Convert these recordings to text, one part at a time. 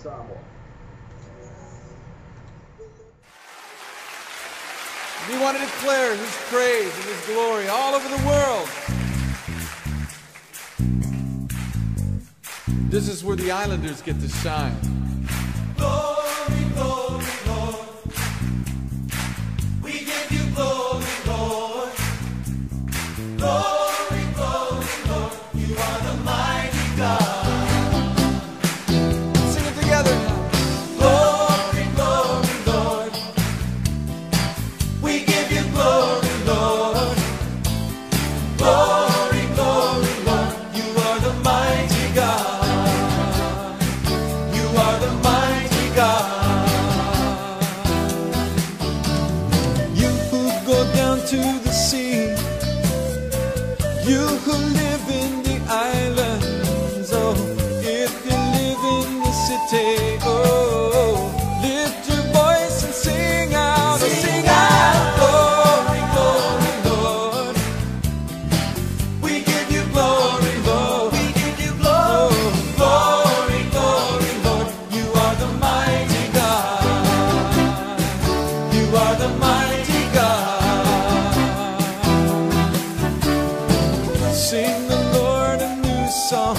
Samoa. We want to declare His praise and His glory all over the world. This is where the islanders get to shine. Glory, glory, Lord. We give you glory, Lord. Glory, glory, Lord. You are the mighty God. Sing it together now. Glory, glory, Lord. We give you glory, Lord. Glory, glory, Lord. You are the mighty God. You are the mighty God. You who go down to the sea, you who live in the islands, oh, if you live in the city, oh, lift your voice and sing out, oh, sing out, glory, glory, Lord. We give you glory, Lord. We give you glory, glory, glory, Lord. You are the mighty God. You are the mighty God. Sing the Lord a new song.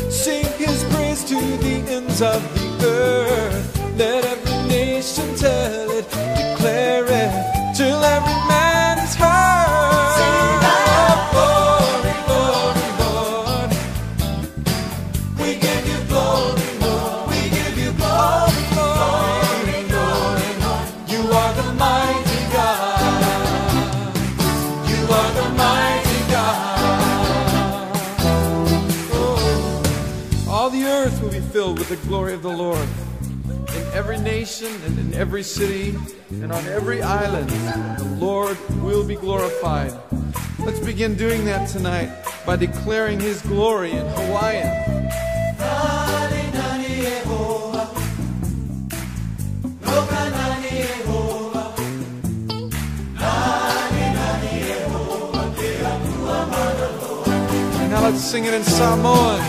Sing his praise to the ends of the earth. Let every nation tell it, declare it, till every man is heard. Sing out, glory, glory, Lord. We give you glory, Lord. We give you glory, glory, glory, Lord. You are the mighty God. You are the mighty God. Oh, all the earth will be filled with the glory of the Lord. In every nation and in every city and on every island, the Lord will be glorified. Let's begin doing that tonight by declaring His glory in Hawaiian. Nani, nani, Yehovah. Loka, nani, Yehovah. Nani, nani, Yehovah. Ke Atua mana loa. And now let's sing it in Samoan.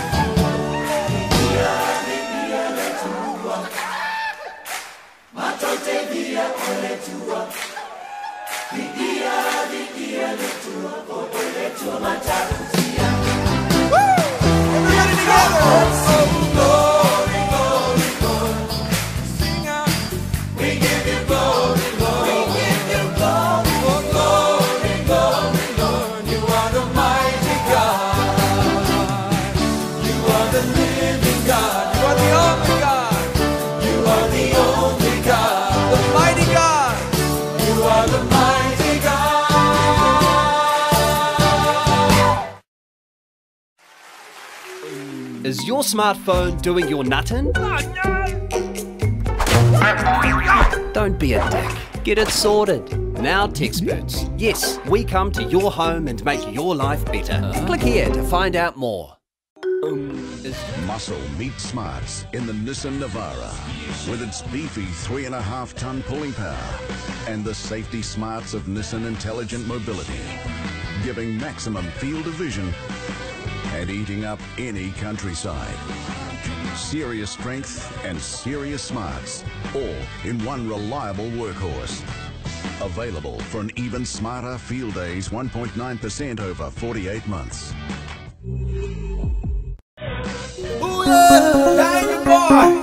Everybody together! Oh, Glory, glory, Lord. sing out. We give you glory, Lord. We give you glory, oh, glory, glory, Lord. You are the mighty God. You are the living God. You are the only God, You are the only God. the mighty God. You are the mighty God. Is your smartphone doing your nuttin'? Don't be a dick. Get it sorted. Now Texperts. Yes, we come to your home and make your life better. Click here to find out more. Muscle meets smarts in the Nissan Navara with its beefy 3.5-ton pulling power and the safety smarts of Nissan Intelligent Mobility, giving maximum field of vision and eating up any countryside. Serious strength and serious smarts, all in one reliable workhorse. Available for an even smarter Fieldays 1.9% over 48 months. Ooh, yeah, tiny boy.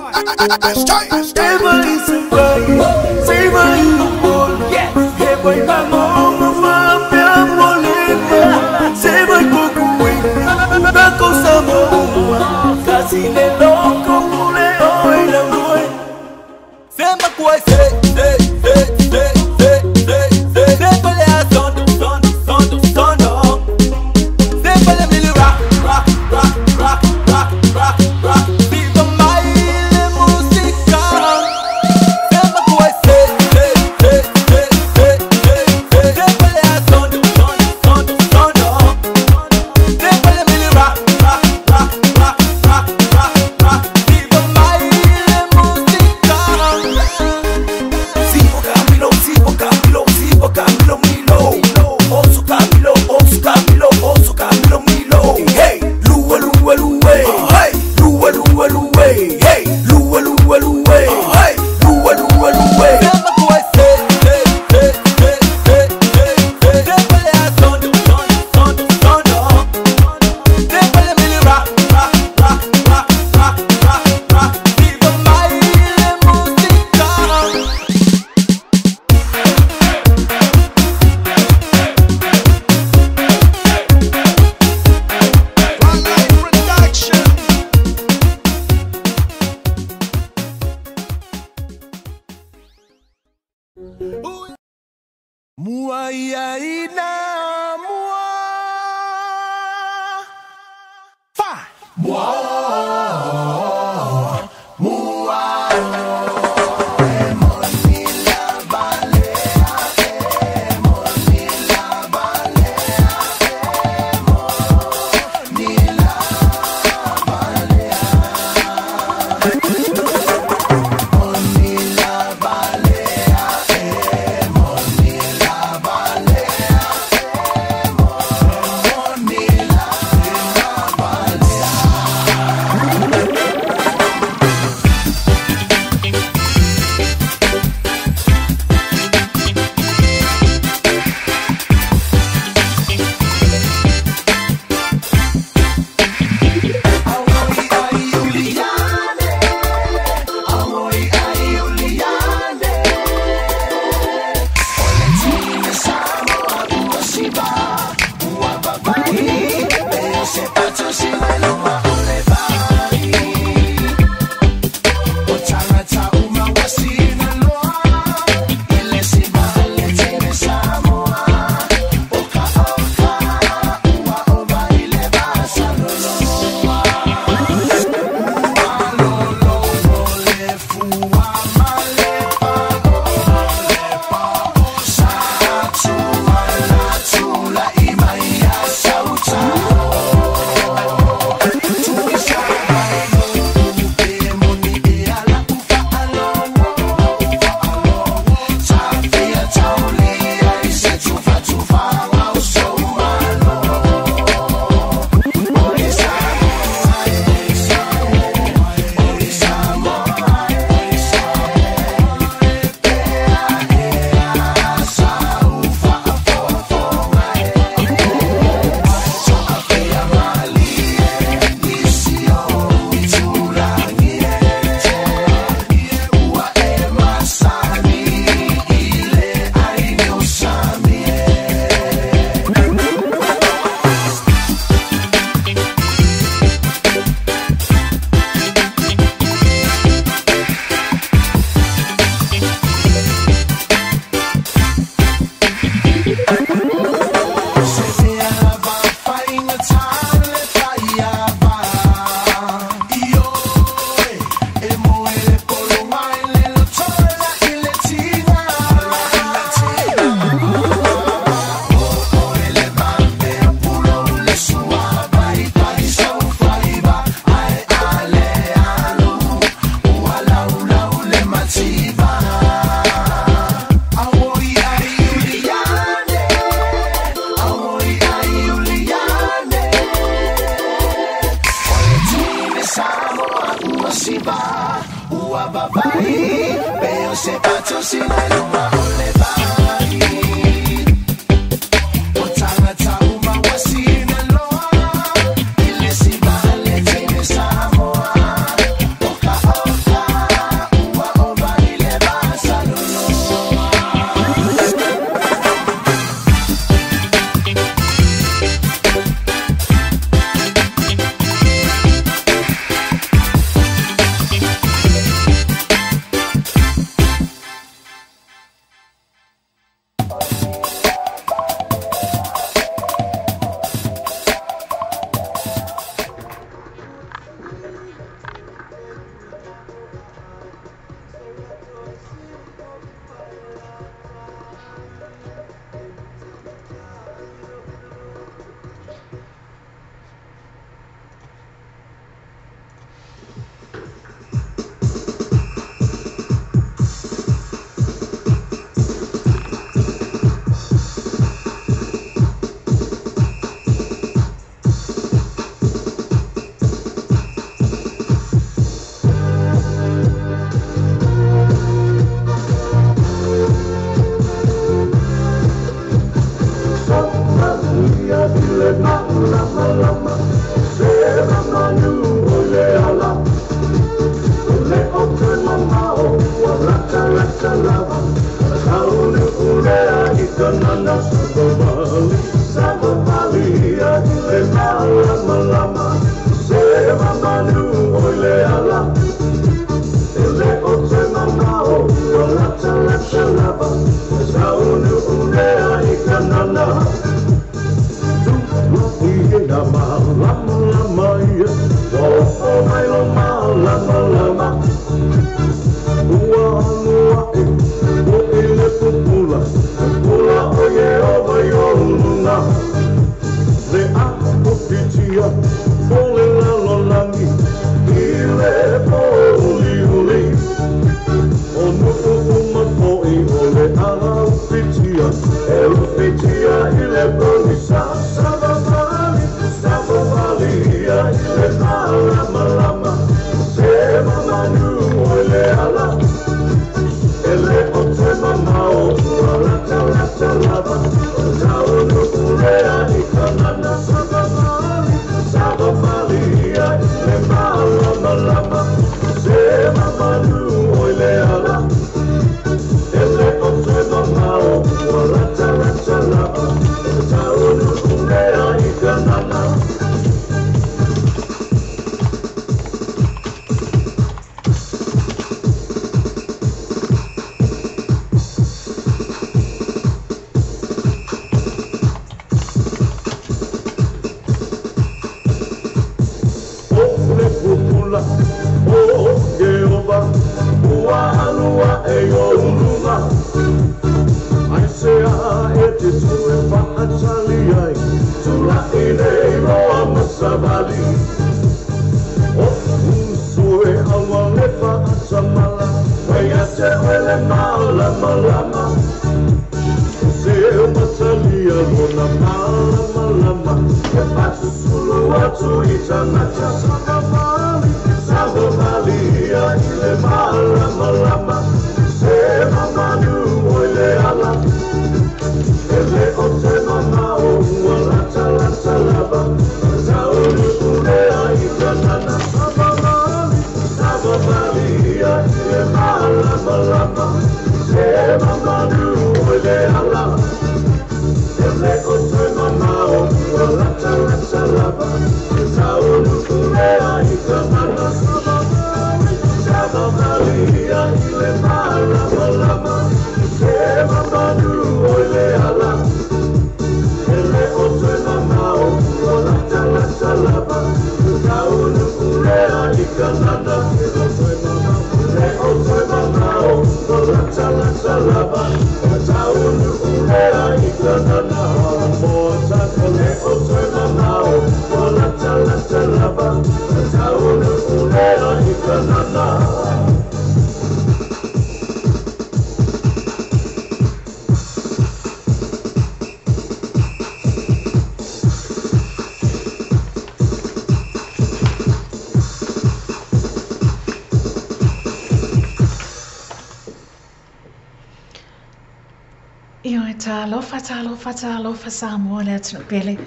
Talofa, talofa, talofa Samoa le atunuu pele.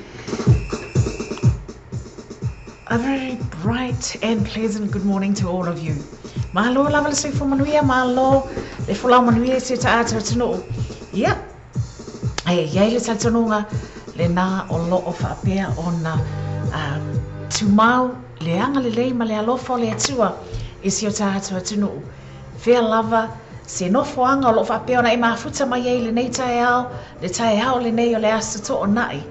A very bright and pleasant good morning to all of you. Malo lava le soifua manuia, malo le folau manuia i si o tatou atunuu. Ia, e i ai le talitonuga lena o lo o faapea ona tumau le agalelei ma le alofa o le Atua i si o tatou atunuu. Fea lava se nofoaga o lo o faapea ona e mafuta mai ai i lenei taeao, le taeao lenei o le Aso Toonai,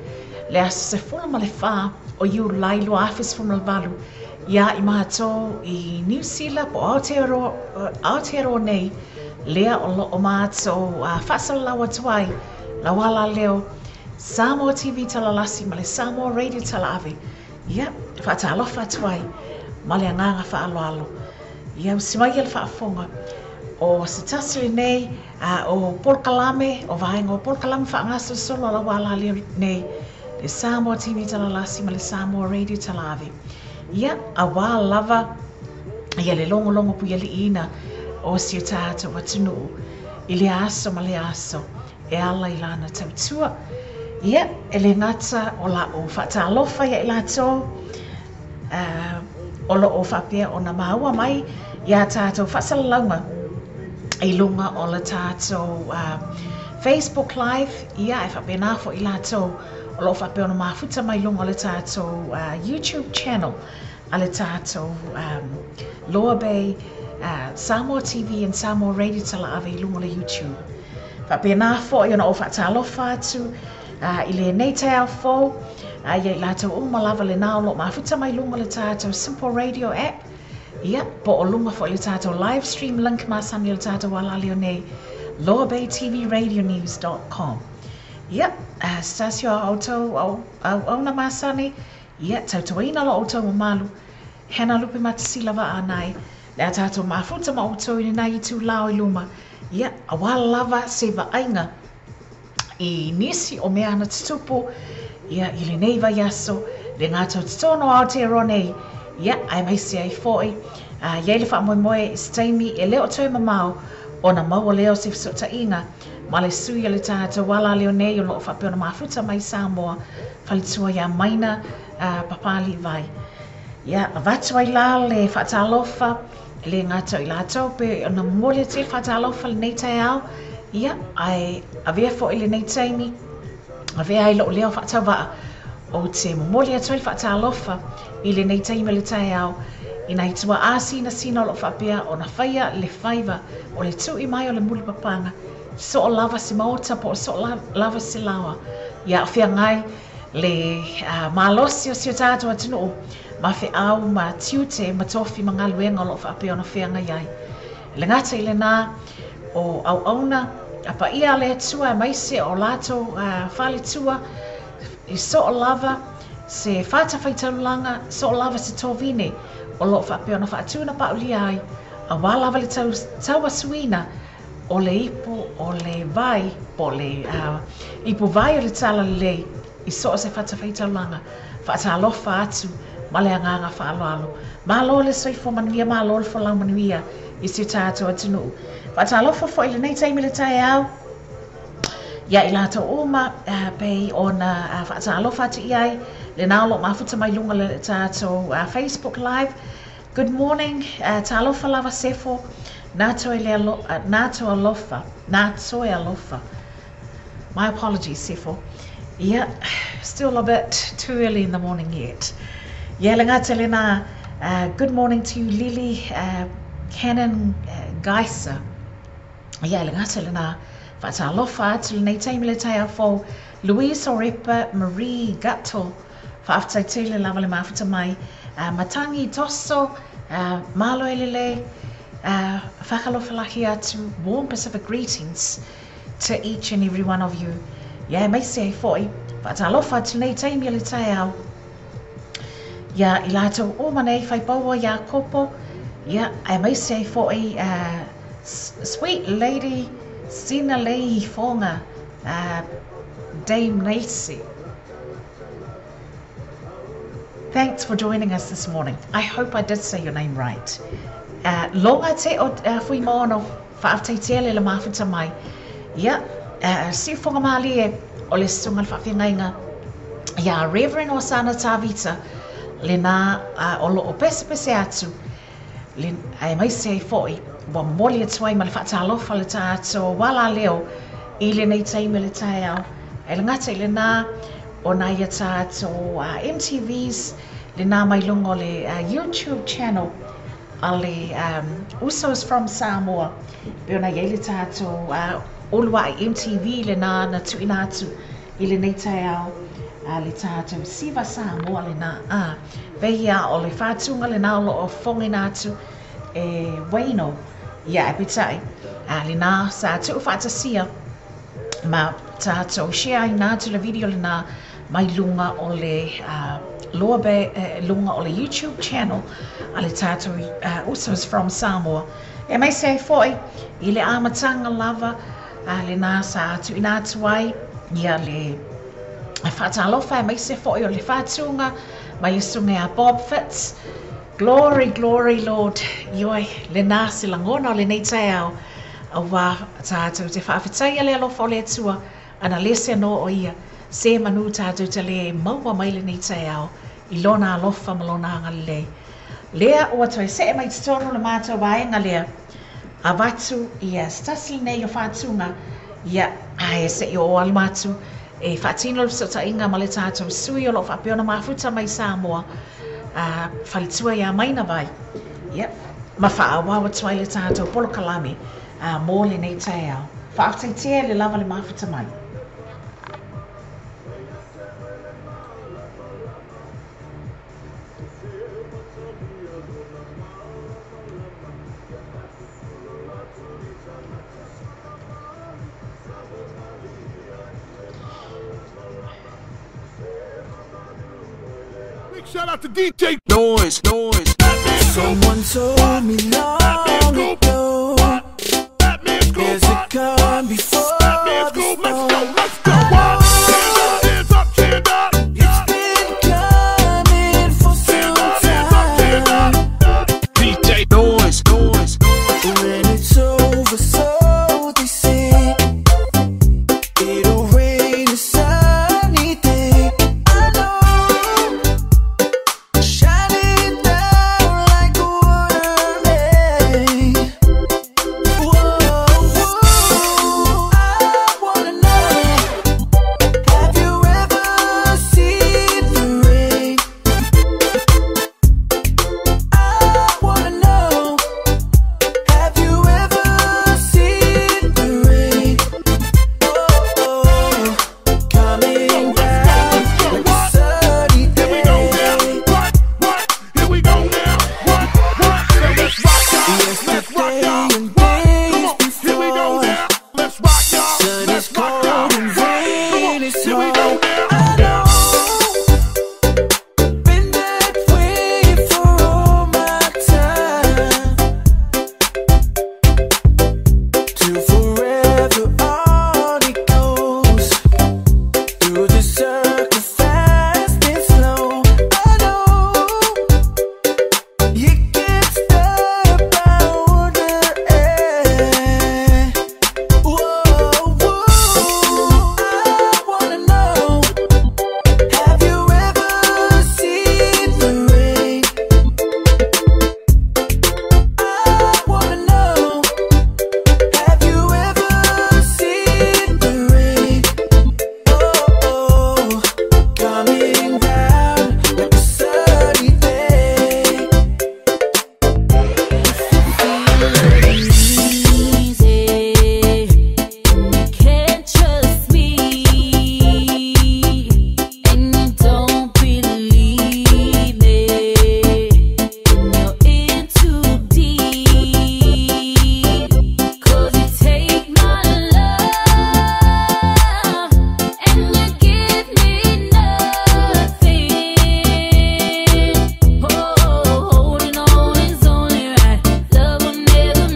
le aso 14 o Iulai 2018, iā i matou i Niu Sila po o Aotearoa, Aotearoa nei, lea o lo o matou faasalalau atu ai lau alaleo Samoa TV Talalasi ma le Samoa Radio Talaave. Ia, faatalofa atu ai ma le agaga faaaloalo. Ia usi mai le faafofoga o se tasi lenei o polokalame, o vaega o polokalame faagasolosolo a lau alaleo nei, le Samoa TV Talalasi ma le Samoa Radio Talaave. Ia, auā lava ia le logologo puialiiina o si o tatou atunuu i lea aso ma lea aso e ala i lana tautua. Ia, e le gata o la'u faatalofa ia i latou o lo o faapea ona maua mai iā tatou faasalalauga i luga o le tatou Facebook Live, ia, e faapena foi i latou o lo o faapea ona mafuta mai luga o le tatou YouTube channel a le tatou Loa Bay Samoa TV and Samoa Radio Talaave i luga o le YouTube. Faapena foi ona ou faatalofa atu i lenei taeao fou ia i latou uma lava lena o lo o mafuta mai luga o le tatou Simple Radio app, ia, po o luga foi o le tatou live stream link masani o le tatou alaleo nei, loabaytvradionews.com. Ia, se tasi o a outou auauna masani, ia, tautuaina lo outou mamalu, Hannah Lupematasila Vaanae, le a tatou mafuta ma outou i lenei itulā o i luma, ia, auā lava se vaaiga i nisi o mea ana tutupu, ia, i lenei vaiaso, le gatautotonu o Aotearoa nei, ia, aemaise ai foi, i ai le faamoemoe i se taimi e le o toe mamao ona maua lea o se fesootaiga ma le sui o le tatou alaleo nei o lo o faapea ona mafuta mai Samoa, faletua iā Maina Papaliivai. Ia, avatu ai la le faatalofa, e le gata o i latou pe ona momoli atu ai le faatalofa lenei taeao, ia, ae avea foi lenei taimi, avea ai lou leo faatauvaa, ou te momoli atu ai le faatalofa i lenei taimi o le taeao, i nai tuaa sinasina o lo o faapea ona faia le faiva o le tui mai o le mulipapaga, soo lava se maota po o soo lava se laoa, ia feagai le malosi o si o tatou atunuu ma feau ma tiute ma tofi ma galuega o lo o faapea ona feagai ai. E le gata i lenā, o auauna a paia a le Atua aemaise o latou faletua i soo lava se fatafaitaulaga, soo lava se tovine o lo o faapea ona faatūnapaulia ai, auā lava le tauasuina o le ipu o le vai, po o le ipu vai o le talalelei i so o se fatafaitaulaga, faatalofa atu ma le agaga faaaloalo. Malo le soifua manuia, malo le folau manuia i si o tatou atunuu. Faatalofa foi i lenei taimi le taeao ia i latou uma pei ona faatalofa atu i ai lenā o lo o mafuta mai luga o le tatou Facebook Live. Good morning, talofa lava Sefo, nā toe le alo, nā to alofa, nā toe alofa. My apologies, Sefo. Yeah, still a bit too early in the morning yet. Yeah, le gata lenā, good morning to you, Lily Cannon Geiser. Ia, le gata lenā, faatalofa atu lenei taimi le taeao fou, Louise Orepa Marie Guttel, Faafetai tele lava le mafuta mai. Matangi Toso, Malo e lelei, whakalofalahi atu, warm Pacific greetings to each and every one of you. Ia, aemaise ai foi, faatalofa atu nei taimi o le taeao. Ia, i latou uma nei whaipaua iā Kopo, ia, aemaise ai foi, sweet lady Sina Lei Fonga, Dame Nacy. Thanks for joining us this morning. I hope I did say your name right. Longa te o Fuimaono, faafetai tele le mafuta mai. Ia, Siufoga malie o le susuga i le faafeagaiga ia Reverend Osana Tavita lena o lo o pesepese atu aemaise ai foi ua momoli atu ai ma le faatalofa le tatou alaleo i lenei taimi o le taeao. Ae le gata i lena, o nai a tatou MTVs lena mai luga o le YouTube channel a le Usos from Samoa, pei ona i ai le tatou uluai MTV lena na tuuina atu i lenei taeao, le tatou Siva Samoa lena. Pei o le faatuga lena o lo o fofogaina atu e Wayno, ia ae peitai lena sa tuufaatasia ma tatou share ina atu le video lena mai luga o le Lower Bay, luga o le YouTube channel a le tatou Usos from Samoa. Aemaise ai foi i le amataga lava lena sa tuuina atu ai ia le faatalofa, aemaise foi o le faatuga mai le susuga ia Bob Fitz. Glory, glory, Lord. Ioe, lena se lagona o lenei taeao, auā tatou te faafetaia le alofa o le Atua, ana lese nō o ia, se manu tatou te le maua mai lenei taeao i lona alofa ma lona agalelei. Lea ua toe see mai totonu le matou vaega lea, avatu ia se tasi lenei o faatuga, ia, ae se i oo alima atu e faatino le fesootaiga ma le tatou sui o lo o faapea ona mafuta mai Samoa, faletua ia Maina Vai, ia, ma faaauau atu ai le tatou polokalame mo lenei taeao. Faafetaitia le lava le mafuta mai. Big shout out to DJ Noise, Noise. Someone told me long ago, there's a calm before the storm. Let's go, let's go. Hands up, stand up. It's been coming for some time. DJ Noise, Noise. When it's over, so they say, it'll rain a sunny day. I know, shining down like a water rain. Whoa, whoa, I wanna know, have you ever seen the rain? I wanna know, have you ever seen the rain? Oh, oh, coming down like a sunny Here we go now. day. What? What? Here we go now. What? What? Now let's rock, y'all. Let's rock, Yesterday y'all. and What? days Come on. Here we go before. now. Let's rock, y'all. Sun Let's is rock, y'all. cold and What? Come on. rain is Here we go hard. now. I know, been that way for all my time. Till forever on it goes, through the circle fast and slow. I know, you can't stop, I wonder. Whoa, whoa, I wanna know, have you ever seen the rain? I wanna know, have you ever seen the rain? Oh, oh, coming down like a sunny day. Easy, and you can't trust me, and you don't believe me, and you're in too deep. 'Cause you take my love, and you give me nothing. Oh, holding on is only right. Love will never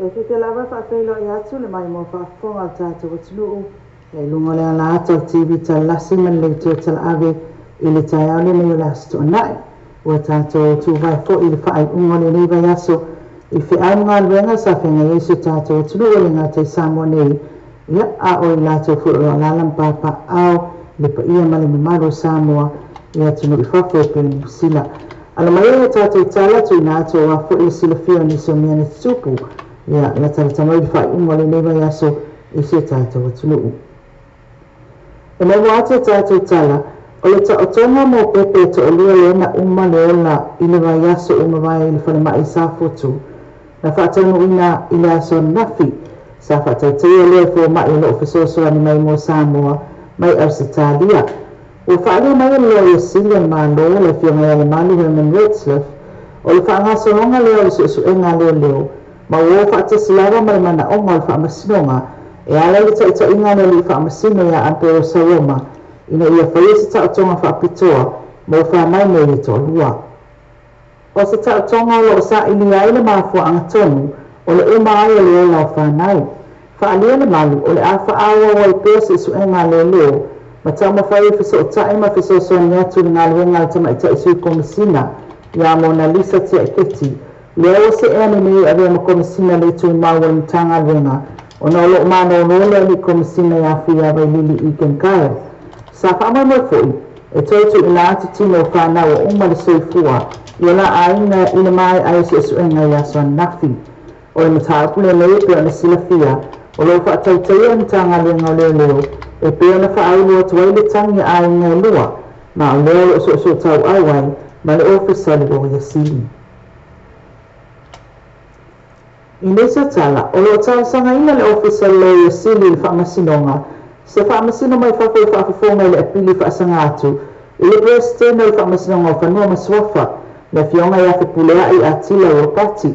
E fiafia lava e faafeiloai atu le maimoa faafofoga a le tatou atunuu i luga o le ala ata o le TV Talasi ma le Leitio Talaave i le taeao lenei o le Aso Toonai. Ua tatou tuvae foi i le faaiuga o lenei vaiaso i feau ma galuega sa feagai ai si o tatou atunuu e le gata i Samoa nei, ia, a o i latou foi o lo o alaala ma papaaao i le paia ma le mamalu o Samoa i atunuu i fafo e pei o Niu Sila. Alo mai ai a tatou tala tuuina atu aua foi le silafia o nisi o mea na tutupu, ia, latalata mai le faaiuga o lenei vaiaso i si o tatou atunuu. E maua atu a tatou tala, o le taotoga mo pepe e toalua lea na uma le ola i le vaiaso ua mavae i le falemai i Safotu, na faataunuuina i le aso ananafi. Sa faatautaia lea e fomai o lo o fesoasoani mai mo Samoa mai Ausetalia. Ua faaalia mai e le Loia Sili a le Malo, le Afioga ia Lemalu Herman Retzlaff, o le faagasologa lea o le suesuega a leoleo, ma ua o faatasi lava ma le manaoga o le Faamasinoga e ala i le taitaiga a le Alii Faamasino ia Ampero Saloma ina ia faia se taotoga faapitoa mo fanau nei e toalua. O se taotoga o lo o sailia ai le mafuaaga tonu o le uma ai o le ola o fanau. Faaalia le malu o le a faaauau ai pea suesuega a leoleo ma taumafai e fesootai ma fesoasoani atu i le galuega a le Tamaitai Sui Komesina ia Monalisa Tiaiketi, lea ua see ane nei e avea ma Komesina le Tumau o le Matagaluega ona o lo o malolo le Alii Komesina ia Fuiavailili Egan Kyle. Sa faamoemoe foi e toe tuuina atu tino o fanau ua uma le soifua i o la aiga i le maea ai o suesuega i aso ananafi. O le mataupu lenei e pei ona silafia, o lo o faatautaia le Matagaluega o Leoleo e pei ona faaulu atu ai le tagi a aiga e lua, ma o lea o lo o soosootauau ai ma le Ofisa o le Loia Sili. I nisi o tala, o lo o talosagaina le Ofisa o le Loia Sili i le Faamasinoga se faamasino mai fafo e faafofoga i le apili faasaga atu i le Peresetene o le Faamasinoga o Fanua ma Suafa, le Afioga ia Fepuleai Atila Ropati.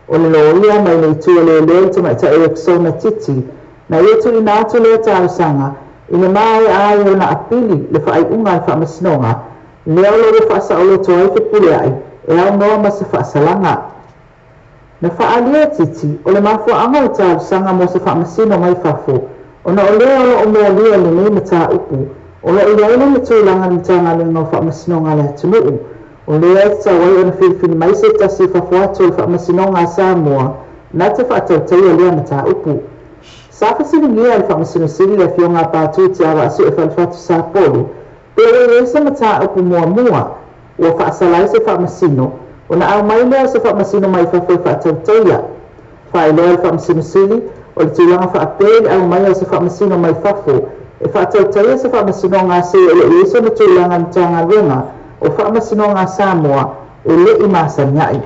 O le loia mai le itu o leoleo le tamaitai Rexona Titi, na ia tuuina atu lea talosaga i le maea ai ona apili le faaiuga a le Faamasinoga, lea o lo o ua faasaoloto ai Fepuleai e aunoa ma se faasalaga. Na faaalia e Titi, o le mafuaaga o le talosaga mo se faamasino mai fafo, ona o lea o lo o molia lenei mataupu, o lo o i ai lona tulaga i le Matagaluega o Faamasinoga a le atunuu, o lea e tatau ai ona filifili mai se tasi i fafo atu o le Faamasinoga a Samoa na te faatautaia lea mataupu. Sa fesiligia e le Faamasino Sili le Afioga a Patu Tiavaasue Falefatu Sapolu pe ua i ai se mataupu muamua ua faasala ai se faamasino ona aumai lea o se faamasino mai fafo e faatautaia. Faailoa e le Faamasino Sili o le tulaga faapea i le aumaia o se faamasino mai fafo e faatautaia se faamasinoga a se e le i ai sona tulaga i le Matagaluega o Faamasinoga a Samoa e le i masani ai.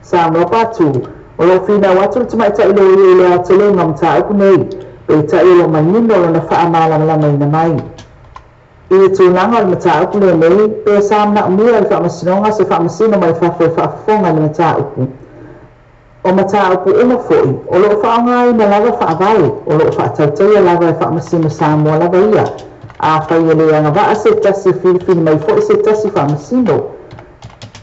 Saunoa Patu, o lo o finau atu le tamaitai loia i le aotelega o mataupu nei, peitai o lo o manino lona faamalamalamaina mai. I le tulaga o le mataupu lenei, pe sa manaomia e le Faamasinoga se faamasino mai fafo e faafofoga i le mataupu. O mataupu uma foi, o lo o faaaogaina lava faavae, o lo o faatautaia lava e Faamasino Samoa lava ia. Afai e le agavaa se tasi e filifili mai foi se tasi faamasino.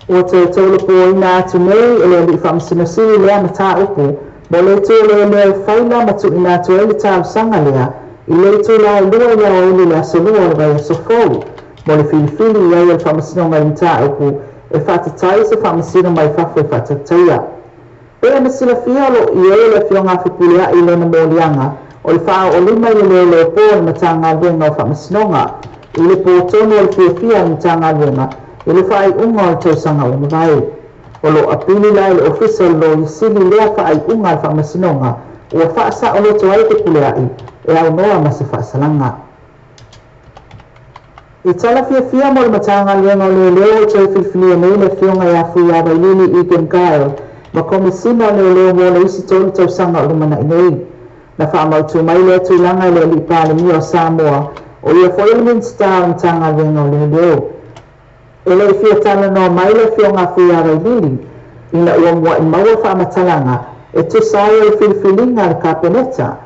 Ua toe tolopoina atu nei e le Alii Faamasino Sili lea mataupu mo le itu o leoleo e faila ma tuuina atu ai le talosaga lea i le itula e 2 i le aoauli o le aso Lua o le vaiaso fou mo le filifili i ai o le Faamasinoga i le mataupu e faatatau se faamasino mai fafo e faatautaia. Pei ona silafia o lo o ioe le Afioga a Fepuleai i lona moliaga o le faaoolima i le leoleo po o le Matagaluega o Faamasinoga i le po tonu o le fiafia a le Matagaluega i le faaiuga o le tausaga ua mavae. O lo o apili la e le Ofisa o le Loia Sili lea faaiuga a le Faamasinoga ua faasaoloto ai Fepuleai e aunoa ma se faasalaga. I tala fiafia mo le Matagaluega o Leoleo ua toe filifilia nei le Afioga ia Fuiavailili Egan Kyle ma Komesina o Leoleo mo le isi 3 tausaga o lumanai nei. Na faamautu mai lea tulaga i le Alii Palemia o Samoa, o ia foi o le Minisita o le Matagaluega o Leoleo. E le i fia talanoa mai le Afioga a Fuiavailili ina ua muai maua faamatalaga e tusa ai o le filifiliga a le Kapeneta,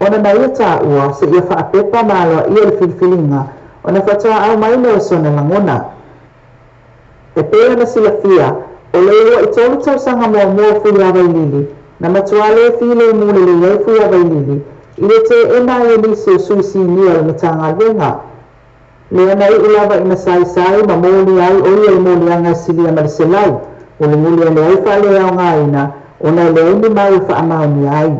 ona na ia taua seia faapepa ma aloaia le filifiliga ona faatoa aumai lea o sona lagona. E pei ona silafia, o le uluai 3 tausaga muamua o Fuiavailili Na matua le filemu lelei ai Fuiavailili i le teena ai e nisi o sui sinia o le Matagaluega. Lea na iu lava ina saisai ma moli ai o ia i moliaga e silia ma le 100, mulimuli ane ai faaleaogaina ona e leai ni mau e faamaonia ai.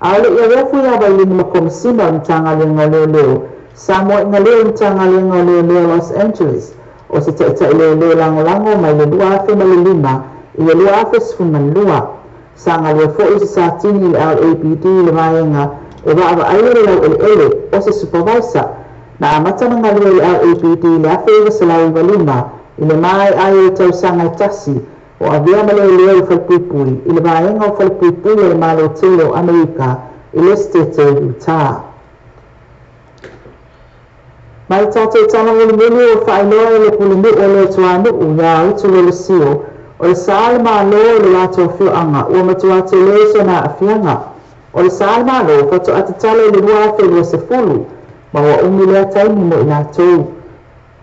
A o le i avea Fuiavailili ma Komesina o le Matagaluega o Leoleo, sa muaiga lea i le Matagaluega o Leoleo Los Angeles, o se taitai leoleo lagolago mai le 2005 i le 2012. Sa galue foi o se satini i le LAPD i le vaega e vaavaaia le laueleele o se supervisor. Na amata ona galue i le LAPD i le 1995 i le maea ai o le tausaga e tasi o avea ma leoleo i le falepuipui i le vaega o falepuipui a le Malo tele o Amerika i le Setete o Utah. Ma le tatou tala mulimuli ua faailoa e le Pulenuu o Leatuanuu iā Utu Lolosio o le sa o le Malo i le latou afioaga ua matua tele sona aafiaga. O le sa o le Malo faatoa tatala i le 2020 ma ua umi lea taimi mo i latou.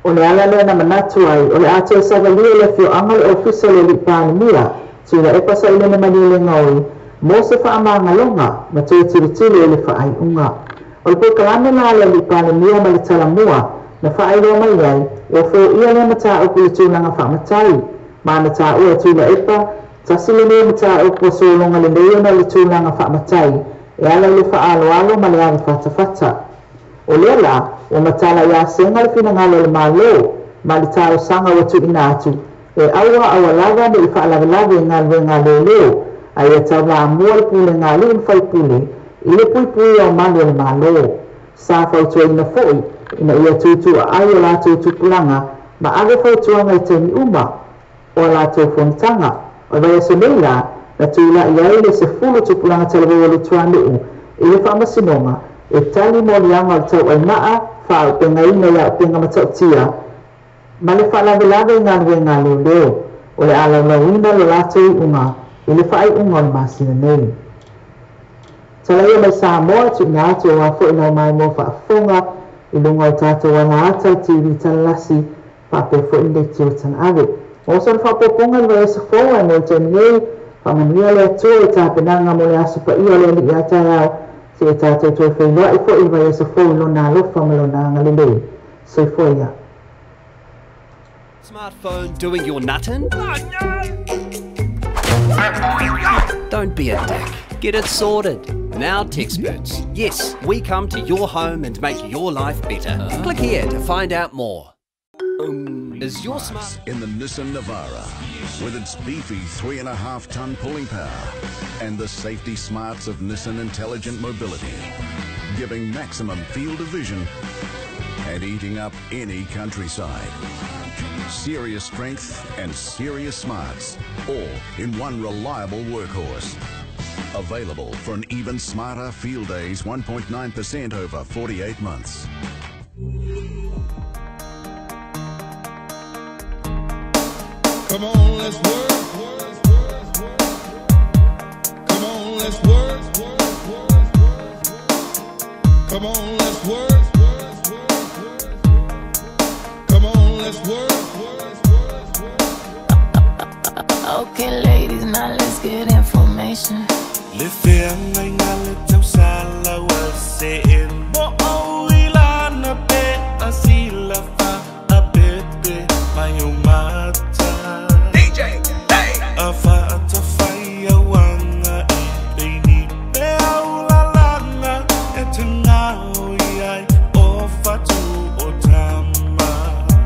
O le ala lea na manatu ai o le a toe savalia i le afioaga le ofisa o le Alii Palemia Tuilaepa Sailele Malielegaoi mo se faamagaloga ma toe tilotilo i le faaiuga. O le polokalame la a le Alii Palemia ma le Talamua na faailoa mai ai ua foia lea mataupu i le tulaga faamatai ma na taua e Tuilaepa tasi lenei mataupu ua sologa lelei ona o le tulaga faamatai e ala i le faaaloalo ma le avafatafata. O lea la ua matala ia Sega le finagalo o le Malo ma le talosaga ua tuuina atu e aua aua lava ne i faalavelave i galuega a leoleo a ia taulamua le pulega a alii ma faipule i le puipuia o malu o le Malo. Sa fautuaina foi ina ia tuutuuaai o latou tupulaga ma ave fautuaga i taimi uma o a latou fonotaga. O le vaiaso nei la na tulai ai le 10 tupulaga talavou o Lutuanuu i le Faamasinoga e tali moliaga o le tauaimaa faaaupegaina i auupega matautia ma le faalavelave i galuega a leoleo. O le a laulauina lo latou iuga i le faaiuga o le masina nei. Talaia mai Samoa, tuuina atu aua foi lau maimoa faafofoga i luga o tatou alaata i TV talalasi faapea foi le leitio talaave. Mo sona faaopoopoga i le vaiaso fou ae mo le taimi nei, faamanuia le Atua i tapenaga mo le aso paia o le Alii a taeao, seia tatou toe feiloai foi i le vaiaso fou i Lona alofa ma Lona agalelei. Soifua ia. Smartphone doing your nuttin'? Don't be a dick. Get it sorted. Now Texperts. Yes, we come to your home and make your life better. Click here to find out more. Is your smart in the Nissan Navara with its beefy 3.5-ton pulling power and the safety smarts of Nissan Intelligent Mobility, giving maximum field of vision and eating up any countryside. Serious strength and serious smarts, all in one reliable workhorse. Available for an even smarter Fieldays 1.9% over 48 months. Come on, let's work. Come on, let's work. Come on, let's work. Come on, let's work. Okay, ladies, now let's get information. DJ, hey!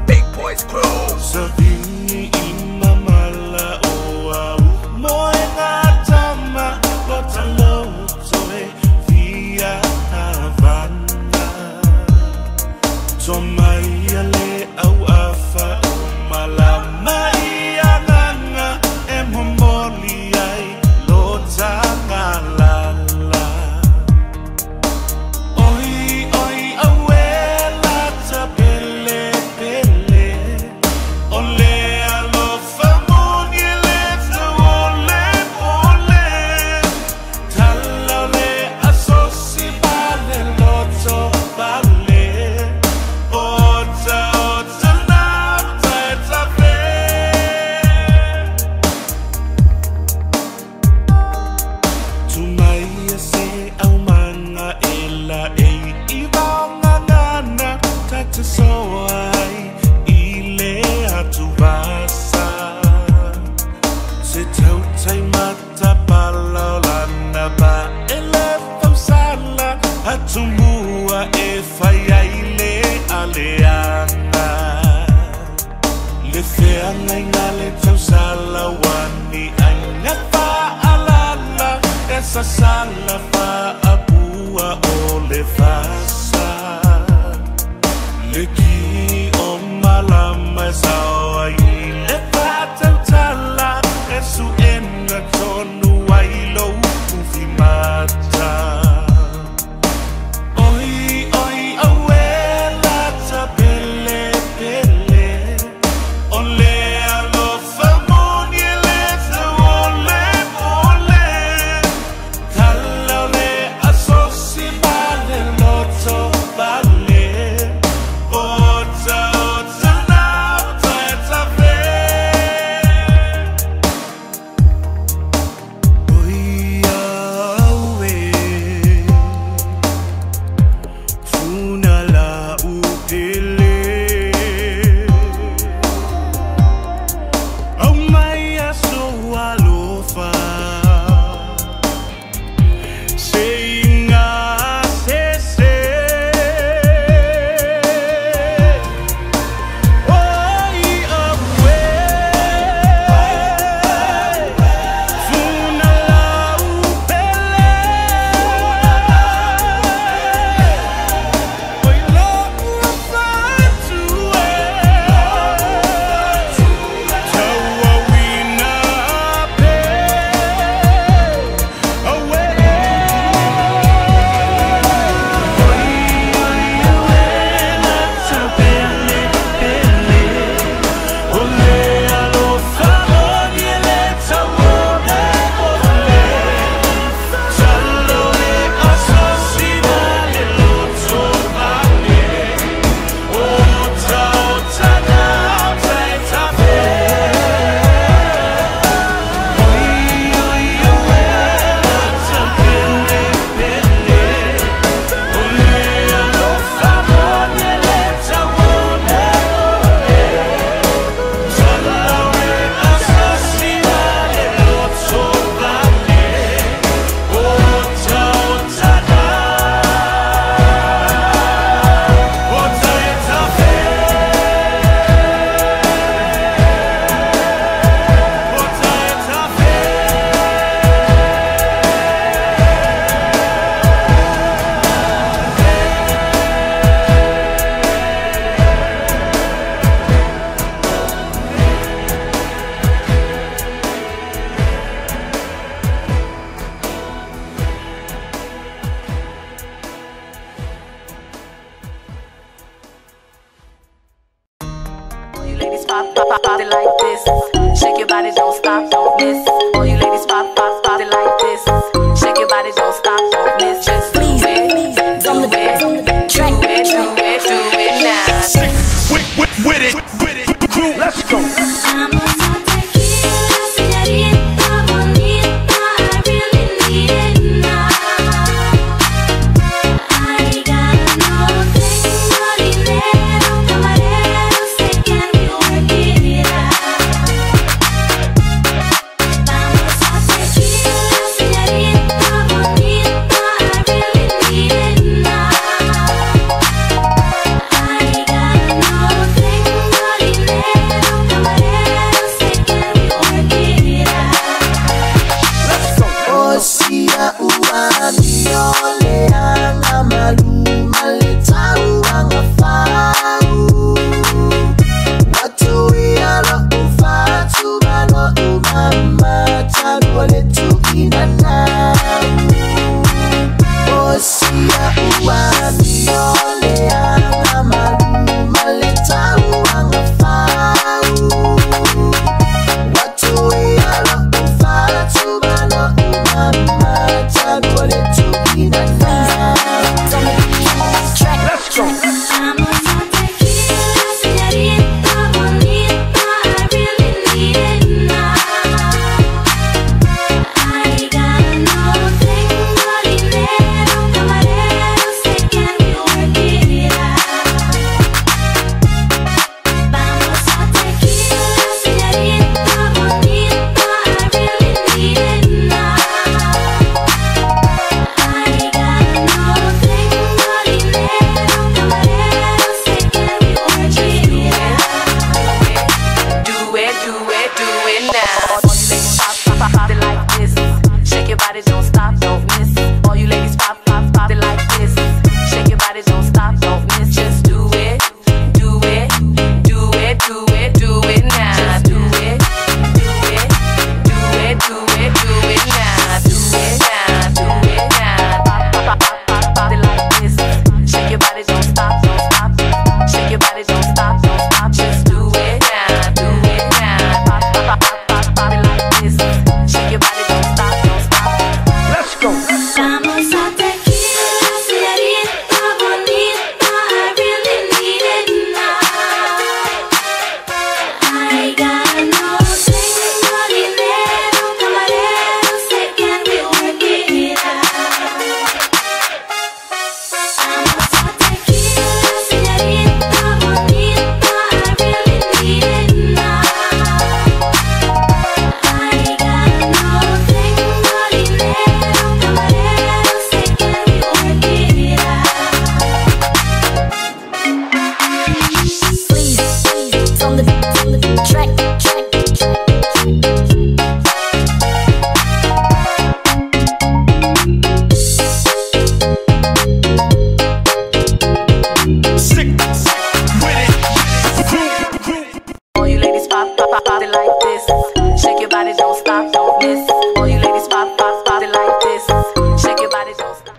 Big Boys Crew. le tausala ua ni aiga faalala e sasala faapua o le fasa. Le ki o malama e sao ai i le faatautala e suʻena tonu ai lou ufimata. Oi oi auē lata pelepele o le alofa moni e le tauoleole. Tala o it, do it now. All you ladies pop, pop, pop it like this. Shake your body, don't stop, don't miss. All you ladies pop, pop, pop it like this. Shake your body, don't stop, don't miss. Just do it, do it, do it, do it, do it now. Just do it, do it, do it, do it, do it now. Do it now, do it now. Pop, pop, pop, pop, pop it like this. Shake your body, don't stop, don't stop. Shake your body, don't stop, don't stop. Just do it now, do it now. Pop, pop, pop, pop, pop it like this. Shake your body, don't stop, don't stop. Let's go. Vamos a tequila, señorita bonita. I really need it now. I got no tengo dinero, camarero, say can we work it out? Vamos a tequila, señorita bonita. I really need it now. I got no tengo dinero, camarero, say can we work it out? Please, on the track, track, track. Sick with it. All you ladies pop, pop, pop, pop it like this. Shake your body, don't stop, don't miss. All you ladies pop, pop, pop it like this. Shake your body, don't stop.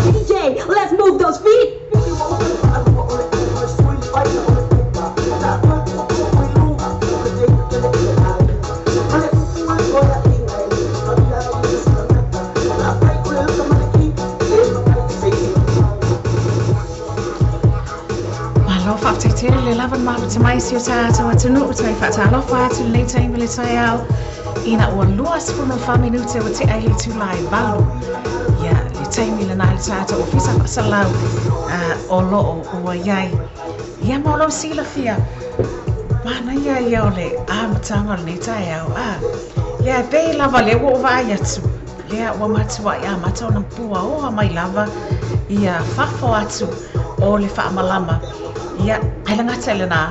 DJ, let's move those feet. Malo whaatetele le lava na mafuta mai si o tātou atunuu tai whaatalofa atu lenei taimi le taeao ina ua 24 minute ua tea i le itula e 8. Ia le taimi lenā le tātou ofisa faasalau o loo ua iai. Ia ma o lau silafia manaia ia o le amataga o lenei taeao. Ia e pei lava lea ua ou vaai atu lea ua matuai amata ona puaoa mai lava ia fafo atu o le faamalama. Ia, ai le gata i lenā,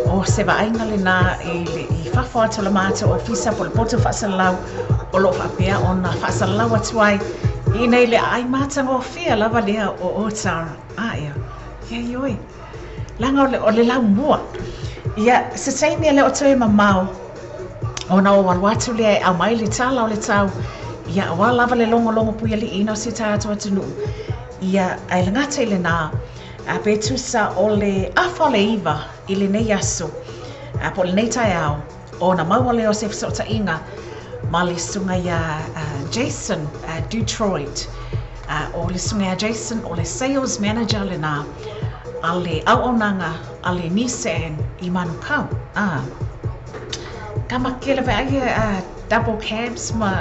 o se vaaiga lenā i le i fafo atu o le matou ofisa po o le poto faasalalau o loo faapea ona faasalalau atu ai ina i le aai matagofie lava lea o Otara. Ia, ia ioe. Laga o le laumua. Ia, se taimi e le o toe mamao, ona o alu atu lea e aumai le tala o le tau, ia auā lava le logologo puialiiina o si o tatou atunuu. Ia, ai le gata i lenā, a pe tusa o le afa o le 9 i lenei aso, po o lenei taeao, ona maua lea o se fesootaiga ma le susuga iā Jason Detroit. O le susuga iā Jason o le sales manager lenā a le auaunaga a le Nissan i Manukau. Kama kele vaai e double cabs ma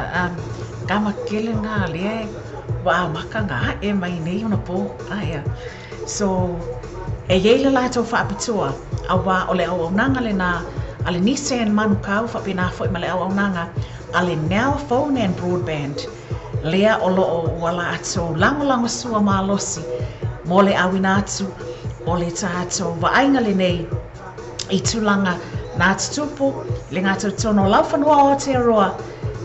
kama kele ngā lea ua amaka ngā ae mai nei ona pō. Ia. So, e iai le latou faapitoa, auā o le auaunaga lenā a le Nissan Manukau faapena fo'i ma le auaunaga a le Now Phone and Broadband lea o loo ua latou lagolagosua malosi mo le auina atu o le tatou vaaiga lenei i tulaga na tutupu le gatotonu o laufanua o Aotearoa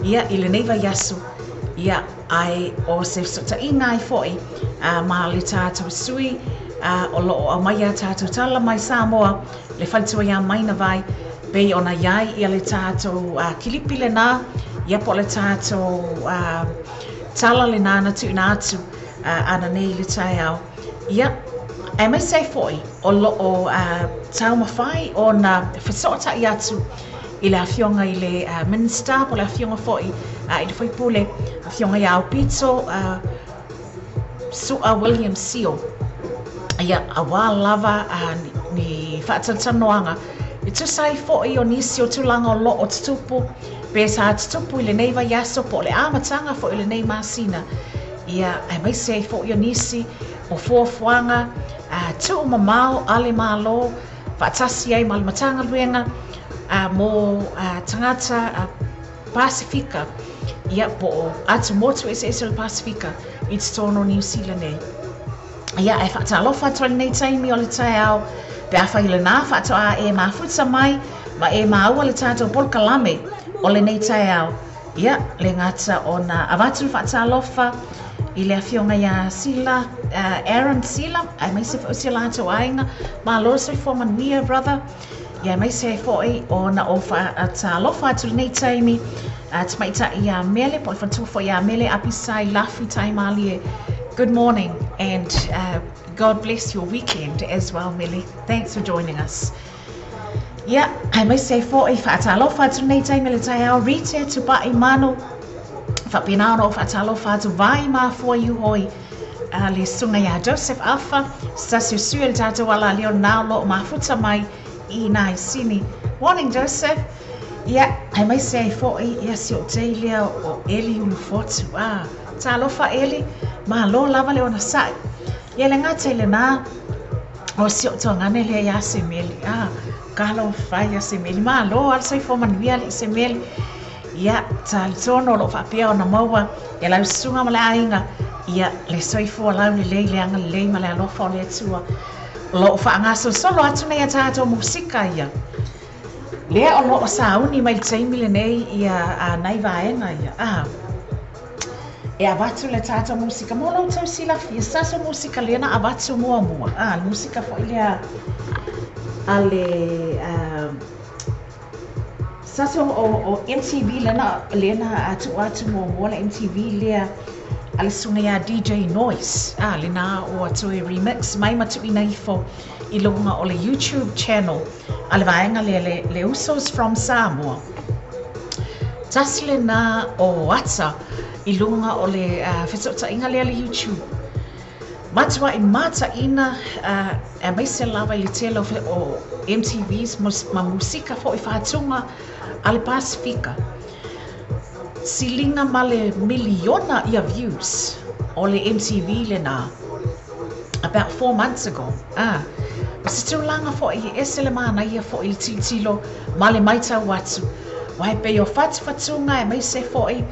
ia i lenei vaiaso. Ia, ae o se fesootaiga ai fo'i ma le tatou sui o loo aumaia tatou tala mai Samoa le faletua iā Maina Vai pei ona iai ia le tatou kilipi lenā ia po o le tatou tala lenā na tuuina atu ananei i le taeao. Ia, aemaise ai fo'i o loo taumafai ona fesootai atu i le afioga i le Minister po o le afioga fo'i i le faipule afioga ia Aupito Su'a William Sio. Ia, auā lava ni faatalatalanoaga e tusa ai fo'i o nisi o tulaga o loo tutupu pe sa tutupu i lenei vaiaso po o le amataga fo'i o lenei masina. Ia, aemaise ai fo'i o nisi o fuafuaga tuumamao a le Malo faatasi ai ma le Matagaluega mo tagata Pasifika, ia po o atumotu eseese o le Pasifika i totonu o Niu Sila nei. Ia, e faatalofa atu ai lenei taimi o le taeao, pe afai i lena faatoa e mafuta mai ma e maua le tatou polokalame o lenei taeao. Ia, le gata ona avatu le faatalofa i le afioga ia Sila, Aaron Sila, aemaise foi o si o latou aiga. Malo le soifua manuia, brother. Ia, aemaise ai foi ona ou faatalofa atu lenei taimi, tamaitai ia Mele, po o le faletua foi ia Mele Apisai Lafi Taimalie. Good morning and God bless your weekend as well, Mele. Thanks for joining us. Ia, aemaise ai foi faatalofa atu lenei taimi le taeao, Rite Tupai Manu, faapena ona ou faatalofa atu vai mafua i hoi a le susuga ia Joseph Afa, se tasi o sui o le tatou ala leo na o loo mafuta mai i nai Sini. Morning, Joseph. Ia, aemaise ai foi ia si ou tei lea o Eli Ulufotu. Ah, talofa Eli, malo lava le onosai. Ia le gata i lena, o si ou tuagane lea ia Semeli. Ah, talofa ia Semeli, malo lava le soifua manuia alii Semeli. Ia, talitonu o loo faapea ona maua e lau susuga ma le aiga, ia le soifua laulelei, le agalelei ma le alofa o le Atua. O loo faagasolosolo atu nei a tatou musika ia. Lea o loo sauni mai le taimi lenei ia nai vaega ia. Ah, e avatu le tatou musika mo la outou silafia, se tasi o musika lea na avatu muamua. Ah, le musika foi lea a le se tasi o MTV lea na tuu atu muamua, le MTV lea a le susuga ia DJ Noise. Ah, lena ua toe remix mai ma tuuina ifo i luga o le YouTube channel a le vaega lea le Usos from Samoa. Tasi lena o ata i luga o le fesootaiga lea le YouTube. Matuai mataina aemaise lava i le tele o MTVs ma musika foi faatuga a le Pasifika. Siliga ma le miliona ia views o le MTV lena about 4 months ago. Ah, ma se tulaga foi e ese le manaia foi le tilotilo ma le matau atu. Aua e pei o fatufatuga aemaise foi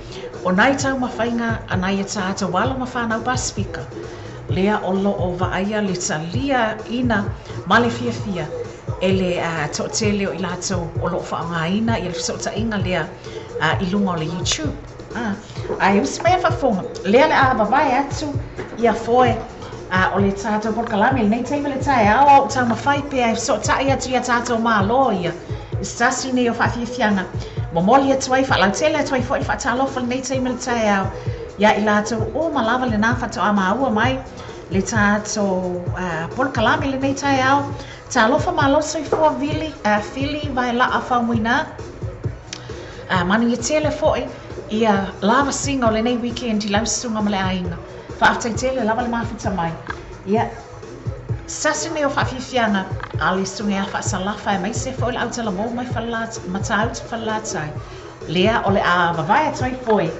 o nai taumafaiga a nai e tatou alo ma fanau Pasifika. Lea o loo vaaia le taliaina ma le fiafia e le toatele o i latou o loo faaaogaina ia le fesootaiga lea i luga o le YouTube. Ah, ae usi mai a faafofoga, lea le a vavae atu ia foe o le tatou polokalame lenei taimi le taeao, a ou taumafai pea e fesootai atu ia tatou malo ia i se tasi nei o faafiafiaga. Momoli atu ai, faalautele atu ai foi le faatalofa lenei taimi le taeao ia i latou uma lava lena faatoa maua mai le tatou polokalame lenei taeao. Talofa, malo soifua Vili, Fili Vaelaa Faumuina. Manuia tele foi ia lavasiga o lenei weekend i lau susuga ma le aiga. Faafetai tele lava le mafuta mai. Ia, se tasi nei o faafiafiaga a le susuga ia Faasalafa aemaise foi le autalavou mai Matautu Falelatai. Lea o le a vavae atu ai foe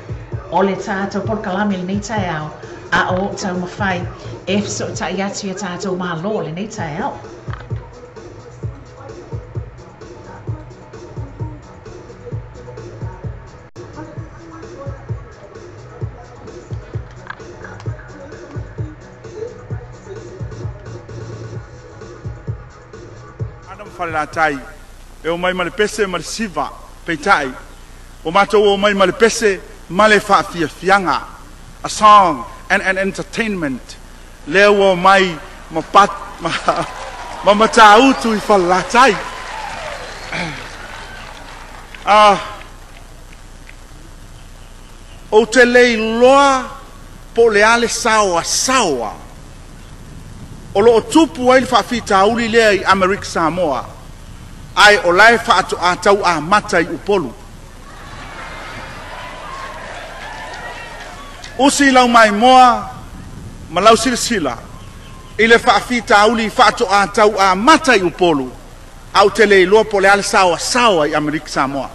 o le tatou polokalame lenei taeao, a o ou taumafai e fesootai atu ia tatou malo lenei taeao. Adam Falelatai e o mai ma le pese ma le siva, peitai o matou o mai ma le pese ma le faafiafiaga, a song and an entertainment. Lea ua o mai ma pat ma Matautu i Falelatai. Ah, ou te le iloa po o le a le saoasaoa o loo tupu ai le faafitauli lea i Amerika Samoa, ae o lae faatoa amata i Upolu. Usi lau maimoa ma lau silasila i le faafitauli faatoa amata i Upolu, ae ou te le iloa po o le a le saoasaoa i Amerika Samoa.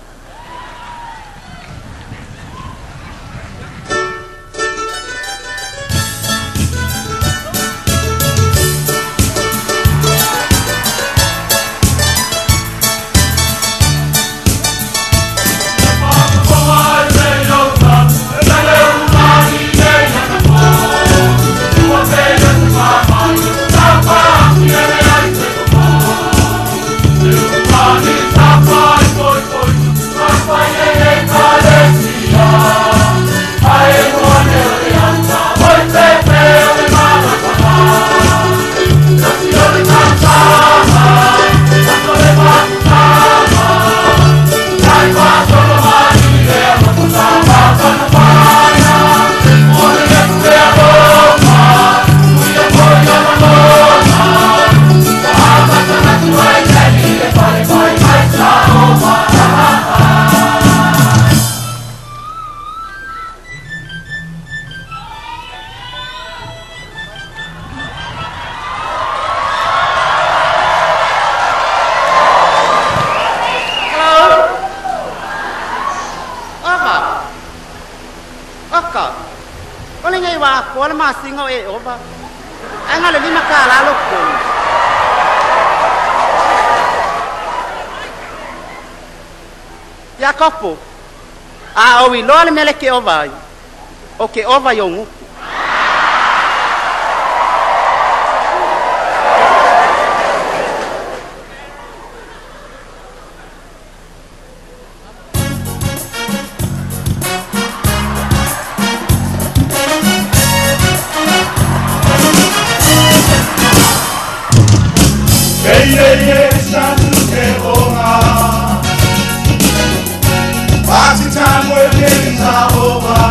po le masinga o e ova. Ai nga le lima ka la lo ko. Iakopo, a o iloa le mele ke ova ai, o ke ova i o nguku. Party time where days are over.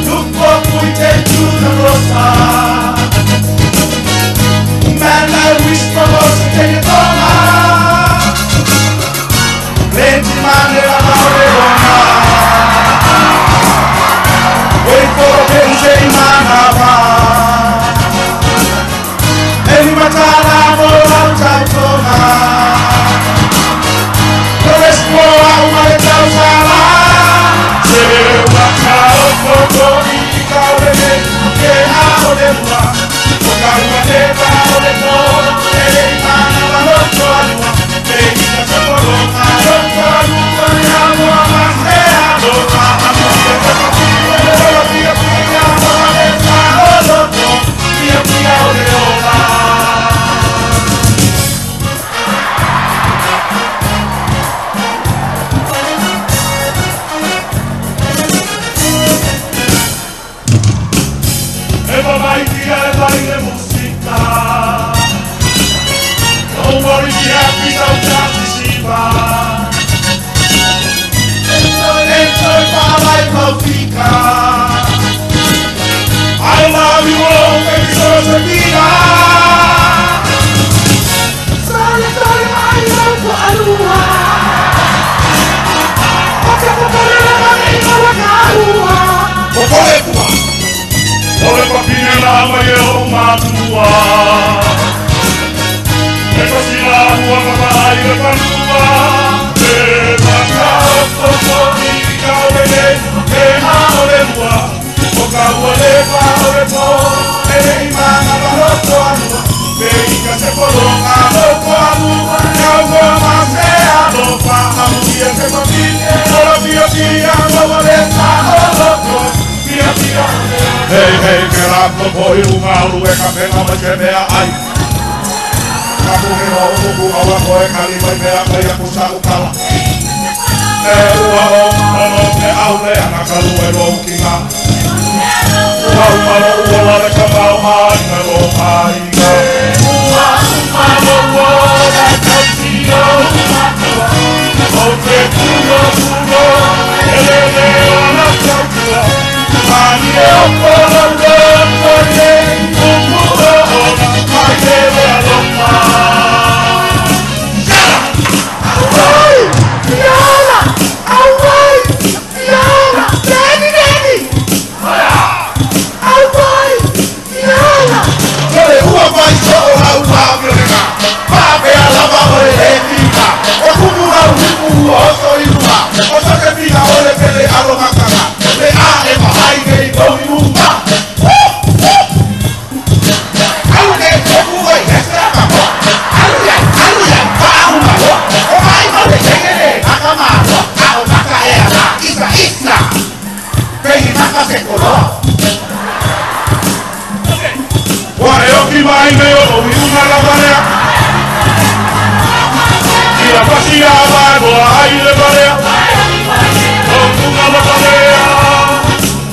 Look what we take to the rosa. Man, I wish for us to take it over. Plenty man, they are out there on. Wait for a pension, man, Any matala, more out of Don't worry, be happy, don't try to see. Enjoy my life, Mofika. I love you all, baby, so to be. Sorry, sorry, my love for Alua. Ole papine la mai o matua. E pasila ua mama i le fanua. E maka o o i ka wele e ha o le mua. O ka ua le pa o le po e le imanga pa lo toanua. Me i ka se polonga lo toanua. Ka ua ma se a lo pa amu ia se papine. Ora pia pia ua le sa o lo to. Pia pia. Hey hey ke la po i unga ulu e ka penga ma te mea ai. Ka puhi o uku aua koe kali mai mea mai aku sa ukala. E ua o ono te aule ana kalu e lo ukinga. Ua umalo ua lare ka mau hainga lo hainga. Ua umalo ua la kautio umatua. O te kulo kulo ele le ona kautua. Mani e o polo lo koe uku o ona mai le alofa. Awai! Fiona! Awai! Fiona! Daddy, daddy! Awai! Fiona! Tole ua vai so o lau wā miorega. Pāpea lava o le le fika. O kumu rau hipu o so i lua. O soke fina o le pele alo makanga. Le a e mahai nei o i uma. Alu ke toku oi esera ka hoa. Alu iai, pa au ma hoa. O mai ma le tengere, aka ma hoa. A o maka e ana, isa, isa. Pehi maka se koloa. Wa e oki mai me o i una la marea. Ia pasia vai boa ai le marea. O una la marea.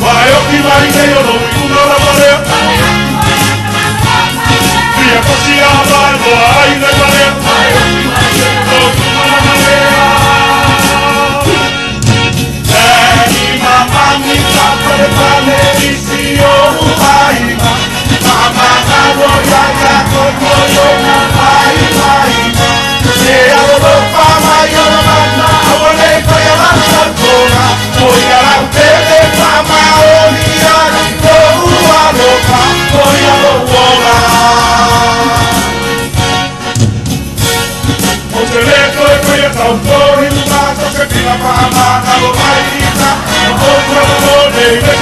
Wa e oki mai me o i una la marea. Ia pasia vai boa ai le marea. O una la marea. Eni mamani kapare pale isi o uhaima. Mama kalo ya ya kono yo mai mai. Se alo lo pa mai o mana awale ko ya la kona. O ya la pele pa ma o ni ya ko ua lo pa o ya lo wola. O te le ko ko ya tau tori ma to se pila pa ma na lo mai ta. O ko lo le le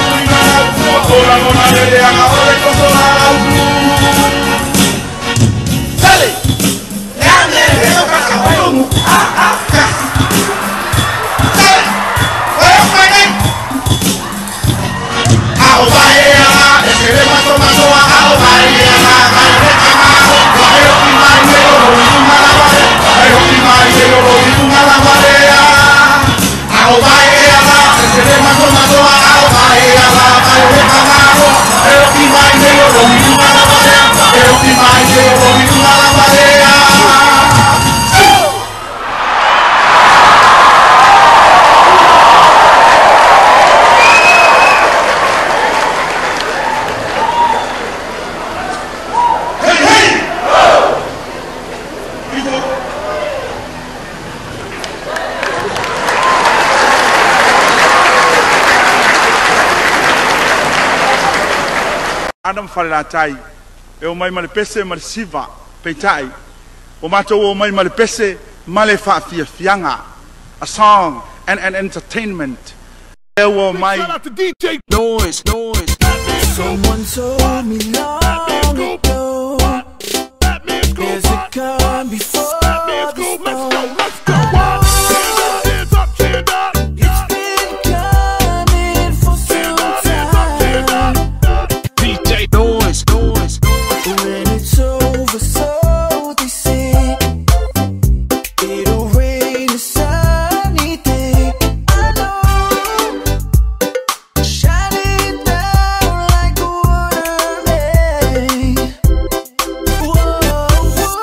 Adam Falelatai, e o mai ma le pese ma le siva, peitai. O mātou o mai ma le pese ma le faafiafiaga, a song and an entertainment. E o mai. Shout out to DJ Noise, Noise. Someone told me long ago there's a calm before the storm. Let's go. Hands up, stand up. It's been coming for some time. DJ Noise, Noise. When it's over, so they say, it'll rain a sunny day. I know, shining down like water rain. Whoa, whoa.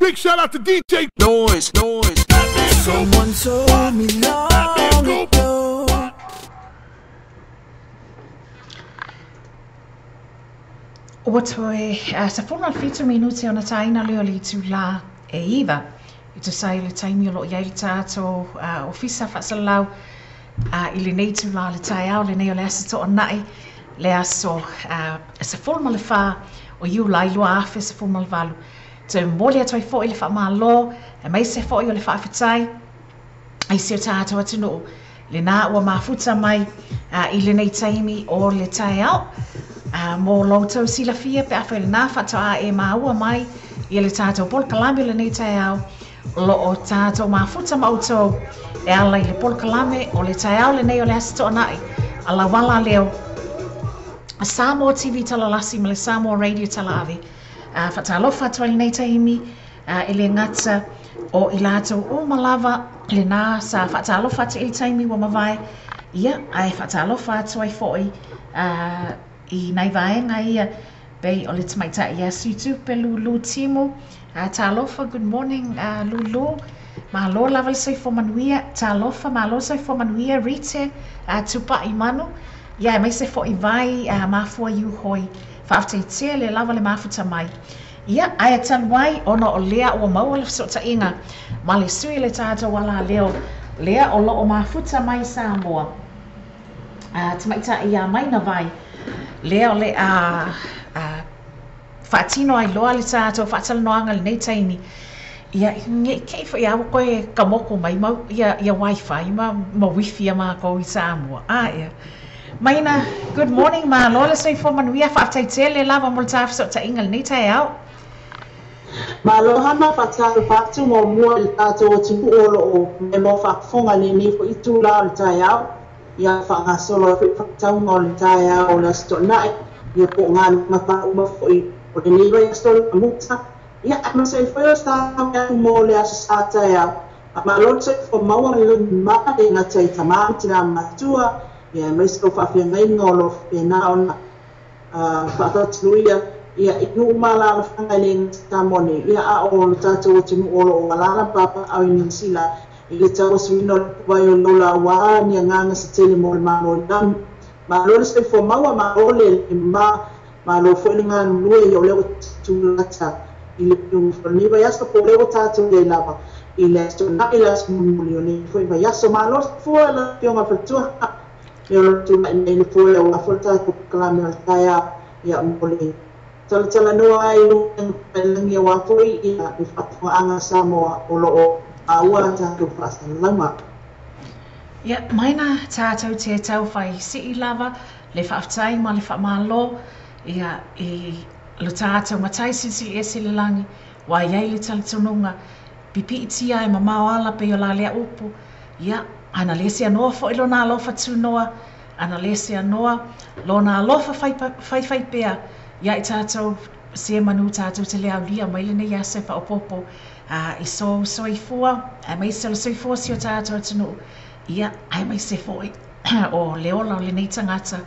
Big shout out to DJ Noise, Noise. Someone told me long ago. Ua toe 17 minute ona tāina lea o le itulā e 9 e tusa ai o le taimi o lo o i ai le tatou ofisa faasalalau i lenei itulā o le taeao lenei o le Aso Toonai le aso 14 o Iulai 2018. Toe momoli atu ai foi le faamalo aemaise foi o le faafetai i si o tatou atunuu lena ua mafuta mai i lenei taimi o le taeao. Mo lo outou silafia pe afai o lena faatoa e maua mai ia le tatou polokalame o lenei taeao, o lo o tatou mafuta ma outou e ala i le polokalame o le taeao lenei o le Aso Toonai a Lauala Leo Samoa TV Talalasi ma le Samoa Radio Talaave. Faatalofa atu ai lenei taimi e le gata o i latou uma lava lena sa faatalofa atu i le taimi ua mavae, ia, ae faatalofa atu ai foi i nai vaega ia pei o le tamaitai ia Suitupe Lulu Timu. Talofa, good morning Lulu. Malo lava le soifua manuia. Talofa, malo le soifua manuia Rite Tupai Manu. Ia, aemaise foi Vai Mafua Iuhoi. Faafetai tele lava le mafuta mai. Ia, ae talu ai ona o lea ua maua le fesootaiga ma le sui o le tatou alaleo lea o lo o mafuta mai Samoa, tamaitai ia Maina Vai, lea o le a faatino ai loa le tatou faatalanoaga i lenei taimi. Ia, ne i te i foi lava ua toe tamoku mai mau ia, ia wifi ma, ma wifi a matou i Samoa. A ia. Maina, good morning, malo le soifua manuia, faafetai tele lava mo le ta fesootaiga i lenei taeao. Malo Hana, faatalofa atu muamua i le tatou atunuu o lo o maimoa faafofoga i lenei foi itula o le taeao. Ia faagasolo ai foi faatauga o le taeao o le Aso Toonai, ia po o galuega faauma foi o lenei vaiaso o le amuta, ia aemaise ai foi o se atu mo le Aso Sa taeao. Faamalo le soifua maua ma le lagi mama, le gata i tama ma tina matutua, ia aemaise o faafeagaiga o lo o faapena ona faatautanuia ia i nuu ma alaalafaga e le gata i Samoa nei, ia a o lo tatou atunuu o lo o alaala ma papaaao i Niu Sila i le tauasuina o le ipuvai o le ola aua ni agaga se tele mo le Malo i lagi. Malo le soifua maua, malo le lagi mama, malo foi le galulue, ia o lea ua tulata i le piuga foi o lenei vaiaso, po o lea ua tatou i ai lava i le Aso Toonai, le aso mulimuli o lenei foi vaiaso. Malo le soifua lau Afioga i le Faletua, ia o lo o tulai mai le foe aua foi le tatou polokalame o le taeao, ia mo le talatalanoa ai i luga o le lagi aua foi ia le faafofogaaga a Samoa o lo o maua a tatou faasalalauga. Ia, maina tatou te tau fai sii lava le faafetai ma le faamalo ia i lo tatou matai silisili ese i le lagi, ua i ai le talitonuga pipiitia e mamao ala pei o la lea upu, ia, ana le seanoa foi lona alofa tunoa, ana le seanoa lona alofa faifaipea ia i tatou se manu tatou te le aulia mai lenei aso e faaopoopo i sou soifua, aemaise o le soifua o si o tatou atunuu, ia, aemaise foi o le ola o lenei tagata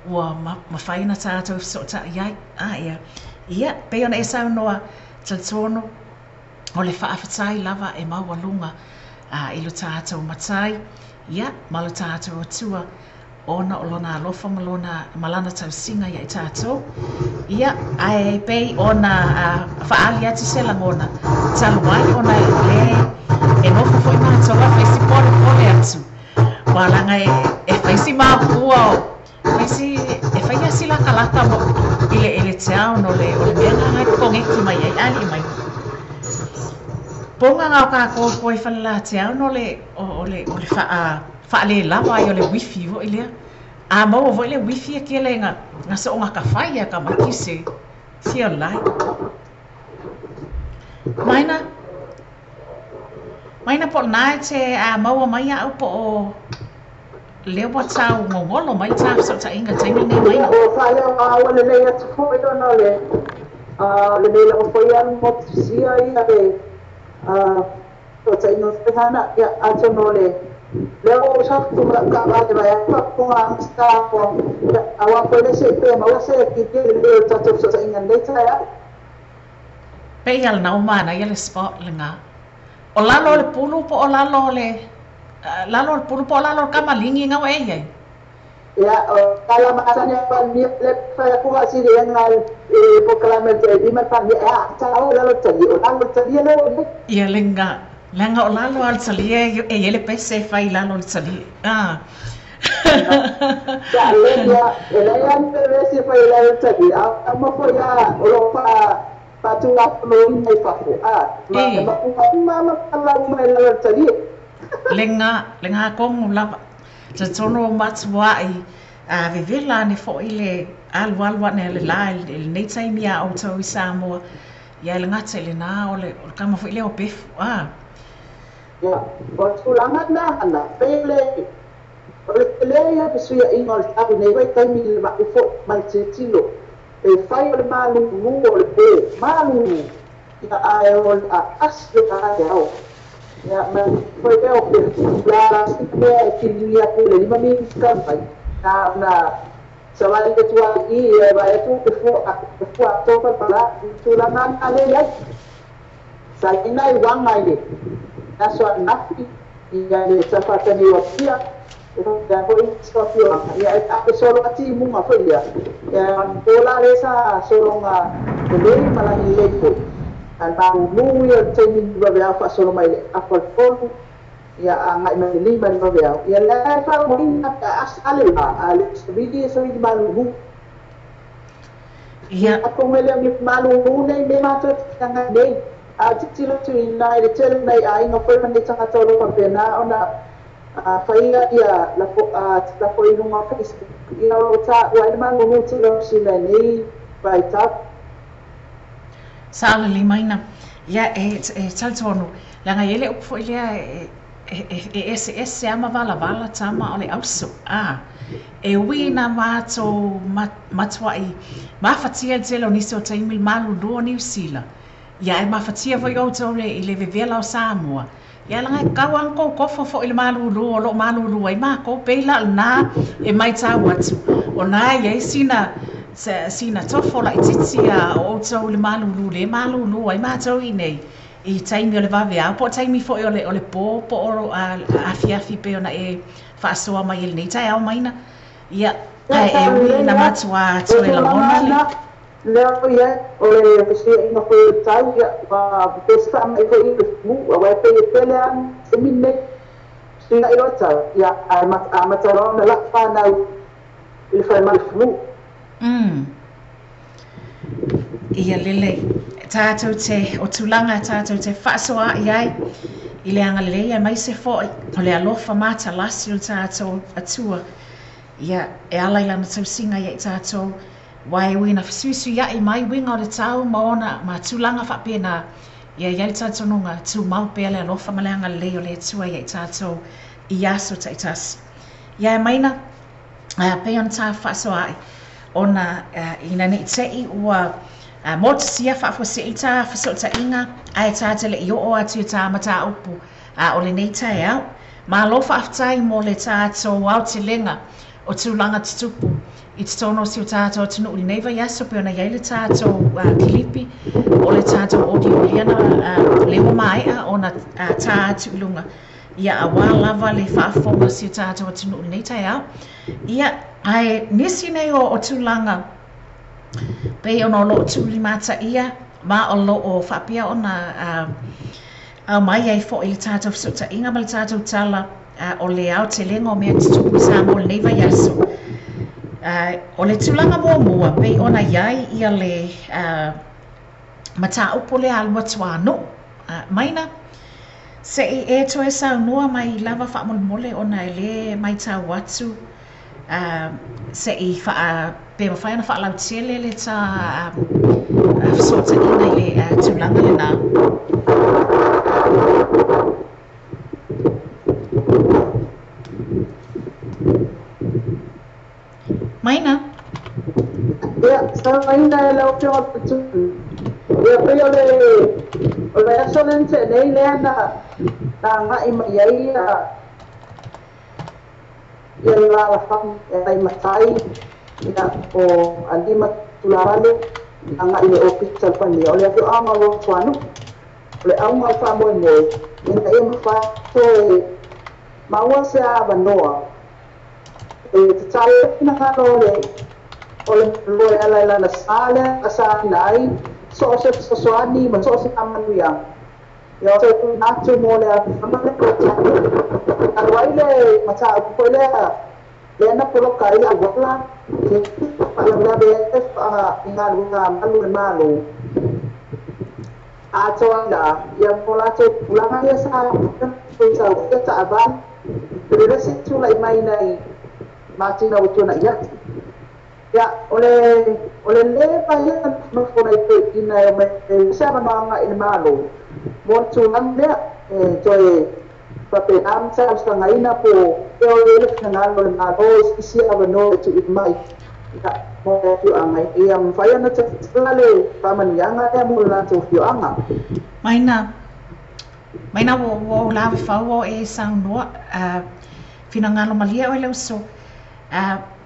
ua mafai ona tatou fesootai ai. A ia, ia, pei ona e saunoa, talitonu o le faafetai lava e maualuga i lo tatou Matai, ia, ma lo tatou Atua, ona o Lona alofa ma Lona, ma Lana tausiga ia i tatou. Ia, ae pei ona faaali atu se lagona, talu ai ona o lea e nofo foi matou a fai si polepole atu, ua leaga e fai si mapua o, fai si, e fai lava si latalata mo, i le, i le town o le, o le mea lena e koneki mai ai alii mai. Poga na o tatou koe Falelatea ona o le, o le, o le faa, faalelava ai o le wifi foi lea. A maua foi le wifi e kele nga, nga soonga ka fai ia ka maki se sia lai. Maina, maina po o lena e te a maua mai au po o lea ua tau gogolo mai le ta fesootaiga i le taimi lenei Ia, maina. ua faaleoa lelei atu foi ona o le lenei lava foi alu motusia ia le fesootaiga foi Hana. Ia, atonu o le lea ua ou safu ma lau taavale vaeatu faafofoga a Samoa, ia, aua foi le se i pe maua se kilia lelei o le tatou fesootaiga i lenei taeao. Pei a lena ua manaia le spot lena. O lalo o le pulu po o lalo o le lalo o le pulu po o lalo o le kamaligi na ua e i ai? Ia, o tala masani a Palemia, le fai atu faasiliga i polokalame a le lima le Palemia, e a tau i lalo o le talia, o lalo o le talia lea ua i ai. Ia lena, leaga o lalo lava o le talia e i ai le pese e fai i lalo o le talia. Ah. Sa le ia, e leai lava ni pevesi e fai i lalo o le talia, a uma foi lava o lo o faatulafonoina i fafo, a, ma e maua uma lava ma palau uma i lalo o le talia. Lena, lena tonu lava. Talitonu ua matuai vevela ane foi le alualu ane a le la i lenei taimi iā outou i Samoa. Ia e le gata i lena, o le kama foi lea o Pefu. A. Ia, o le tulaga lena Hana, pei o le o le tele ia o fesuiaiga o le tau i nei vaitaimi i le vaai foi ma le tilotilo, pe fai o le malulu o le pō, malulu, ia ae o le aasi o le taeao. Ia, ma foi lea o Pefu, la sina mea e fililia atu i le 5 miniti talu ai, na ona savali atu lava i i, e vaai atu Pefu a Pefu atoa palapala, i le tulaga lena lea e i ai. Sa i ai nai uaga i le aso ananafi, ia le tafatani o Apia, e faapea foi isi o afioaga, ia e ape solo ati i muga foi lea, ia po la lea sa sologa lelei ma lagi lelei foi. A le malulu ia o le taimi i vaveao faasolo mai le afa o le 3, ia agai mai le 5 i le vaveao, ia lea e faalogoina pe a asa le la, a le savili e savili malulu. Ia. Atonu e le o ni malulu nei mea matou te feagai nei, a o tilotilo atu i ina i le tele o nai aiga foi ma nei tagata o lo o faapena ona faia ia lafo i luga o Facebook, ia o lo o taua ai le malulu tele o sila i nei vaitau. Saolelemaina. Ia, e talitonu, leaga e i ai le upu foi lea e eseese lava ma valavala tama o le auso. A, e ui ina matou matuai mafatia i le tele o nisi o taimi i le malulu o Niu Sila, ia ae mafatia foi outou i le vevela o Samoa, ia leaga e tatau lava ona tou tofo foi i le malulu o lo o malulu ai matou, pei la o lena e matau atu, o lena e i ai sina tofo laitiiti a o outou i le malulu lea e malulu ai matou i inei i taimi o le vaveao po o taimi foi o le po po o afiafi pei ona e faasoa mai i lenei taeao maina. Ia, Ia, ae sa e ui lelei ina lava. matua O le toe tulaga lagona le. lena, lea o i ai, o le fesuiaiga foi o le tau, ia, ua pei se faamai foi i le flu, aua e pei e tele lava le taimi lenei, fesuiai loa le tau, ia, ae amata loa ona laki fanau i le falemai flu. Ia lelei. Tātou te, o tulaga tātou te faasoaai ai i le agalelei aemaise foi o le alofa matalasi o le tātou Atua, ia, e ala i Lana tausiga ia i tātou, aua e ui ina fesuisuiaʻi mai uiga o le tau ma ona ma tulaga faapena, ia i ai le talitonuga, tumau pea le alofa ma le agalelei o le Atua ia i tātou i aso taitasi. Ia e maina, pei ona ta faasoaai, ona ina ne i te i ua motusia faafuasei ta fesootaiga ae ta te le i oo atu i ta mataupu o lenei taeao. Malo faafetai mo le tatou aotelega o tulaga tutupu i totonu o si o tatou atunuu i lenei vaiaso pei ona i ai le tatou kilipi o le tatou audio lea na lea ua maea ona ta atu i luga ia aua lava le faafofoga a si o tatou atunuu i lenei taeao. Ia, ae nisi nei o tulaga pei ona o lo o tuulimataia ma o lo o faapea ona aumai ai foi i le tatou fesootaiga ma le tatou tala o le aotelega o mea tutupu i Samoa i lenei vaiaso. O le tulaga muamua pei ona i ai ia le mataupu lea a le matuanuu maina, se i e toe saunoa mai lava faamolemole ona e lē matau atu se i faa pe mafai ona faalautele le ta fesootaiga i le tulaga lena. Maina. Ia, saunoaina e lau Afioga i le Tupu. Ia, pei o le, o le aso lea na tea nei lea na, na agai mai ai ia, ia le alaalafaga e ai matai, ia, o alii ma tulāvale, Aga'i le ofisa o le Palemia, o le afioaga o Luatuanu'u. O le auga o le faamoemoe, ina ia mafai toe maua se avanoa e tatalo ai finagalo o le o le Malo e ala i lana sa lea na faasaina ai so o se fesoasoani ma so o se faamanuiaga ia toe tuuina atu mo le afioaga lea o Luatuanu'u. Talu ai le mataupu foi lea lea na poloka ai le auala faalavelave ai i galuega a malu o le Malo atoa ai la ia mo latou tulaga ia sa sau ia taavale i le isi tulai mai nai masina ua tuanai atu. Ia, o le o le lē vaai nofo nai toeaiina e omai e se avanoa agai i le Malo mo le tulaga lea e toe faapena ona talosagaina po o ea o i ai le finagalo o le Malo i isi avanoa e tuuina mai ia mo le afioaga ia mafai ona tatala le faamanuiaga lea mo le latou afioaga. Maina, maina ua ua ou lave fau o e saunoa, finagalo malie oe le uso,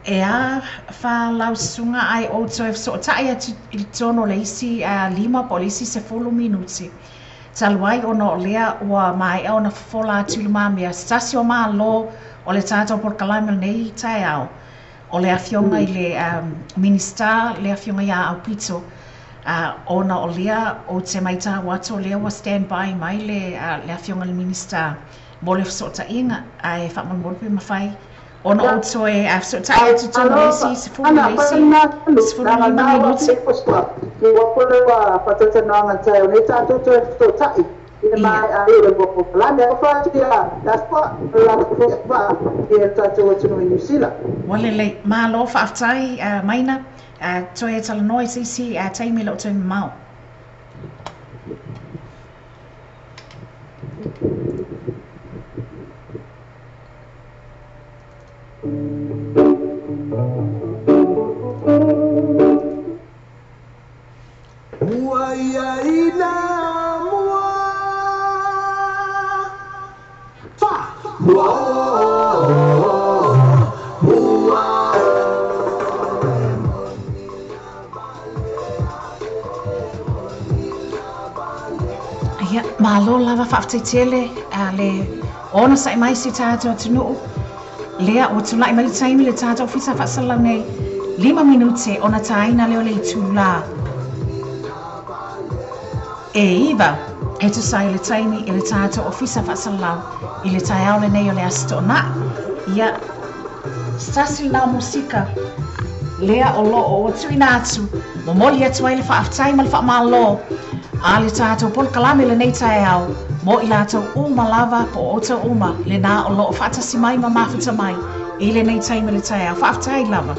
e a faalaususuga ae ou toe fesootai atu i totonu o le isi 5 po o le isi 10 minuti. Talu ai ona o lea ua maea ona fofola atu i lumamea se tasi o Malo o le tatou polokalame o lenei taeao, o le Afioga i le Minisita, le Afioga ia Aupito, ona o lea ou te maitau atu o lea ua stand by mai le Afioga i le Minisita mo le fesootaiga, ae faamolemole pe mafai ona ou toe fesootai atu totonu o le isi 10 i le isi 15 minute. Ua lelei. Malo faafetai Maina. Toe talanoa i se isi taimi e le o toe mamao. Ua ia i la mua fa mua mua. Ia, malo lava faafetai tele le onosai mai si tatou atunuu. Lea ua tulai mai le taimi le tatou ofisa faasalalau nei, 5 minute ona tāina lea o le itulā e 9 e tusa ai le taimi i le tatou ofisa faasalalau i le taeao lenei o le Aso Toonai. Ia, se tasi lena o musika lea o lo o ua tuuina atu, momoli atu ai le faafetai ma le faamalo a le tatou polokalame i lenei taeao mo i latou uma lava po o outou uma lena o lo o faatasi mai ma mafuta mai i lenei taimi o le taeao. Faafetai lava.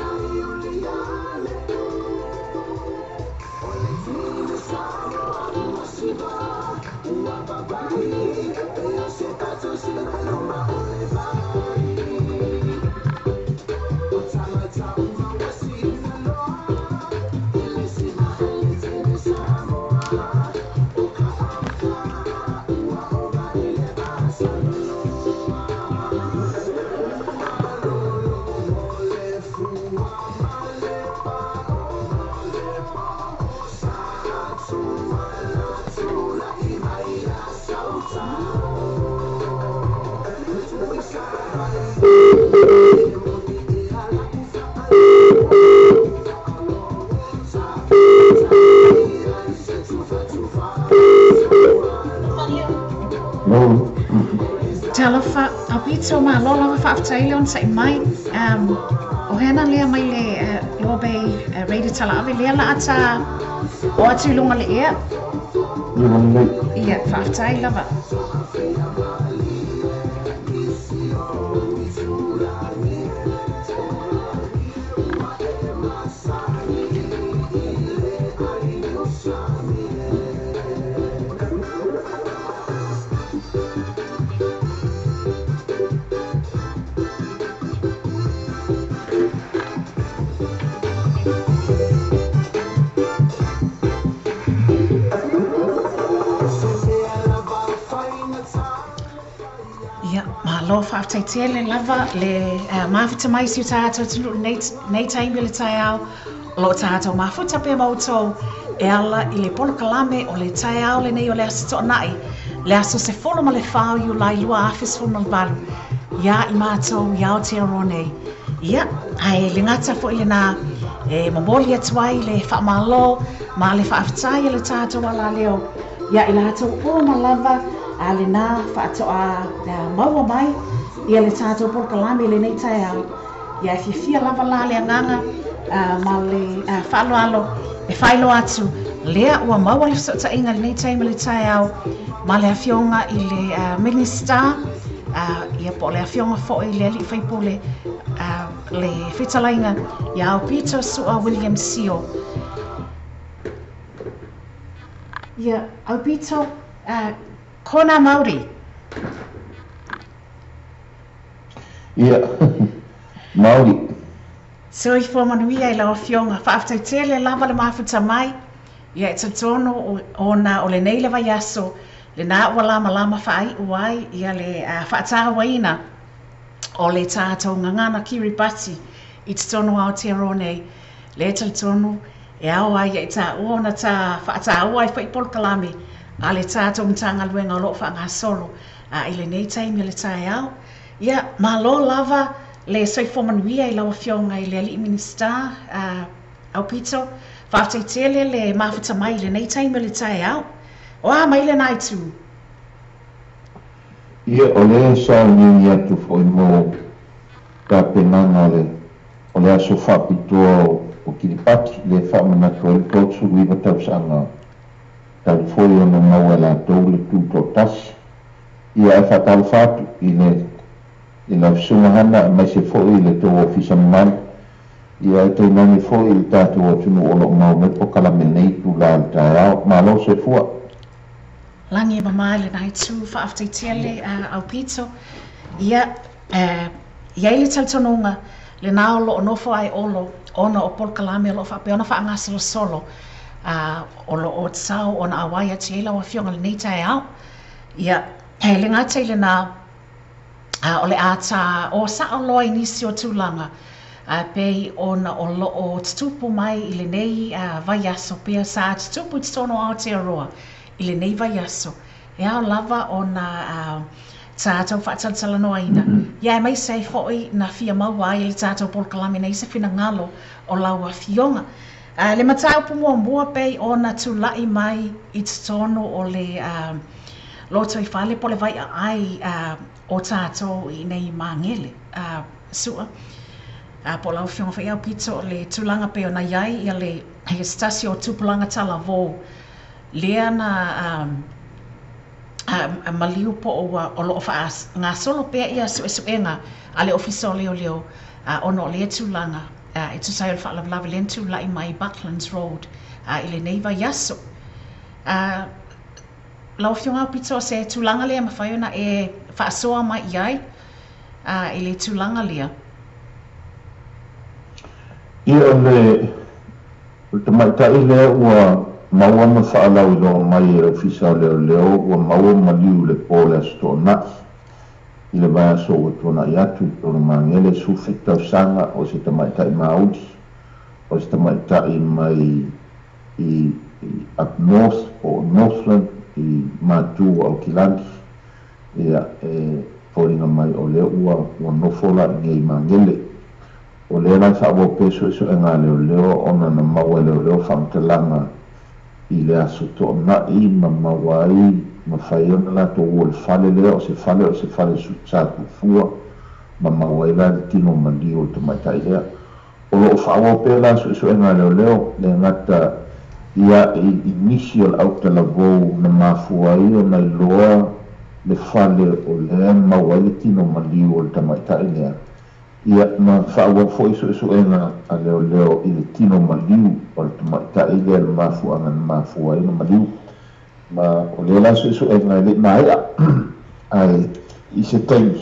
Talofa, Aupito, malo lava faafetai le onosai mai. O hea na lea mai le Loa Bay Radio Talaave lea la a ta o atu i luga le ea. Ia, faafetai lava. Malo faafetai tele lava le mafuta mai si o tatou atunuu i lenei taimi o le taeao. O lo o tatou mafuta pea ma outou e ala i le polokalame o le taeao lenei o le Aso Toonai, le aso 14 o Iulai 2018, ia i matou i Aotearoa nei. Ia, ae le gata foi lenā, e momoli atu ai le faamalo ma le faafetai a le tatou alaleo ia i latou uma lava a lenā faatoa maua mai ia le tatou polokalame i lenei taeao. Ia e fiafia lava la le agaga ma le faaaloalo e faailoa atu lea ua maua le fesootaiga i lenei taimi o le taeao ma le Afioga i le Minisita, ia po o le Afioga foi i le Alii Faipule, le Fetalaiga ia Aupito Su'a William Sio. Ia, Aupito, kona mauri. Ia, Maori. Soifua manuia i lau Afioga. Faafetai tele lava le mafuta mai. Ia, e talitonu ona o lenei le vaiaso lenā ua lamalama faaiu ai ia le faatauaina o le tatou gagana Kiribati i totonu o Aotearoa nei. Lea e talitonu e ao ai ia i taua ona ta faataua ai foi polokalame a le tatou Matagaluega o lo o faagasolo i lenei taimi o le taeao. Ia, malo lava le soifua manuia i lau Afioga i le Alii Minisita, Aupito. Faafetai tele le mafuta mai i lenei taimi o le taeao. O a mai lenā itu? Ia, o lea e sauniuni atu foi mo tapenaga o le o le aso faapitoa o Kiripati, lea e faamanatu ai le 39 tausaga talu foi ona maua e latou le tutoatasi. Ia, ae faatalofa atu i le i lau Susuga Hana aemaise foi i le tou ofisa mamalu, ia ae tainane foi i le tatou atunuu o lo o maua mai polokalame i lenei itula o le taeao. Malo soifua! Lagi e mama i lenā itu, faafetai tele Aupito. Ia, e i ai le talitonuga lenā o lo o nofo ae Olo ona o polokalame o lo o faapea ona faagasolosolo o lo o tatau ona auai atu i ai lau Afioga i lenei taeao. Ia, e le gata i lenā, o le a ta ō sao loa i nisi o tulaga e pei ona o lo o tutupu mai i lenei vaiaso pea sa tutupu i totonu o Aotearoa i lenei vaiaso. E ao lava ona tatou faatalatalanoaina, ia aemaise ai foi na fia maua ai e le tatou polokalame nei se finagalo o lau Afioga. Le mataupu muamua pei ona tulai mai i totonu o le lotoifale po o le vaiaai o tatou i inei i Magele, Su'a, po o lau Afioga foi Aupito, le tulaga pei ona i ai ia le se tasi o tupulaga talavou lea na maliu po o ua o lo o faagasolo pea ia suesuega a le Ofisa o Leoleo ona o lea tulaga e tusa ai o le faalavelave lea na tulai mai i Bucklands Road i lenei vaiaso. Lau Afioga Aupito, o se tulaga lea e mafai ona e faasoa mai i ai i le tulaga lea? Ia, o le tamaitai lea ua maua ma faalauiloa mai e le Ofisa o Leoleo ua maua maliu i le po o le Aso Toonai i le vaiaso ua tuanai atu i totonu Magele, 17 tausaga, o se tamaitai Māori, o se tamaitai mai i up north po o Northland i Matu o Aukilani. Ia, e foliga mai o lea ua ua nofo la i nei i Magele. O lea la e faaauau pea suesuega a leoleo ona na maua e leoleo faamatalaga i le Aso Toonai ma maua ai mafai ona latou o i le fale lea, o se fale o se fale sa tuufua ma maua ai la le tino maliu o le tamaitai lea. O lo o faaauau pea la suesuega a leoleo, le gata ia i nisi o le autalavou na mafua ai ona iloa le fale o lea maua ai le tino maliu o le tamaitai lea, ia ma faaauau foi suesuega a leoleo i le tino maliu o le tamaitai lea, le mafuaaga na mafua ai ona maliu. Ma o lea la suesuega e le i maea, ae i se taimi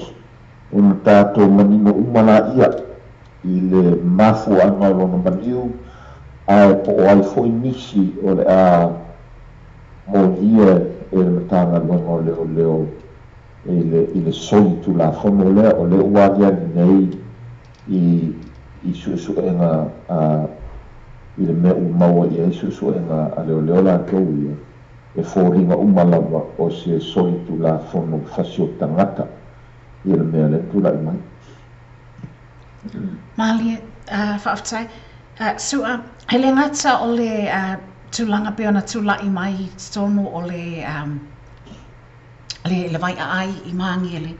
ona tatou manino uma laia i le mafuaaga o lona maliu, ae po o ai foi nisi o le a molia e le Matagaluega o Leoleo. i le solitulafono lea o lea ua aliali nei i suesuega i le mea ua maua i ai suesuega a leoleo latou ia e foliga uma lava o se solitulafono fasi o tagata i le mea lea tulai mai. Malie, faafetai. Su'a, e le gata o le tulaga pei ona tulai mai i totonu o le le vaiaai i Magele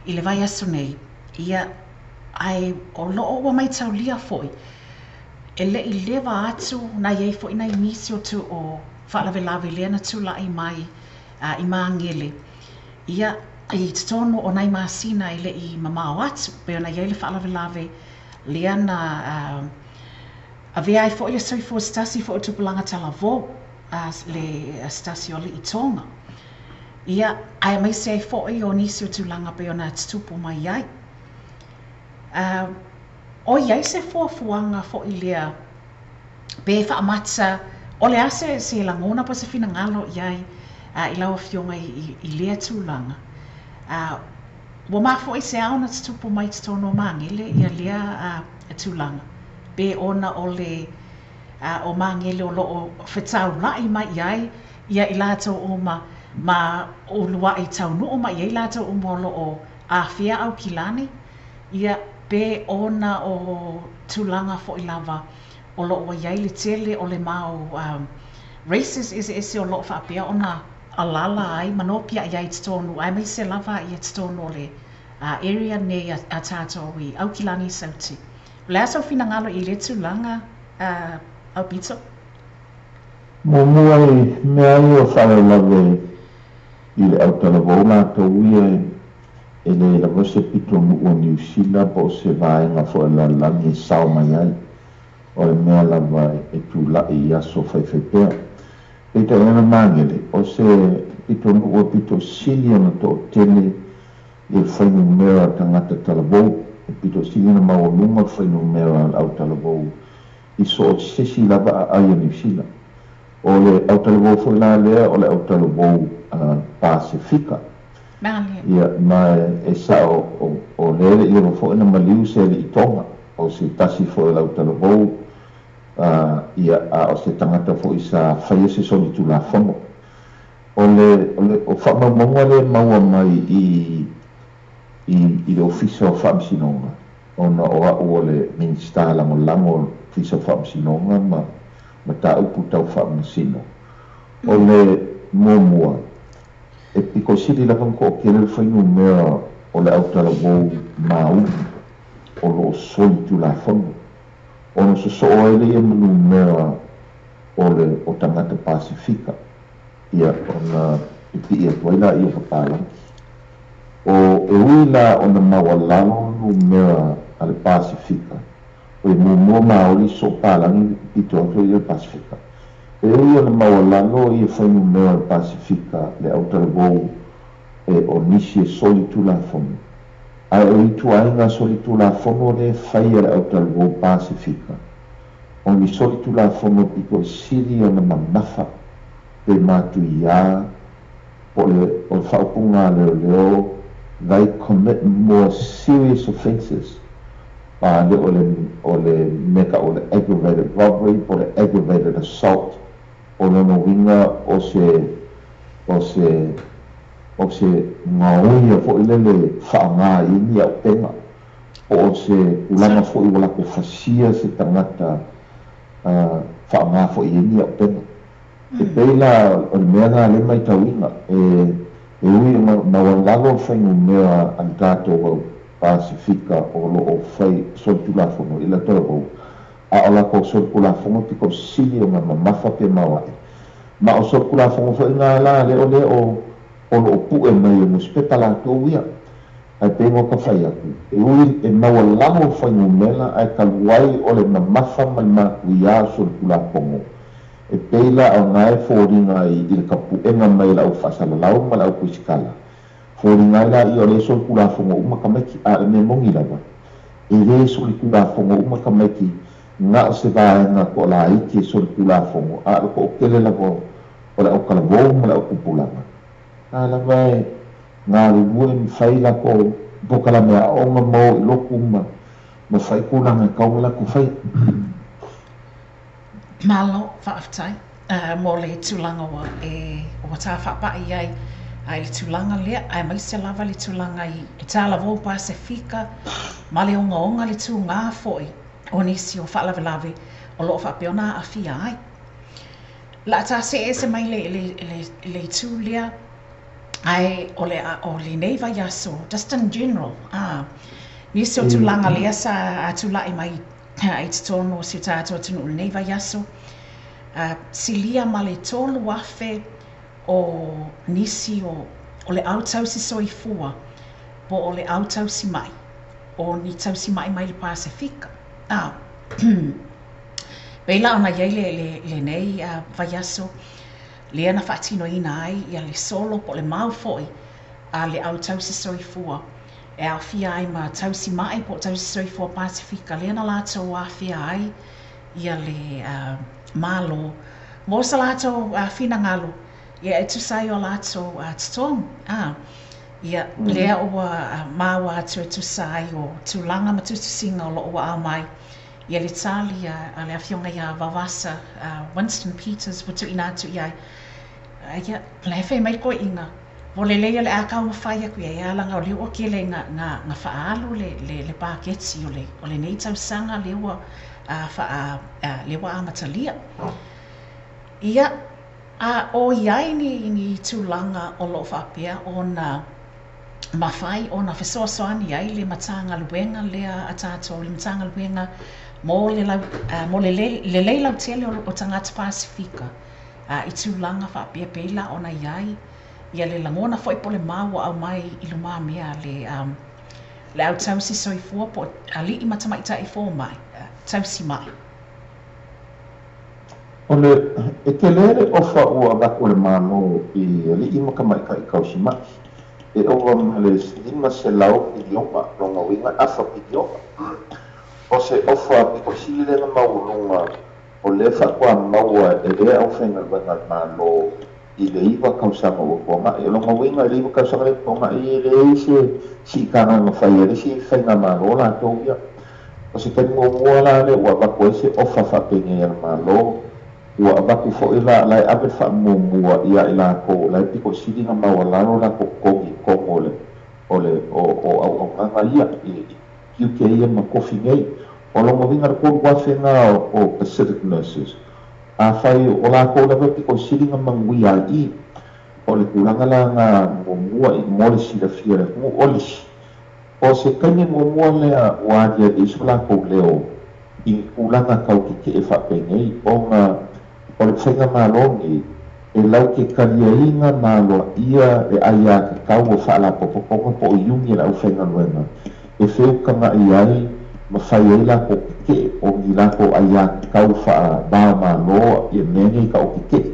i le vaiaso nei, ia, ae o loo ua maitaulia foi e le'i leva atu na iai foi nai nisi o tu o faalavelave lea na tulai mai i Magele, ia, i totonu o nai masina e le'i mamao atu, pei ona iai le faalavelave lea na avea ai foi le soifua o se tasi foi o tupulaga talavou, le se tasi o alii Toga, ia, aemaise ai foi o nisi o tulaga pei ona tutupu mai ai. O iai se fuafuaga foi lea pe faamata o le a se lagona po o se finagalo i ai i lau Afioga i lea tulaga? Ua mafua i se a ona tutupu mai i totonu o Magele ia lea tulaga, pe ona o le o Magele o loo fetaulai mai i ai ia i latou uma ma uluai taunuu mai i ai latou uma o loo afea Aukilani, ia, pe ona o tulaga foi lava o loo ua iai le tele o le mau races eseese o loo faapea ona alala ai ma nopiai ai i totonu, aemaise lava ia totonu o le area nei a tatou i Aukilani i Sauti. O le a sou finagalo i lea tulaga, Aupito? Muamua i mea ia o faalavelave i le autalavou latou ia e le lava se pitonuu o Niu Sila po o se vaega foi o le lalolagi e sao mai ai, o le mea lava e tulai i aso faifaipea. Peitai ane Magele, o se pitonuu e pito sili ona toatele i le fuainumera o tagata talavou, e pito sili ona maualuga le fuainumera o le autalavou i so o se isi lava aai o Niu Sila. O le autalavou foi la lea o le autalavou Pasefika. Ia, ma e sao o lea e le'i leva foi ona maliu se alii Toga, o se tasi foi o le autalavou, ia, a o se tagata foi sa faia se solitulafono. O le o faamaumauga lea e maua mai i i le Ofisa o Faamasinoga, ona o a'u o le Minisita Lagolago o le Ofisa o Faamasinoga ma mataupu tau faamasino. O le muamua, e pito sili lava ona toatele le fuainumera o le autalavou Māori o loo solitulafono, ona sosoo ai lea ma numera o le o tagata Pasefika, ia, ona pipii atu ai laia o papalagi. O e ui la ona maualalo numera a le Pasefika, o e muamua Māori sosoo papalagi pito atu ai ia le Pasefika. E ui ona maualalo ia fuainumera o le Pasefika le autalavou e o nisi e solitulafono, ae o ituaiga solitulafono lea e fai e le autalavou Pasefika, o ni solitulafono pito e sili ona mamafa pe matuiā, po o le o le faaupuga a leoleo, they commit more serious offences, a le o le o le mea tau o le aggravated robbery po o le aggravated assault. O lona uiga o se o se o se gaoia foi lele faaaoga i ni auupega, po o se tulaga foi ua latou fasia se tagata faaaoga foi i ni auupega. E pei la o le mea lena lea e matauina, e ui ona maualalo le fuainumera a le tatou au Pasefika o lo o fai solitulafono i le talavou, a o latou solitulafono pito sili ona mamafa pe maoae. Ma o solitulafono foi na la lea o lea o lo o pue mai e nusipepa latou ia. Ae pei ona ta fai atu, e ui e maualalo le fuainumera ae talu ai o le mamafa ma le matuiā o solitulafono, e pei la o na e foliga i le tapuega mai e le au faasalalau ma le au koisikala. Foliga ai laia o lea e solitulafono uma tamaiti, a o le mea moni lava, e lē solitulafono uma tamaiti, na o se vaega toalaiti e solitulafono, a o le toatele lava o le autalavou ma le autupulaga, na lava e galulue ma fai lakou pokalame aoaoga ma o i lotu ma fai tulaga e tatau ona latou faia. Malo faafetai mo le tulaga ua e ua ta faapai ai i le tulaga lea, aemaise lava le tulaga i le talavou Pasefika ma le ogaoga le tuga foi o nisi o faalavelave o lo o faapea ona aafia ai. O le a ta see ese mai le, le, le, le itu lea, ae o le, o lenei vaiaso, just in general, nisi o tulaga lea sa tulai mai i totonu o si o tatou atunuu i lenei vaiaso, silia ma le 3,000 o nisi o le au tausi soifua po o le au tausi mai, o ni tausi mai mai le Pasefika. Pei la ona i ai lenei vaiaso, lea na faatinoina ai ia le solo po o le mau foi a le au tausi soifua e aofia ai ma tausi mai po o tausi soifua Pasefika, lea na latou afea ai ia le Malo mo sa latou finagalo ia e tusa ai o latou totogi. Ia, lea ua maua atu e tusa ai o tulaga ma tusitusiga o lo o ua aumai ia le tali a le Afioga ia Vaovasa Winston Peters ua tuuina atu i ai. Ia, la e fai mai le toeaina, ua lelei o le a taumafai atu i ai, a leaga o lea ua tele ina faaalu le paketi o lenei tausaga lea ua lea ua amatalia. Ia, a o i ai ni tulaga o lo o faapea ona mafai ona fesoasoani ai le Matagaluega lea a tatou, le Matagaluega mo le lau, mo le lelei lautele o tagata Pasefika i tulaga faapea pei la ona i ai ia le lagona foi po o le mau ua aumai i lumamea le au tausi soifua po o alii ma tamaitai fomai tausi mai. O le e tele le ofa ua avatu e le Malo i alii ma tamaitai tausi mai, e ova ma le 500 piliona, lona uiga e afa piliona. O se ofa pito sili lea na maualuga o lea faatoa maua e lea aufaigaluega a le Malo i le 9 tausaga ua tuanai. O lona uiga i le 9 tausaga lea ua tuanai e leai se siitaga na fai e le isi faigamalo latou ia. O se taimi muamua la lea ua avatu ai se ofa faapenei a le Malo, ua avatu foi la la e ave le faamuamua ia i latou la e pito sili na maualalo latou totogi i totonu o le o o auaunaga ia i tiute ia ma tofi nei. O lona uiga le 3,000 na o Pacific Nurses, afai o latou lava e pito sili na manuia ai i o le tulaga la na muamua i mo le silafia e le atunuu. O le isi, o se taimi muamua lea ua aliali ai so latou leo i ni tulaga tau tetee faapenei, ona o le faigamalo nei e latou te taliaina ma aloaia le aiatatau o faalapotopotoga po o iuni e le aufaigaluega e feutaga'i ai ma fai ai latou tetee o ni latou aiatatau faavaomalo ia mea nei ta'u tetee.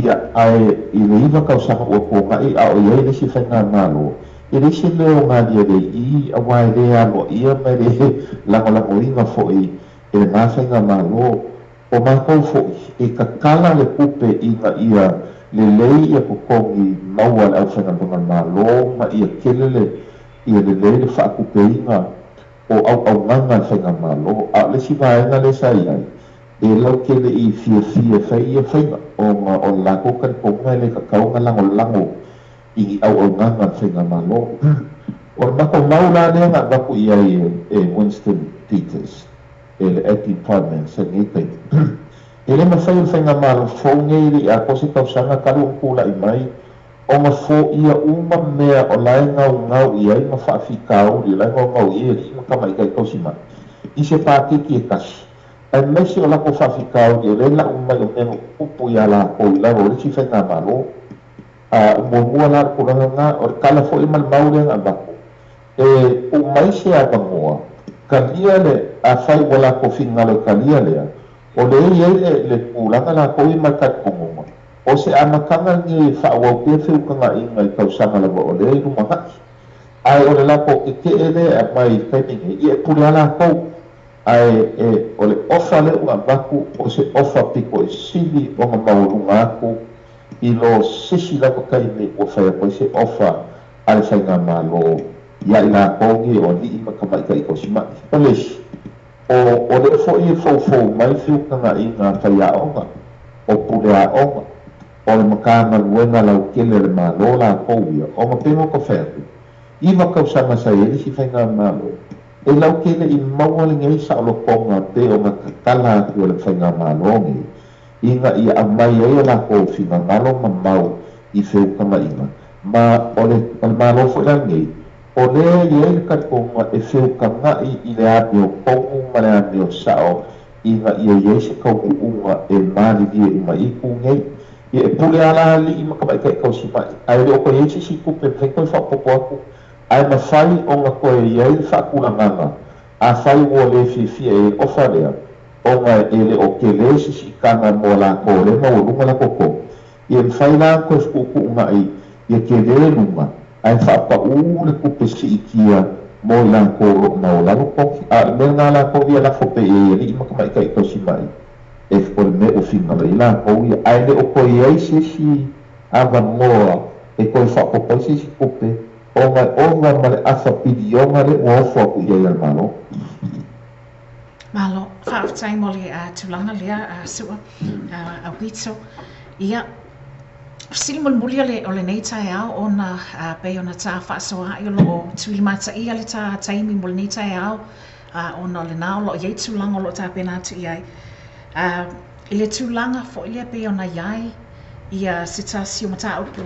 Ia, ae i le 9 tausaga ua tuana'i a o i ai le isi faigamalo, e leai se leo galiali ai i i, auā e lē aloaia ma e lē lagolagoina foi e lenā faigamalo. O matou foi, e tatala le tupe ina ia lelei ia totogi maua a le aufaigaluega a le Malo ma ia tele le ia lelei le faatupeina o auaunaga a le faigamalo. A o le isi vaega lea sa i ai, e lautele i fiafia e fai ia faiga, ona o le latou talitonuga e le tatau ona lagolago i ni auaunaga a le faigamalo. O le matou mau la lea na avatu i ai e Winston Peters, e le Acting Prime Minister i lenei taimi, e le mafai e le faigamalo fou nei e le i atoa se tausaga talu ona tulai mai ona foia uma mea o la e gaugau i ai ma faafitauli o la e gaugau i ai alii ma tamaitai tausi mai i se paketi e tasi, aemaise o latou faafitauli o lea e lau mai o mea na tutupu iā latou i lalo o le isi faigamalo. A o muamua la le tulaga lena, o le tala foi ma le mau lea na avatu, e tuu mai se avanoa, talia le, afai ua latou finagalo e talia lea, o lea e i ai le, le tulaga latou ia ma le talitonuga, o se amataga lenei e faaauau pea feutaga'iga i tausaga lava o lea i lumana'i. Ae o le latou tetee lea e aumai i le taimi nei, ia e pule lava latou. Ae e, o le ofa lea ua avatu, o se ofa pito e sili ona maualuga atu i lo se isi lava taimi ua fai atu ai se ofa a le faigamalo ia i latou nei o alii ma tamaitai tausima'i. O le isi, o o lea foi e foufou mai feutagaiga a faiaoga, o puleaoga, o le Matagaluega lautele a le Malo latou ia, ona pei ona ou fai atu, iva tausaga sa i ai le isi faigamalo, e lautele i maua lenei saolotoga pei ona tatala atu e le faigamalo nei, ina ia aumai ai o latou finagalo ma mau i feutagaiga, ma o le o le Malo foi la lenei, o lea e i ai le talitonuga e feutaga'i i le amiotonu ma le amio sa'o ina ia i ai se tautu'uga e malilie uma i itu nei. Ia e pule lava la alii ma tamaitai tausima'i, ae le o toe i ai se isi tupe e mafai toe faaopoopo atu, ae mafai ona toe i ai le faatulagaga afai ua le fiafia i ai le ofa lea, ona e le o tele se siitaga mo latou o lea e maualuga latou togi. Ia e mafai la ona toe fetuutuunai ia tele luga ae faapaū le tupe siitia mo i latou o lo o maualalo togi. A o le mea lena latou ia lafo pea i ai i alii ma tamaitai tausima'i e o le mea ua finagalo i ai latou ia, ae le o toe i ai se isi avanoa e toe faaopoopo ai se isi tupe ona e ova ma le afa piliona lea ua ofo atu i ai a le Malo. Malo, faafetai mo le tulaga lea Su'a Aupito. Ia, fesili mulimuli o le o lenei taeao ona pei ona ta faasoaai o lo o tuilimataia le ta taimi mo lenei taeao ona o lena o lo o i ai tulaga o lo o tapena atu i ai. I le tulaga foi lea pei ona i ai ia se tasi o mataupu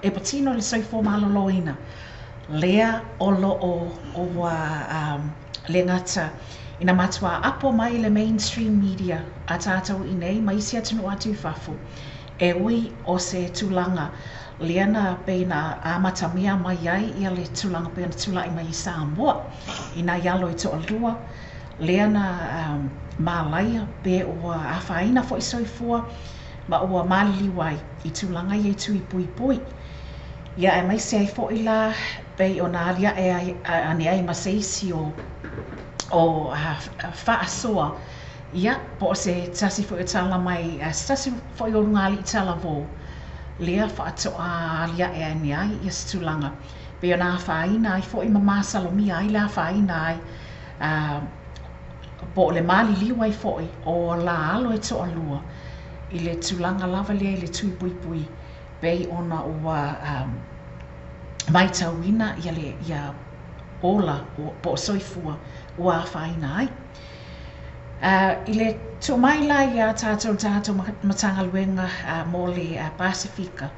e patino i le soifua maloloina lea o lo o ua le gata ina matuā apo mai le mainstream media a tātou i nei ma isi atunuu atu i fafo, e ui o se tulaga lea na pei na amatamea mai ai ia le tulaga pei ona tulai mai i Samoa i nai alo e toalua lea na malaia pe ua afaina foi soifua ma ua maliliu ai i tulaga ia i tui puipui. Ia aemaise ai foi la pei ona alia'e ai ane ai ma se isi o o faasoa, ia po o se tasi foi o tala mai se tasi foi o lugalii talavou lea faatoā alia'e ane ai ia se tulaga pei ona afaina ai foi ma masalomia ai le afaina ai po o le maliliu ai foi o la alo e toalua i le tulaga lava lea i le tui puipui pei ona ua matauina ia le ia ola po o soifua ua afaina ai. I le tuu mai la iā tātou tātou Matagaluega mo le Pasifika,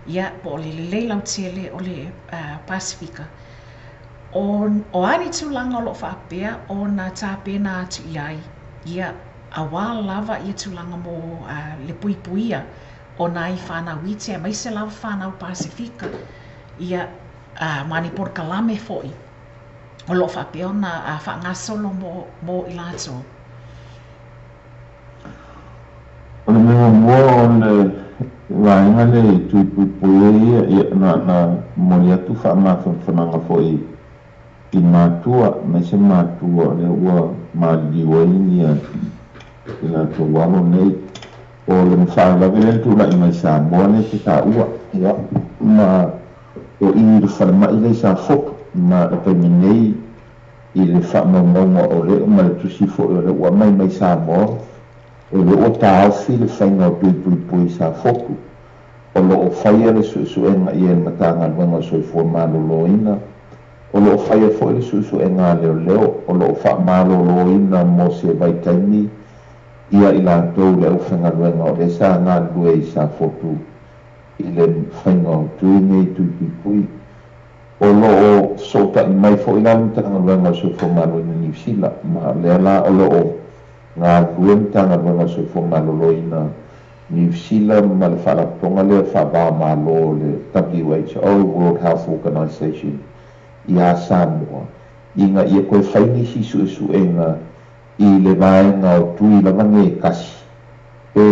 ia po o le lelei lautele o le Pasifika, o o a ni tulaga o lo o faapea ona tapena atu i ai, ia auā lava ia tulaga mo le puipuia o nai fanau iti aemaise lava fanau Pasifika, ia ma ni polokalame foi o lo o faapea ona faagasolo mo mo i latou. O le mea muamua o le vaega lea i tui puipui ai ia, ia na ona momoli atu faamafanafanaga foi i matua, aemaise matua o lea ua maliliu ai ia i latou alo nei. O le faalavelave lea na tulai mai Samoa lea e te taua, ia, ma o i i le falemai lea i Safotu, ma o le taimi nei i le faamaumauga o lea ma le tusi foi o lea ua aumai mai Samoa, o lea ua taofi le faiga o tui puipui i Safotu. O lo o faia le suesuega i ai e le Matagaluega o le Soifua Maloloina, o lo o faia foi le suesuega a leoleo, o lo o faamaloloina mo se vaitaimi ia i latou le aufaigaluega o lea sa galulue i Safotu i le faiga o tui nei tui puipui. O lo o fesootai mai foi la le Matagaluega o le Soifua Maloloina Niu Sila, ma o lea la o lo o galulue le Matagaluega o le Soifua Maloloina Niu Sila ma le Faalapotopotoga lea Faava-o-Malo le WHO, World Health Organization, iā Samoa ina ia toe fai nisi suesuega i le vaega o tui lava nei e tasi, pe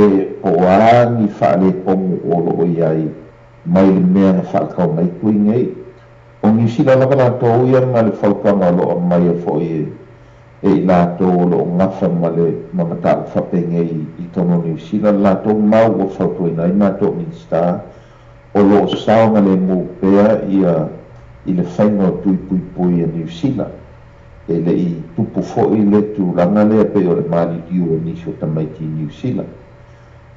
po o a ni faaletonu o lo o i ai mai le mea na faaletau mai tui nei. O Niu Sila lava latou ia ma le fautuaga o lo o aumaia foi e i latou o lo o gafa ma le ma mataupu faapenei i totonu o Niu Sila, le latou mau ua fautuaina ai matou Minisita, o loo saogalemu pea ia i le faiga o tui puipui a Niusila. E le'i tupu fo'i le tulaga lea pei o le maliliu o nisi o tamaiti i Niusila.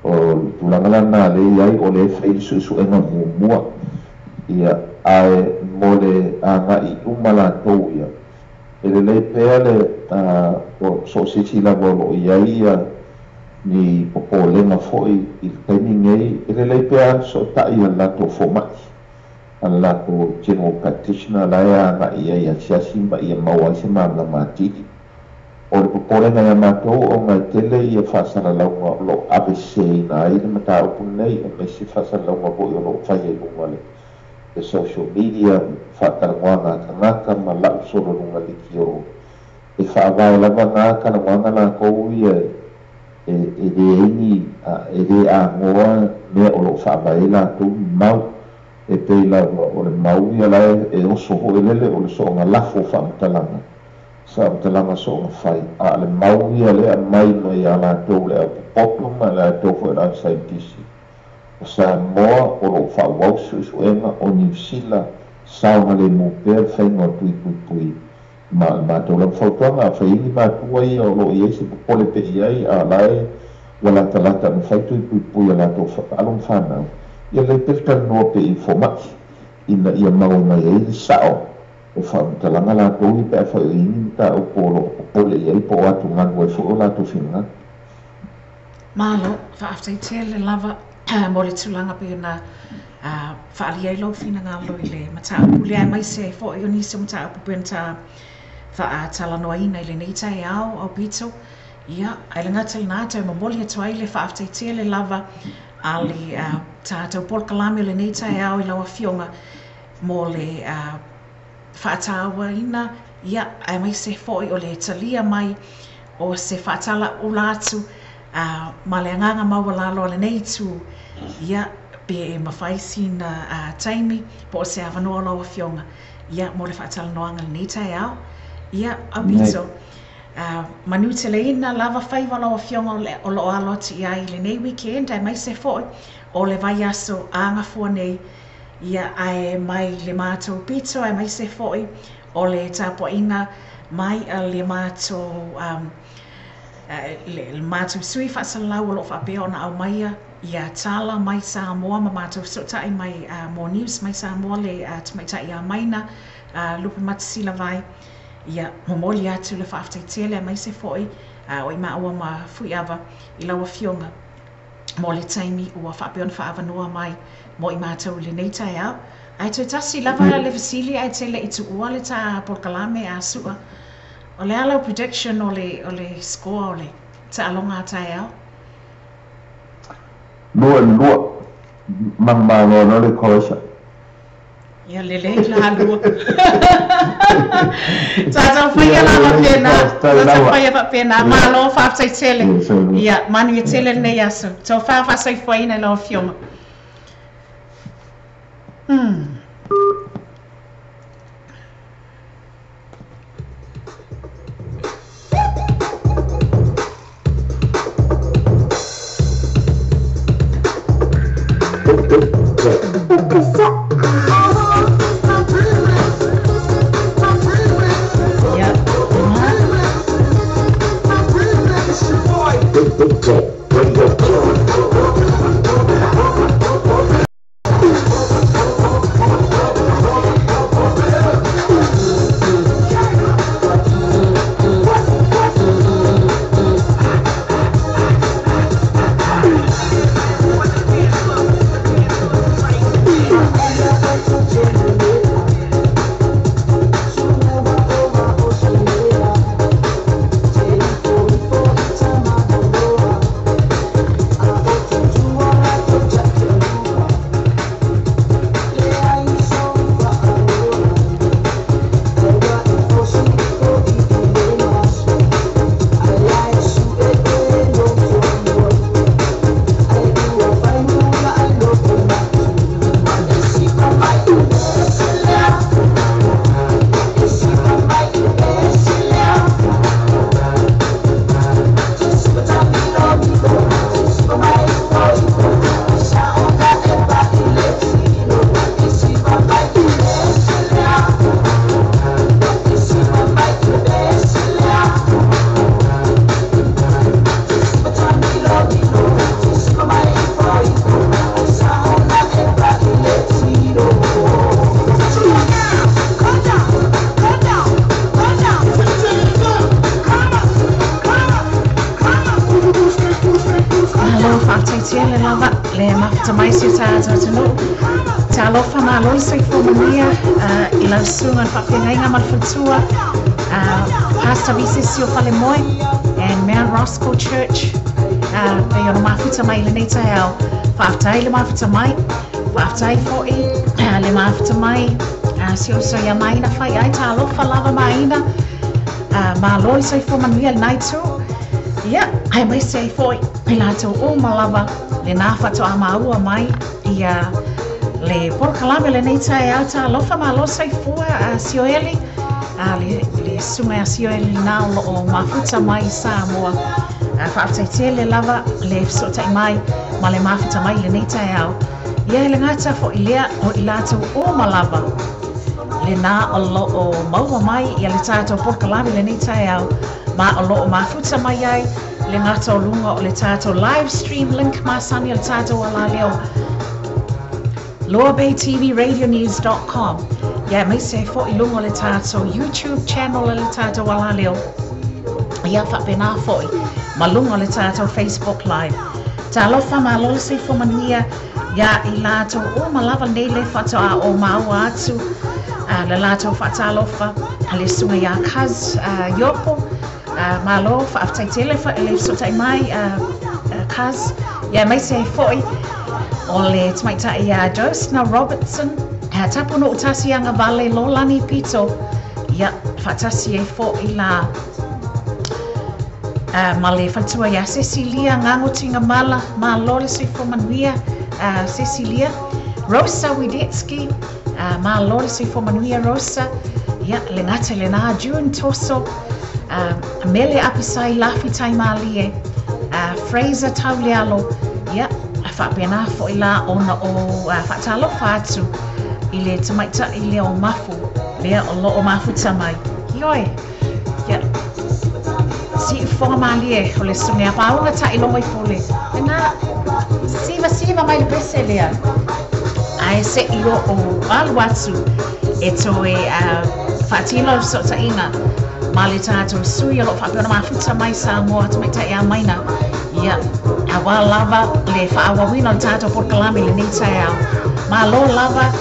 O le tulaga lana lea i ai o le fai le su'esu'ega muamua ia ae mo le aga'i uma latou ia e lelei pea le o so o se isi lava o lo'o i ai ia ni popolega fo'i i le taimi nei e lelei pea soota'i a le latou foma'i a le latou general practitioner la e aga'i ai asiasi ma ia maua ai se malamalama atili. O le popolega ia matou ona e tele ia faasalalauga o loo ave seseina ai le mataupu lenei aemaise faasalalauga fo'i o loo faia i luga le social media faatalanoaga a tagata ma la'u solo luga liki o e faavae lava na talanoaga latou ia e lē ai ni e lē agoa mea o loo faavae ai latou ni mau e pei lava o le mau ia lae e oso fo'i lele o le so'oga lafo faamatalaga faamatalaga so'oga fai a le mau ia lea aumai mai iā latou le aupopoto ma latou fo'i le ausaitisi o Samoa o loo fa'auau su'esu'ega o Niusila saogalemu pea le faiga o tui puipui ma o le matou lava fautuaga afai ai ni matua ia o loo i ai se popole pe i ai a lae ua latalata ona fai tui puipui a latou alo ma fanau ia lelei pea le talanoa pe i foma'i ina ia maua mai ai le sa'o o faamatalaga latou ia pe afai o i ai ni mataupu o loo popole i ai po o atugalu ai fo'i o latou finagalo. Malo, faafetai tele lava mo le tulaga pei ona faaalia ai lou finagalo i le mataupu lea aemaise ai fo'i o nisi o mataupu pei ona ta faatalanoaina i lenei taeao aupito. Ia, ae le gata i lena toe momoli atu ai le faafetai tele lava a le tatou polokalame o lenei taeao i lau Afioga mo le faatauaina, ia, aemaise foi o le talia mai o se faatalauula atu ma le agaga maualalo a lenei itu, ia, pe mafai sina taimi po o se avanoa o lau Afioga, ia, mo le faatalanoaga i lenei taeao. Ia, aupito, manuteleina lava faiva o lau Afioga o loo alo atu i ai i lenei weekend, aemaise foi o le vaiaso agafua nei, ia, ae mai le matou pito, aemaise foi o le tapuaiga mai a le matou le matou sui faasalalau o loo faapea ona aumaia ia tala mai Samoa ma matou fesootai mai More News mai Samoa le tamaitai ia Maina Lupematasila Vai. Ia, momoli atu le faafetai tele aemaise foi o i maua ma Fuiava i lau Afioga mo le taimi ua faapea ona faaavanoa mai mo i matou i lenei taeao. Ae toe tasi lava le fesili ae te le'i tuua le ta polokalame a Su'a. O le a lau prediction o le o le score o le taaloga a taeao? 2-2, manumalo loa le Croatia. Ia lelei la lua. Tatou faia la faapena. Tatou faia faapena. Malo faafetai tele. Ia manuia tele lenei aso. Tofa faasoifuaina i lau Afioga. Ia, lava le mafuta mai si o tātou atunuu. Talofa malo le soifua manuia i lau susuga i le faafeagaiga ma le faletua, Pastor Visesio Falemoe and Mount Roskill Church pei ona mafuta mai i lenei taeao. Faafetai le mafuta mai, faafetai foi le mafuta mai si uso ia Maina Faiai. Talofa lava Maina, malo le soifua manuia i lenai itu. Ia, aemaise ai foi i latou uma lava lenā faatoa maua mai ia le polokalame o lenei taeao. Talofa malo soifua a Sioeli, a le, le susuga ia Sioeli lenā o lo o mafuta mai i Samoa. Faafetai tele lava le fesootai mai ma le mafuta mai i lenei taeao. Ia e le gata foi lea o i latou uma lava lenā o lo o maua mai ia le tatou polokalame i lenei taeao ma o lo o mafuta mai ai le gata o luga o le tatou live stream link masani o le tatou alaleo loabaytvradionews.com ia aemaise ai foi i luga o le tatou YouTube channel a le tatou alaleo ia faapena foi ma luga o le tatou Facebook live. Talofa malo le soifua manuia iā i latou uma lava nei le faatoa o maua atu le latou faatalofa a le susuga iā Cuz Iopo. Malo faafetai tele le fesootai mai Cuz. Ia aemaise ai foi o le tamaitai iā Josna Robertson, Tapunuu Tasi Agavale Lolani Pito, ia faatasi ai foi la ma le faletua iā Cecilia Gagotigamala. Malo le soifua manuia Cecilia. Rosa Widetsky, malo le soifua manuia Rosa. Ia le gata i lenā June Toso, Mele Apisai Lafitai Malie, Fraser Taulealo, ia faapena foi la ona o faatalofa atu i le tamaitai lea o Mafu lea o lo o mafuta mai. Ioe. Ia, siufofoga malie o le susuga ia Pauga Taailogo i Pule. Lena, sivasiva mai le pese lea. Ae se'i o'u alu atu e toe faatino le fesootaiga ma le tatou sui o lo o faapea ona mafuta mai Samoa tamaitai Amaina. Ia, auā lava le faaauauina o le tatou polokalame i lenei taeao. Malo lava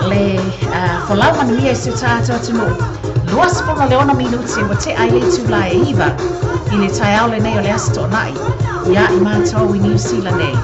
le folau manuia i si o tatou atunuu. 26 minute ua tea ai le itulā e 9 i le taeao lenei o le Aso Toonai iā i matou i Niu Sila nei.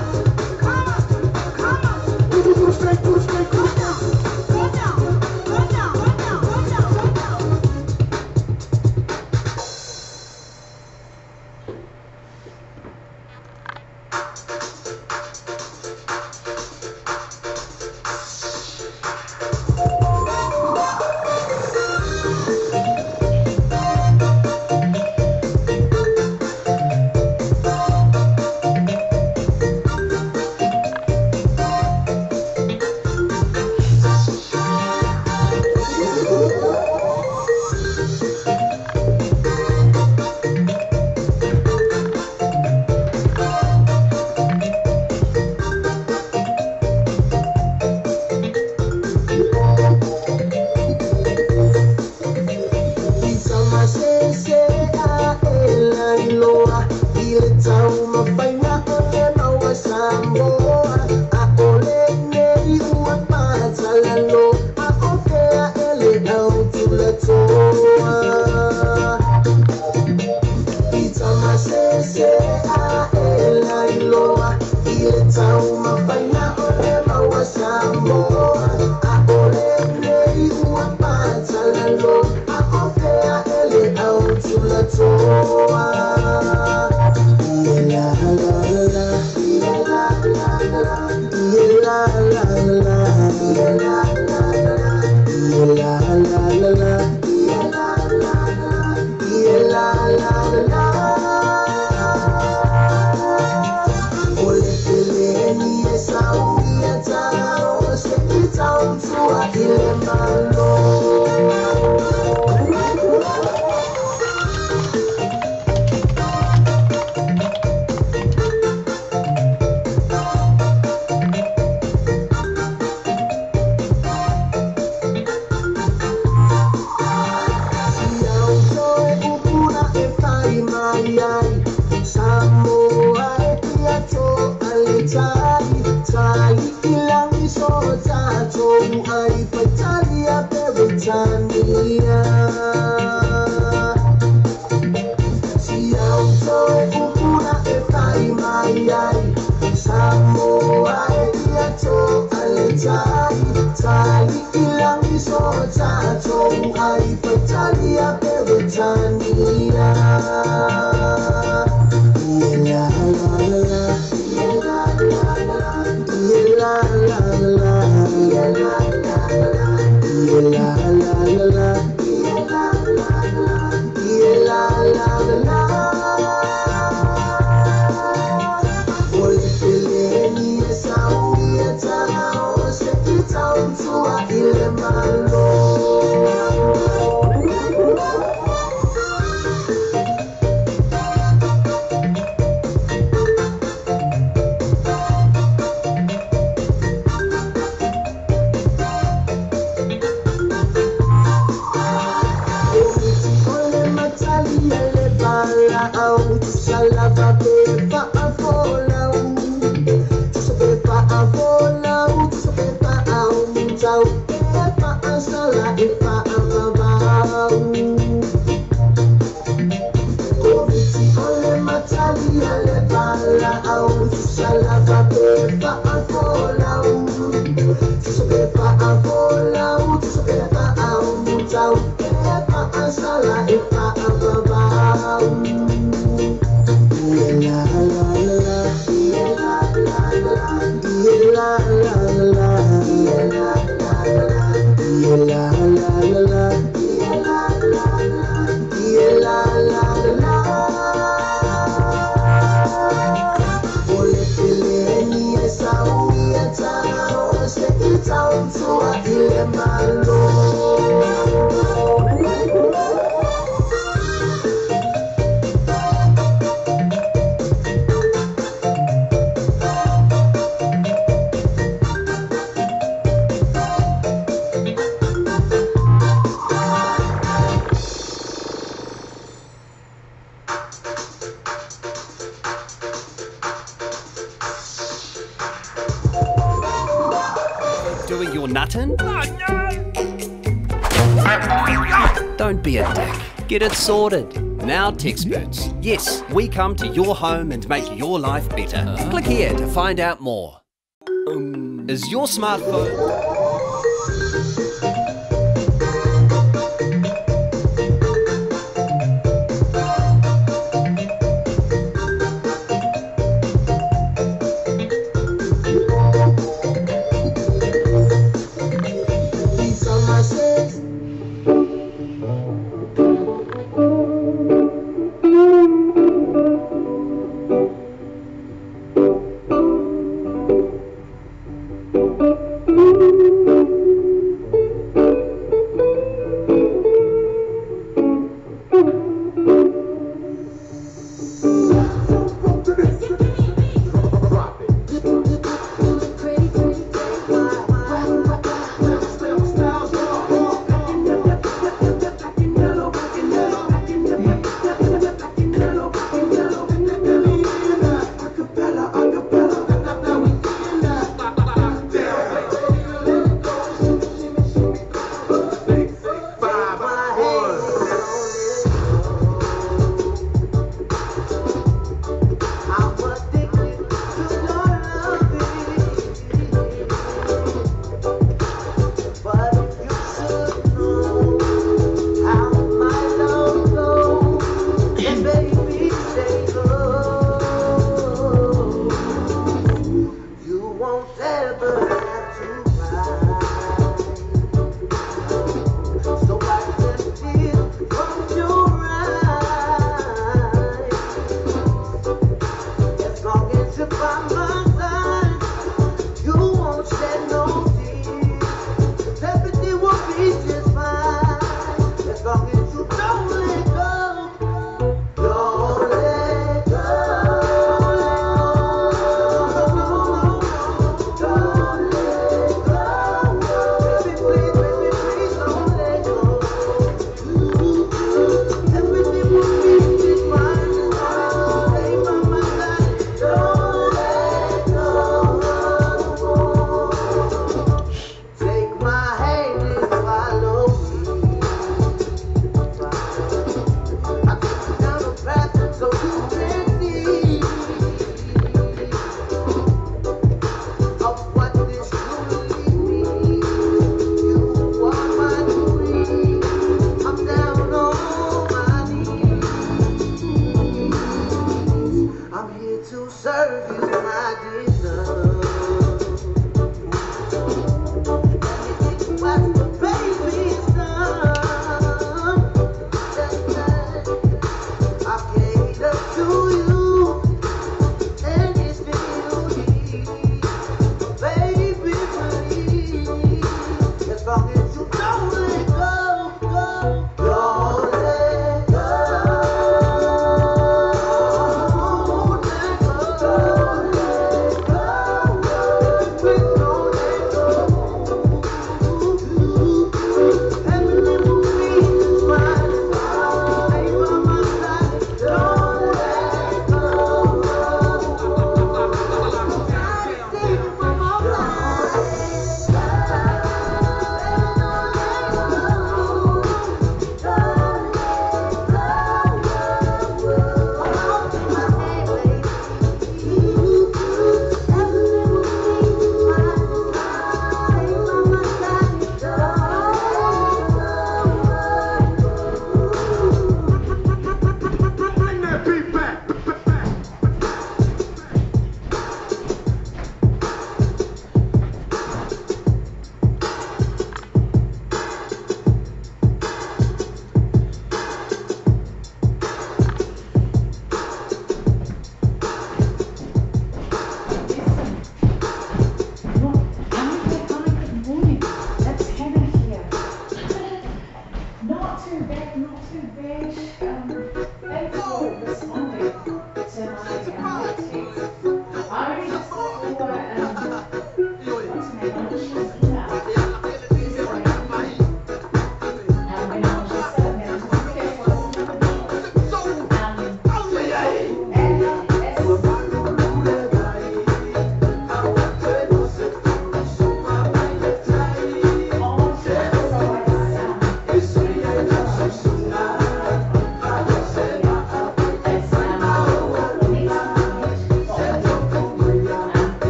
tatou ai faitalia Peretania. Si auto e upuna e fai mai ai Samoa e ia to ale tai tali ilangi so tatou ai faitalia Peretania. La la la la, la la la, la la la, la la la, la la la, la la la. Ole peleni e sauia tao se itautua ile malo. Doing your nuttin'? Don't be a dick. Get it sorted. Now Texperts. Yes, we come to your home and make your life better. Click here to find out more. Is your smartphone... Thank you.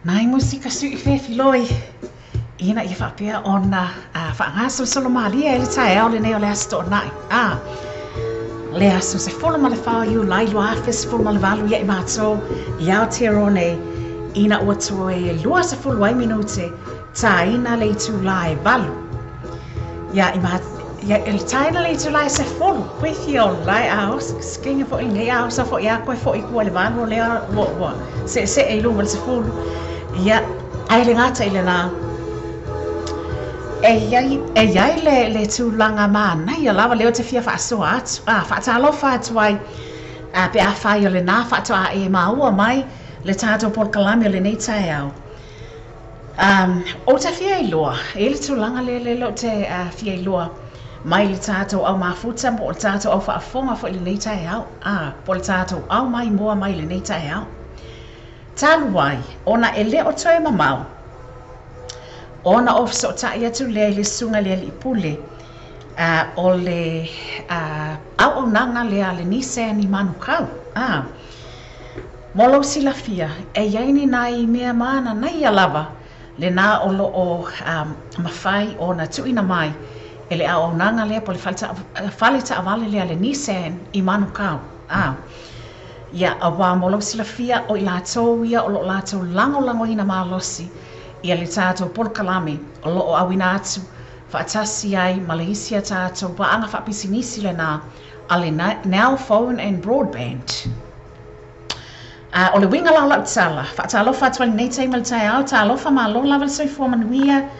Nai musika sui fefiloi ina ia faapea ona faagasolosolo malie ai le taeao lenei o le aso toonai. Le aso 14 Iulai 2018 ia i matou i Aotearoa nei ina ua toe 20 ai minute taina le itulā e 8. Ia i ia e taina le itulā e 10 koe fia o lai a o skinga fo'i lenei a osa fo'i a koe fo'i kua le 8 o lea ua se'ese'e i luma le 10. Ia ai le gata i lenā e iai le tulaga manaia lava lea o te fia faasoa atu faatalofa atu ai Pe afai o lenā faatoa e maua mai le tatou polokalame o lenei taeao. Ou te fia iloa, e i ai le tulaga lea lea ou te fia iloa mai le tatou au mafuta po o le tatou au faafofoga foi i lenei taeao, po o le tatou au maimoa mai i lenei taeao. Talu ai, ona e le o toe mamao, ona ou fesootai atu lea i le Susuga i le Alii Pule o le auaunaga lea a le Nissan i Manukau. Mo lou silafia, e i ai ni nai mea mananaia lava lenā o lo o mafai ona tuuina mai e le auaunaga lea po o le fale taavale lea a le Nissan i Manukau. Ia, aua mo lou silafia, o i latou ia o lo o latou lagolagoina malosi ia le tatou polokalame o lo o auina atu faatasi ai ma le isi a tatou paaga faapisinisi lenā a le Now Phone and Broadband. A o le uiga la o lau tala, faatalofa atu ai i lenei taimi o le taeao, talofa malo lava le soifua manuia,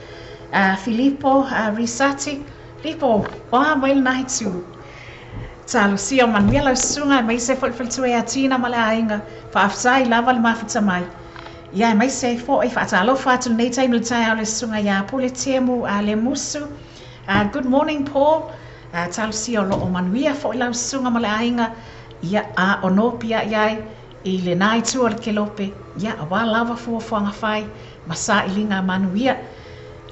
Filipo Risati, Filipo, o a mai lena itu? Talosia o manuia lau susuga, aemaise foi le faletua ia Tina ma le aiga, faafetai lava le mafuta mai. Ia, aemaise ai foi, faatalofa atu i lenei taimi o le taeao i le susuga ia Pule Temu Lemusu. Good morning Paul, talosia o lo o manuia foi lau susuga ma le aiga, ia, a o nopiai ai i lenā itu o le kelope, ia, aua lava fuafuaga fai ma sailiga manuia.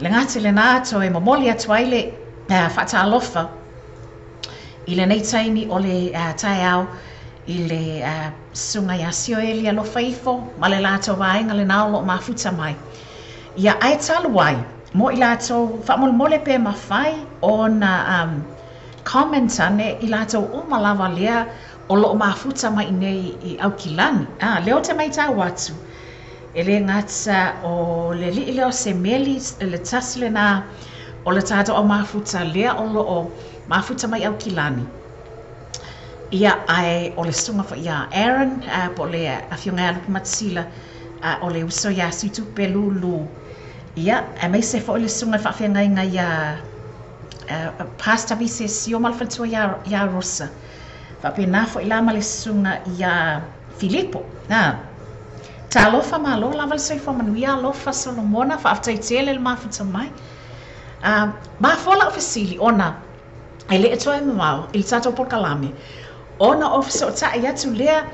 Le gata i lenā, toe momoli atu ai le faatalofa i lenei taimi o le taeao i le Susuga ia Sioeli Alofa Ifo ma le latou vaega lenā o lo o mafuta mai. Ia, ae talu ai, mo i latou, faamolemole pe mafai ona comment ane i latou uma lava lea o lo o mafuta mai i nei i Aukilani. A, lea ou te maitau atu, e le gata o le alii lea o Semeli, le tasi lenā o le tatou au mafuta lea o lo o mafuta mai Aukilani, ia, ae o le susuga foi ia Aaron, po o le afioga ia Lupumatasila, o le uso ia Situpe Lulu, ia, aemaise foi le susuga i le faafeagaiga ia Pastor Visesio ma le faletua ia Rosa. Faapena foi la ma le susuga ia Filipo. Talofa malo lava le soifua manuia alofa Solomona, faafetai tele le mafuta mai. Mafua lau fesili ona e le toe mamao i le tatou polokalame ona o fesootai atu lea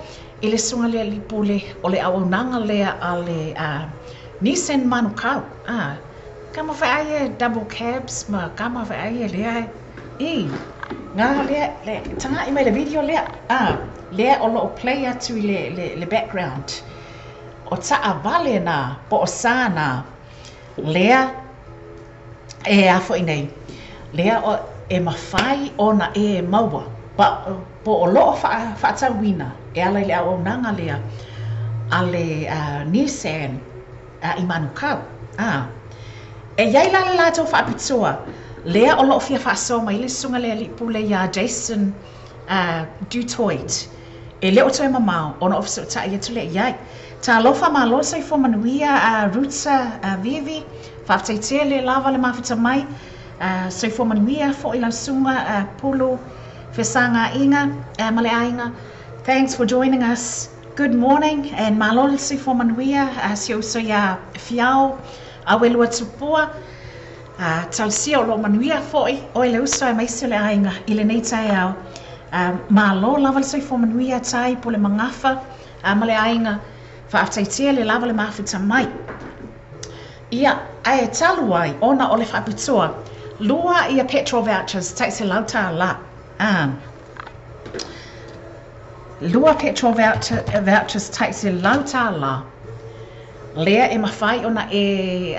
i le Susuga i le Alii Pule o le auaunaga lea a le Nissan Manukau. Kama feai e double cabs ma kama feai e lea e i ngā lea le taga'i mai le video lea lea o lo o play atu i le background o taavale nā po o sa nā lea e a foi nei lea o e mafai ona e maua po o lo o faatauina e ala i le auaunaga lea a le Nissan i Manukau. E i ai la le latou faapitoa lea o lo o fia faasoa mai le Susuga i le Alii Pule iā Jason Du Toit. E le o toe mamao ona ou fesootai atu lea i ai. Talofa malo soifua manuia Ruta Vivi, faafetai tele lava le mafuta mai. Soifua manuia foi lau susuga Pulu Fesagaaiga ma le aiga. Thanks for joining us. Good morning and malo le soifua manuia si ou uso iā Fiao Auelua Tupua. Talosia o lo o manuia foi oe le uso aemaise o le aiga i lenei taeao. Malo lava le soifua manuia Tai Pule Magafa ma le aiga. Faafetai tele lava le mafuta mai. Ia, ae talu ai ona o le faapitoa, lua ia petrol vouchers tai $100. Lua petrol vouchers tai $100 lea e mafai ona e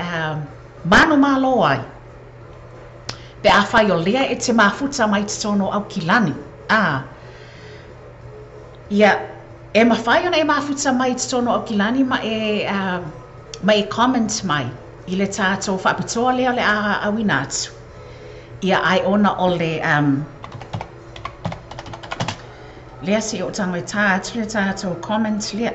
manumalo ai pe afai o lea e te mafuta mai totonu o Aukilani. Ia, e mafai ona e mafuta mai totonu o Aukilani ma e ma e comment mai i le tatou faapitoa lea o le a auina atu. Ia, ae ona o le lea se i ou tago e tā atu le tatou comment lea.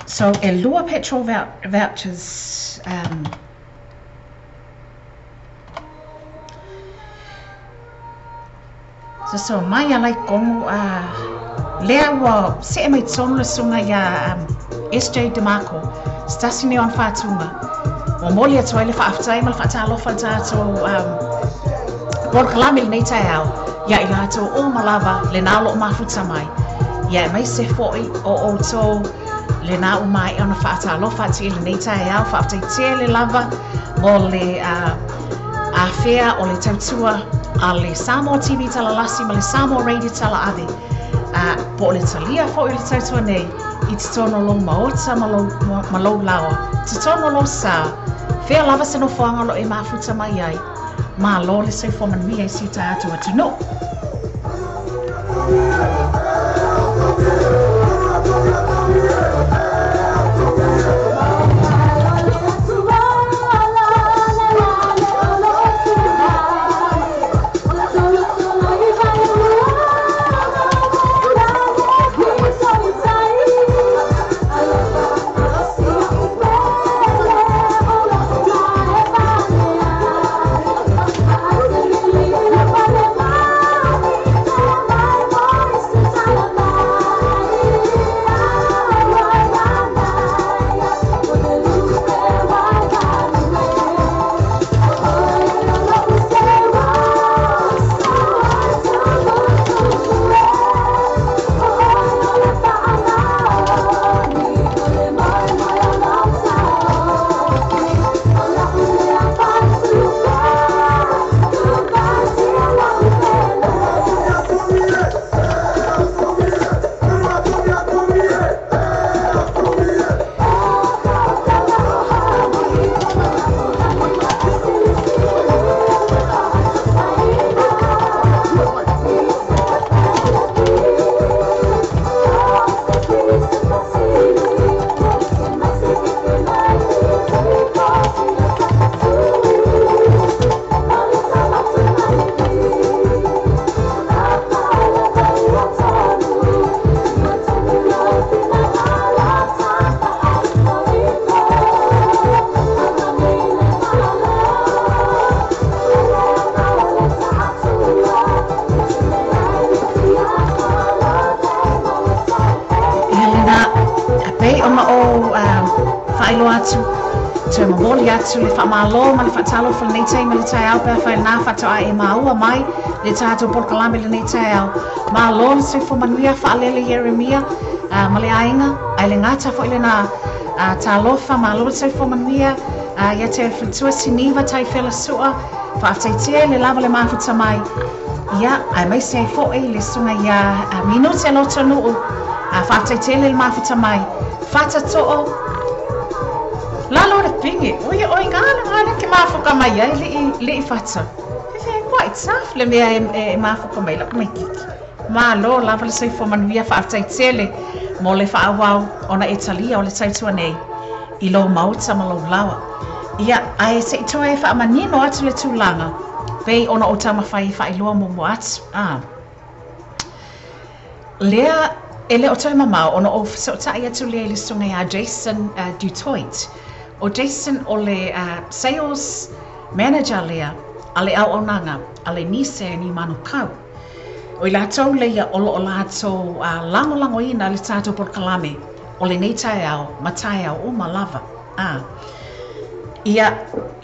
So, e lua petrol vouchers. Soso mai ala i Kogu a lea ua see mai totonu le susuga ia SJ DeMarco, se tasi nei o ana faatuga. Momoli atu ai le faafetai ma le faatalofa i le tatou um, polokalame i lenei taeao ia i latou uma lava lena o lo o mafuta mai. Ia aemaise foi o outou lena ua maea ona faatalofa atu i lenei taeao. Faafetai tele lava mo le uh, afea o le tautua a le Samoa TV Talalasi ma le Samoa Radio Talaave uh, po o le talia foi o le tautua nei i totonu o lou maota ma lou, ma lou laoa, totonu o lou sa, fea lava se nofoaga o lo o e mafuta mai ai. Malo le soifua manuia i si tatou atunuu. Ia lena, e pei ona ou faailoa atu, toe momoli atu le faamalo ma le faatalofa i lenei taimi i le taeao pe afai lena faatoa e maua mai le tatou polokalame i lenei taeao. Malo le soifua manuia faalele Ieremia ma le aiga, ae le gata foi lena talofa, malo le soifua manuia ia te Faletua Siniva Taifela Sua, faafetai tele lava le mafuta mai. Ia, aemaise ai foi le susuga ia Minute Lotonuu, faafetai tele le mafuta mai. Fata too, lalo le pinge, oi oi ngana ngana ke mafuka mai ai le le fata. Fe quite tough le mea e, e mafuka mai la mai kiki. Malo lava le soifua manuia faafetai tele mo le faaauau ona e talia o le tautua nei i lou maota ma lou laoa. Ia, ae se i toe faamanino atu le tulaga, pei ona ou taumafai e faailoa muamua atu, a. Lea, e le o toe mamao ona ou fesootai atu lea i le susuga ia Jason uh, Du Toit. O Jason o le uh, sales manager lea a le auaunaga a le Nissan i Manukau. O i latou leia o lo o latou uh, lagolagoina le tatou polokalame o lenei taeao ma taeao uma lava. A. Ia,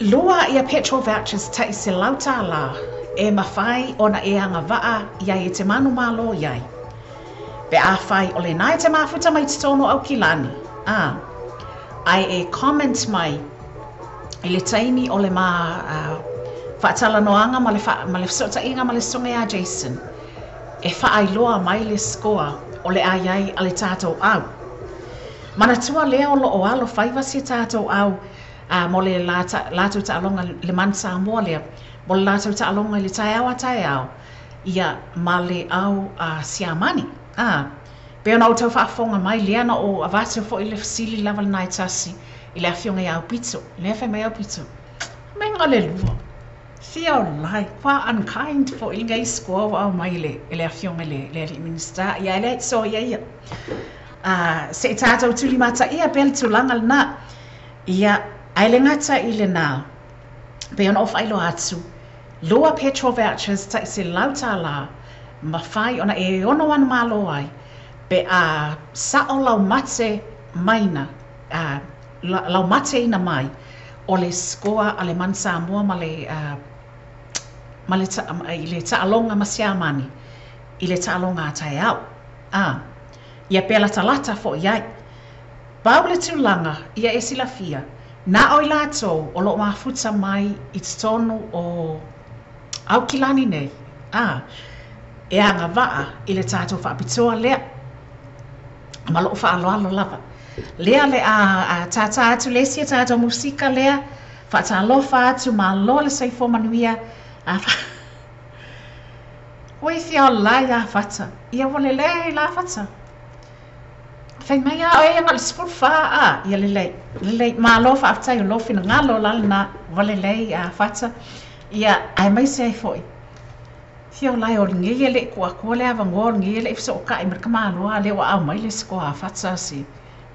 lua ia petrol vouchers tai $100 e mafai ona e agavaa i ai e te manumalo i ai. Pe afai o lena e te mafuta mai totonu o Aukilani, a, ae e comment mai i le taimi o le ma faatalanoaga ma le, ma le fesootaiga ma le susuga ia Jason, e faailoa mai le score o le a i ai a le tatou au. Manatua lea o lo o alo faiva si tatou au a mo le latou taaloga le Man Samoa lea, mo le latou taaloga i le taeao a taeao, ia ma le au a Siamani. A, pei ona outou faafofoga mai lea na ou avatu foi le fesili lava lena e tasi i le afioga ia Aupito, lea fai mai Aupito, mai na o le lua. Fia o lai, kua unkind foi lenei score ua aumai e le, e le afioga i le, le alii Minisita, ia e leai so ia ia. A, se i tatou tulimataia pea le tulaga lena. Ia, ae le gata i lena, pei ona ou faailoa atu, lua petrol vouchers tai $100 mafai ona e ono manumalo ai pe a sa'o laumate maina laumateina mai o le sikoa a le Manu Samoa ma le ma le i le taaloga ma Siamani i le taaloga a taeao. A, ia pe latalata foi ai. Pau le tulaga ia e silafia, na o i latou o loo mafuta mai i totonu o Aukilani nei, a, e agavaa i le tatou faapitoa lea, ma loo faaaloalo lava. Lea le a tātā atu le isi a tatou musika lea, faatalofa atu, malo le soifua manuia, a Oi fia ola ia Fata, ia ua lelei la Fata. Fai mai a oe na o le 14 a, ia lelei, lelei, malo faafetai o lou finagalo la lena, ua lelei a Fata. Ia, aemaise ai foi. Fia ola e o lenei e le i kuakua le avanoa o lenei e le i fesootai ma le tamaloa, a lea ua aumai le sikoa a Fata si.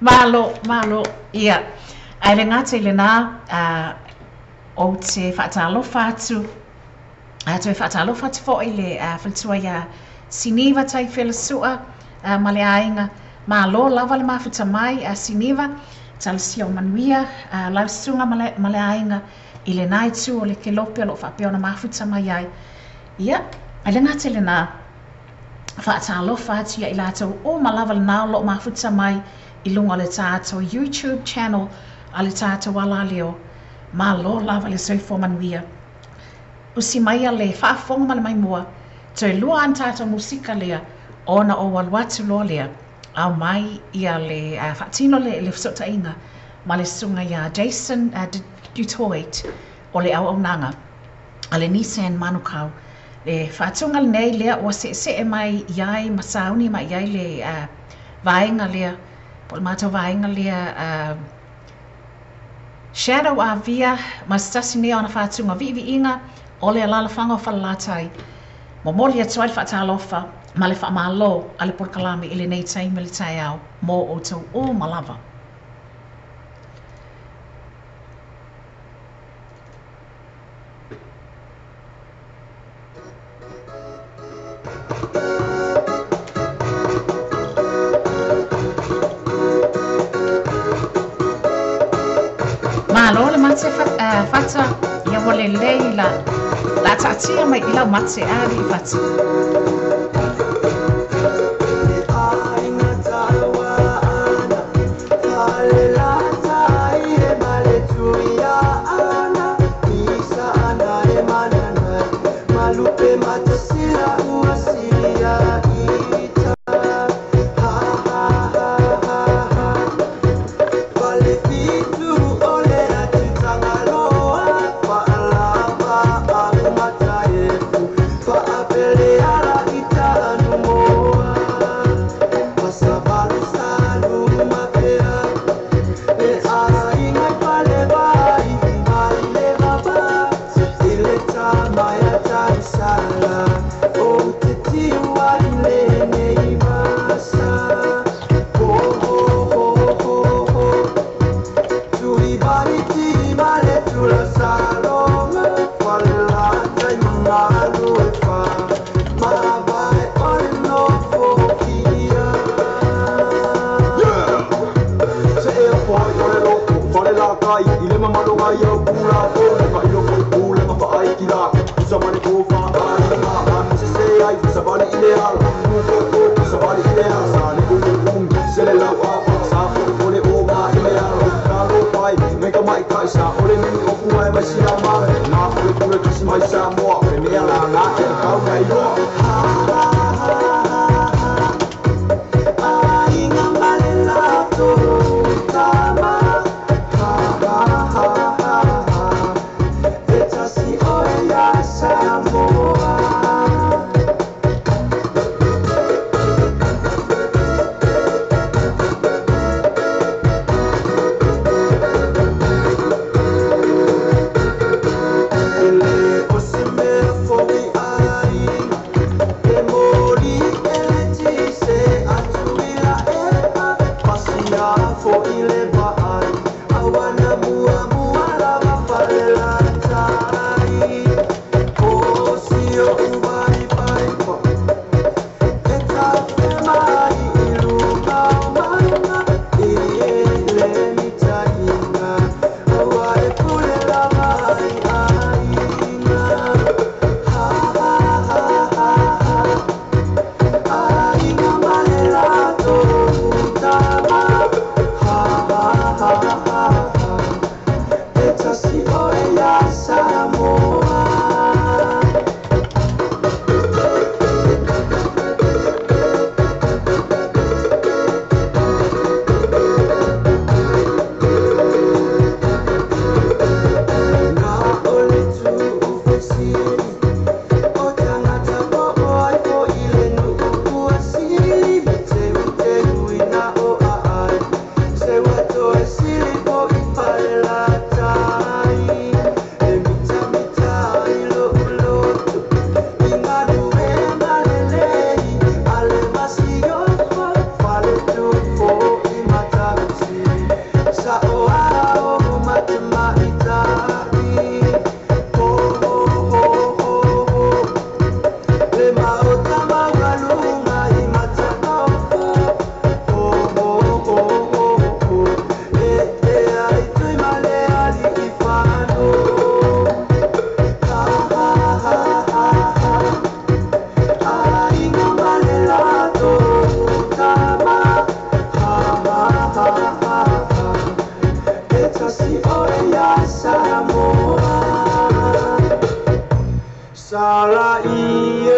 Malo, malo, ia. Ae le gata i lena, a, ou te faatalofa atu, a toe faatalofa atu foi i le faletua ia Siniva Taifela Sua ma le aiga. Malo lava le mafuta mai a Siniva, talosia o manuia lau susuga ma le aiga i lena itu o le kelope o lo o faapea ona mafuta mai ai. Ia, e le gata i lena, faatalofa atu ia i latou uma lava lena o lo o mafuta mai i luga o le tatou YouTube channel a le tatou alaleo. Malo lava le soifua manuia. Usi maia le faafofoga ma le maimoa, toe lua ana tatou musika lea ona ou alu atu loa lea, ao mai ia le faatino le fesootaiga ma le susuga ia Jason Du Toit o le auaunaga a le Nissan Manukau. Le faatuga lenei lea ua seesee mai i ai ma sauni mai i ai le vaega lea, po o le matou vaega lea Shadow Avia ma se tasi nei o ana faatuga viiviiga o le alaalafaga o Falelatai. Momoli atu ai le faatalofa ma le faamalo a le polokalame i lenei taimi o le taeao mo outou uma lava. Malo le mate fata, ia ua lelei la la taatia mai i lau mate a alii fata.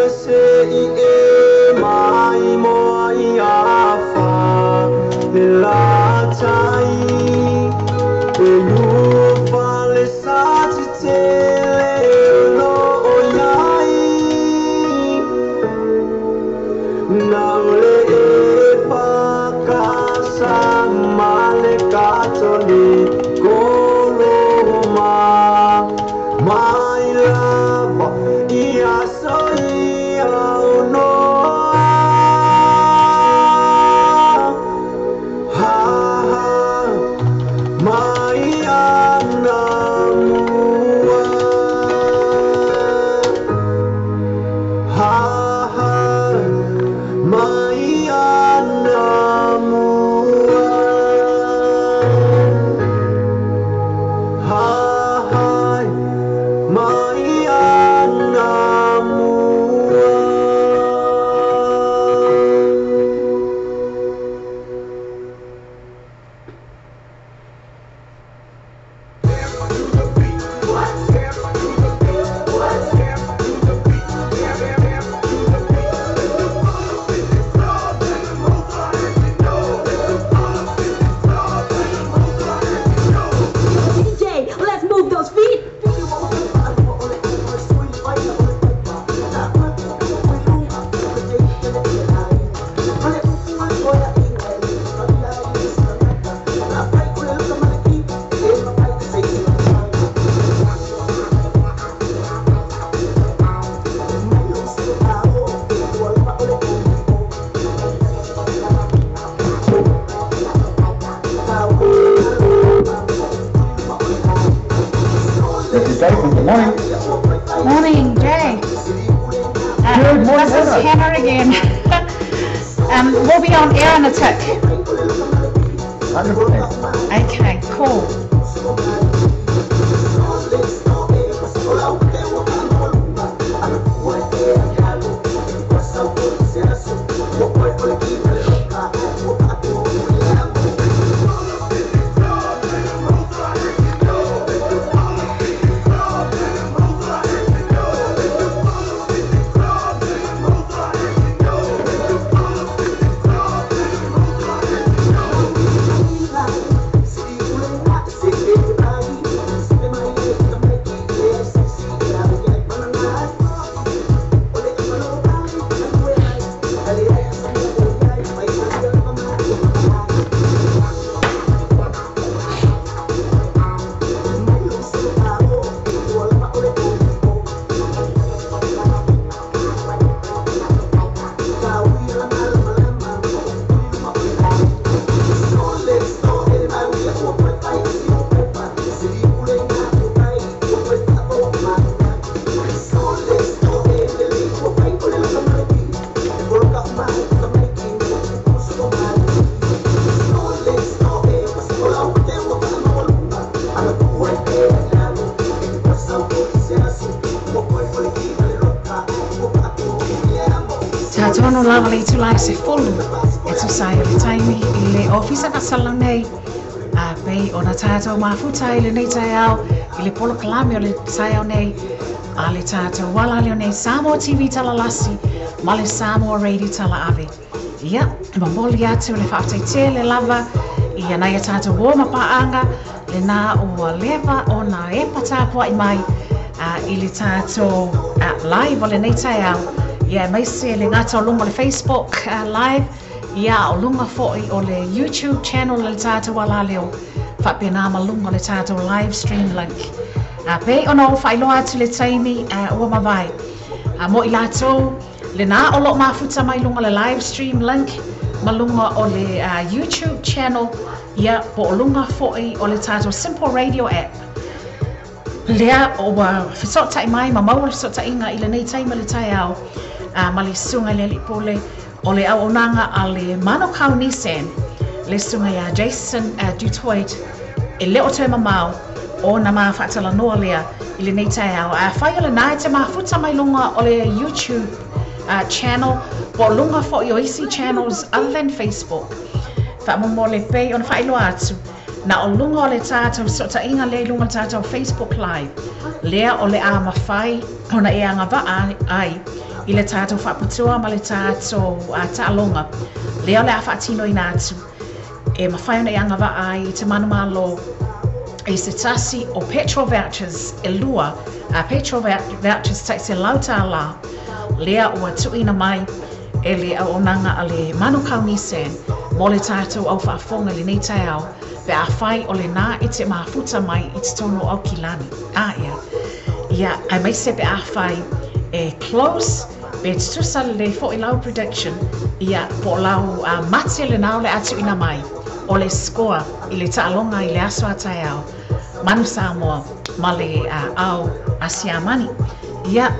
e se i e mai moa i afa le latai e lufa le sati tele lo o iai na ole e whakasa ma le Katoliko Roma mai lava ia so ia unoa ha ha mai ana mua ha ha mai ana mua ha ha mai ana mua. DJ, let's move those feet. This is Jason. Good morning. Morning, Jay. Good morning, This is Hannah. Hannah again. We'll be on air in a tick. 100%. Okay, cool. Tātono lava le itulai se fulu e tusa i le taimi i le ofisa ka salau nei a pei o na tātou mafuta i le nei taeao i le polokalame o le taeao nei a le tātou wala leo nei Samoa TV talalasi ma le Samoa Radio tala ave. Ia, mamoli atu le whaafetai le lava i anai a tātou o mapaanga le nā ua lewa o nā e patāpua i mai i le tātou live o le nei taeao. Ia, mai se le ngata o lunga o le Facebook live, ia o lunga foi o le YouTube channel le tātou ala leo, whapena ma lunga o le tātou live stream link. Pei ona o whailoa atu le taimi ua mawai. Mo i lātou, le nā o lo mafuta mai lunga le live stream link, ma lunga o le YouTube channel, ia po o lunga foi o le tātou Simple Radio app. Lea o whisotai mai, ma maua le whisotai inga i le nei taima le taeao, ma le sunga le alipole o le au onanga a le Manukau Nissan, le sunga ia Jason Dutoit, e leo te mamau o na maa whaatalanoa lea i le nei taeao. Whai o le nai te mafuta mai lunga o le YouTube channel, po lunga fo i o isi channels other than Facebook. Wha momo le pei o na whailoa atu. Na o luga o le tatou fesootaiga lea i luga o le tatou Facebook Live, lea o le a mafai ona e agavaa ai i le tatou faapitoa ma le tatou taaloga lea o le a faatinoina atu e mafai ona e agavaa ai i te manumalo i se tasi o petrol vouchers e lua, a petrol vouchers tai $100 lea ua tuuina mai e le auaunaga a le Manukau Nissan mo le tatou au faafofoga i lenei taeao pe afai o lena e te mafuta mai i totonu o Aukilani. A ia. Ia, aemaise pe afai e close pe tutusa lelei foi lau prediction, ia, po o lau mate lena o le a tuuina mai o le score i le taaloga i le aso a taeao, Manu Samoa ma le ao a Siamani. Ia,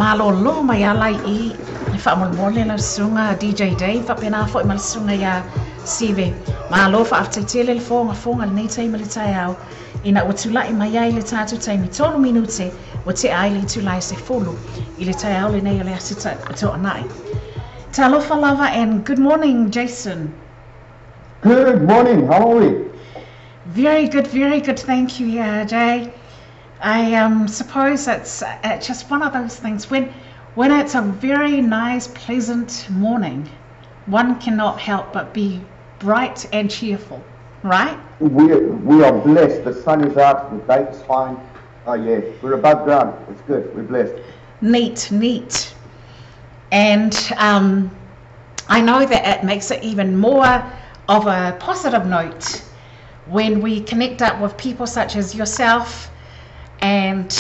malōlō mai ala i i faamolemole lau susuga DJ Dave faapena foi ma le susuga iā Sive. Malo faafetai tele le fogafoga i lenei taimi o le taeao ina ua tulai mai ai le tatou taimi tolu minute ua tea ai le itula e 10 i le taeao lenei o le Aso Toonai. Talofa lava and good morning Jason. Good morning, how are we? Very good, very good, thank you, yeah, Jay. I suppose it's just one of those things when it's a very nice, pleasant morning, one cannot help but be bright and cheerful, right? We are blessed. The sun is out, the day is fine. Oh yeah, we're above ground. It's good. We're blessed. Neat, neat. And I know that it makes it even more of a positive note when we connect up with people such as yourself and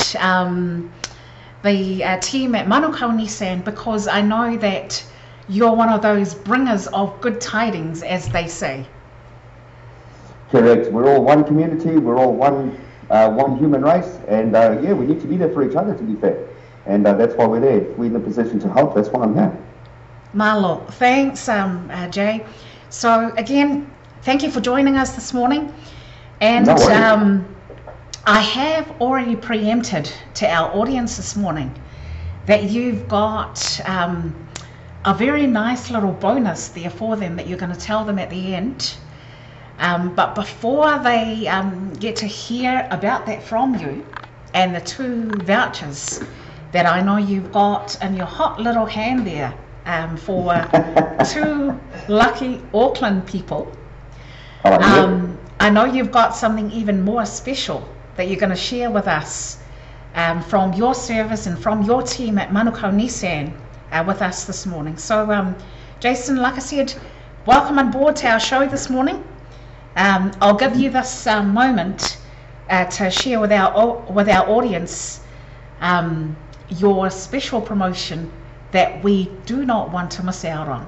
the team at Manukau Nissan, because I know that you're one of those bringers of good tidings, as they say. Correct. We're all one community. We're all one human race, and yeah, we need to be there for each other, to be fair. And that's why we're there. If we're in a position to help, that's why I'm here. Malo. Thanks, Jay. So again, thank you for joining us this morning. And No worries. I have already preempted to our audience this morning that you've got a very nice little bonus there for them that you're going to tell them at the end. But before they get to hear about that from you and the two vouchers that I know you've got in your hot little hand there for two lucky Auckland people, I know you've got something even more special that you're going to share with us from your service and from your team at Manukau Nissan with us this morning. So, Jason, like I said, welcome on board to our show this morning. I'll give you this moment to share with our audience your special promotion that we do not want to miss out on.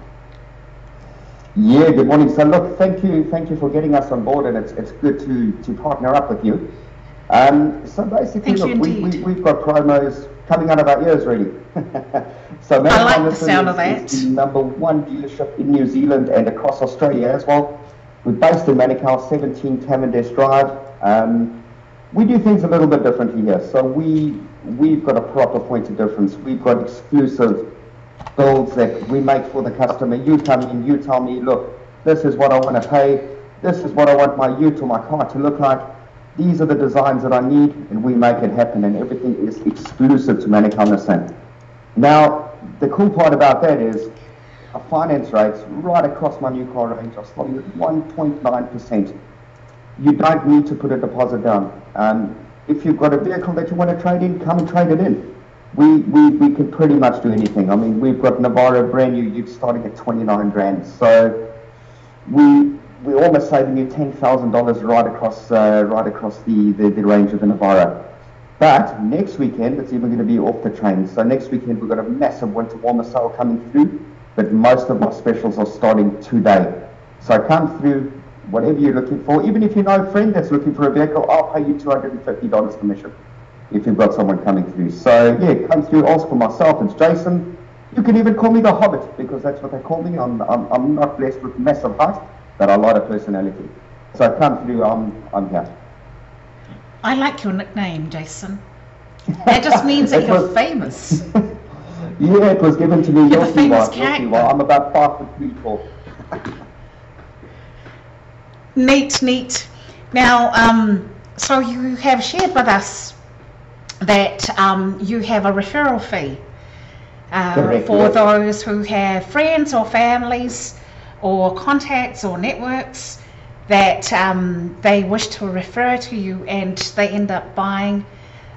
Yeah, good morning. So look, thank you for getting us on board, and it's good to partner up with you. So basically, look, we've got promos coming out of our ears, really. So I like the sound of that. Is the number one dealership in New Zealand and across Australia as well. We're based in Manukau, 17 Cavendish Drive. We do things a little bit differently here. So we've got a proper point of difference. We've got exclusive builds that we make for the customer. You come in, you tell me, look, this is what I want to pay. This is what I want my ute or my car to look like. These are the designs that I need, and we make it happen, and everything is exclusive to Manukau Nissan. Now, the cool part about that is our finance rates right across my new car range are starting at 1.9%. You don't need to put a deposit down. If you've got a vehicle that you want to trade in, come and trade it in. We can pretty much do anything. I mean, we've got Navara brand new ute starting at 29 grand. So we're almost saving you $10,000 right across the range of the Navara. But next weekend, it's even going to be off the chain. So next weekend, we've got a massive winter warmer sale coming through, but most of our specials are starting today. So come through, whatever you're looking for. Even if you know a friend that's looking for a vehicle, I'll pay you $250 commission if you've got someone coming through. So yeah, come through, ask for myself, it's Jason. You can even call me the Hobbit, because that's what they call me. I'm not blessed with massive height, but a lot of personality. So come through, I'm here. I like your nickname, Jason. That just means that you're famous. Yeah, it was given to me. You're a famous character. I'm about 5'3" tall. Neat, neat. Now, so you have shared with us that you have a referral fee Correct, for yes. those who have friends or families or contacts or networks that they wish to refer to you, and they end up buying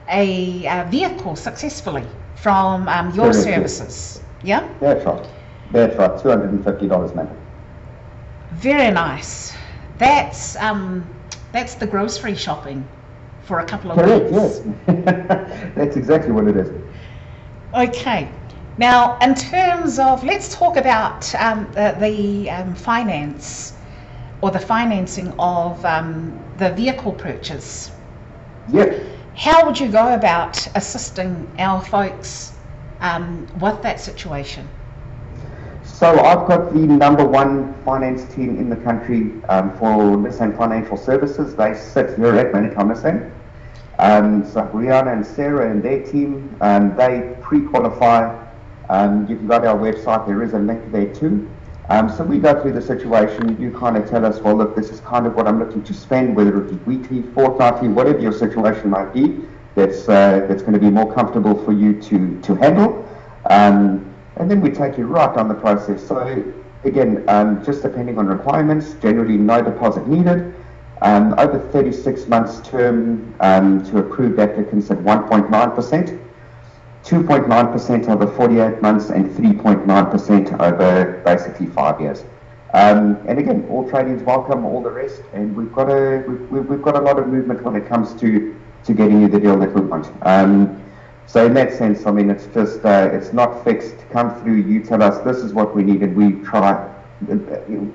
a vehicle successfully from your Correct, yes. services. Yeah? That's right. That's right. $250, ma'am. Very nice. That's the grocery shopping for a couple of Correct, weeks. yes. That's exactly what it is. Okay. Now, in terms of, let's talk about the finance or the financing of the vehicle purchase. Yep. How would you go about assisting our folks with that situation? So I've got the number one finance team in the country for Nissan Financial Services. They sit here at Manukau Nissan. So Brianna and Sarah and their team, they pre-qualify. You can go to our website. There is a link there too. So we go through the situation. You kind of tell us, well, look, this is kind of what I'm looking to spend, whether it be weekly, fortnightly, whatever your situation might be, that's going to be more comfortable for you to handle. And then we take you right down the process. So again, just depending on requirements, generally no deposit needed. Over 36 months term to approved applicants at 1.9%, 2.9% over 48 months, and 3.9% over basically 5 years. And again, all trade-ins welcome, all the rest, and we've got a lot of movement when it comes to getting you the deal that we want. So in that sense, I mean, it's just it's not fixed. Come through, you tell us this is what we need, and we try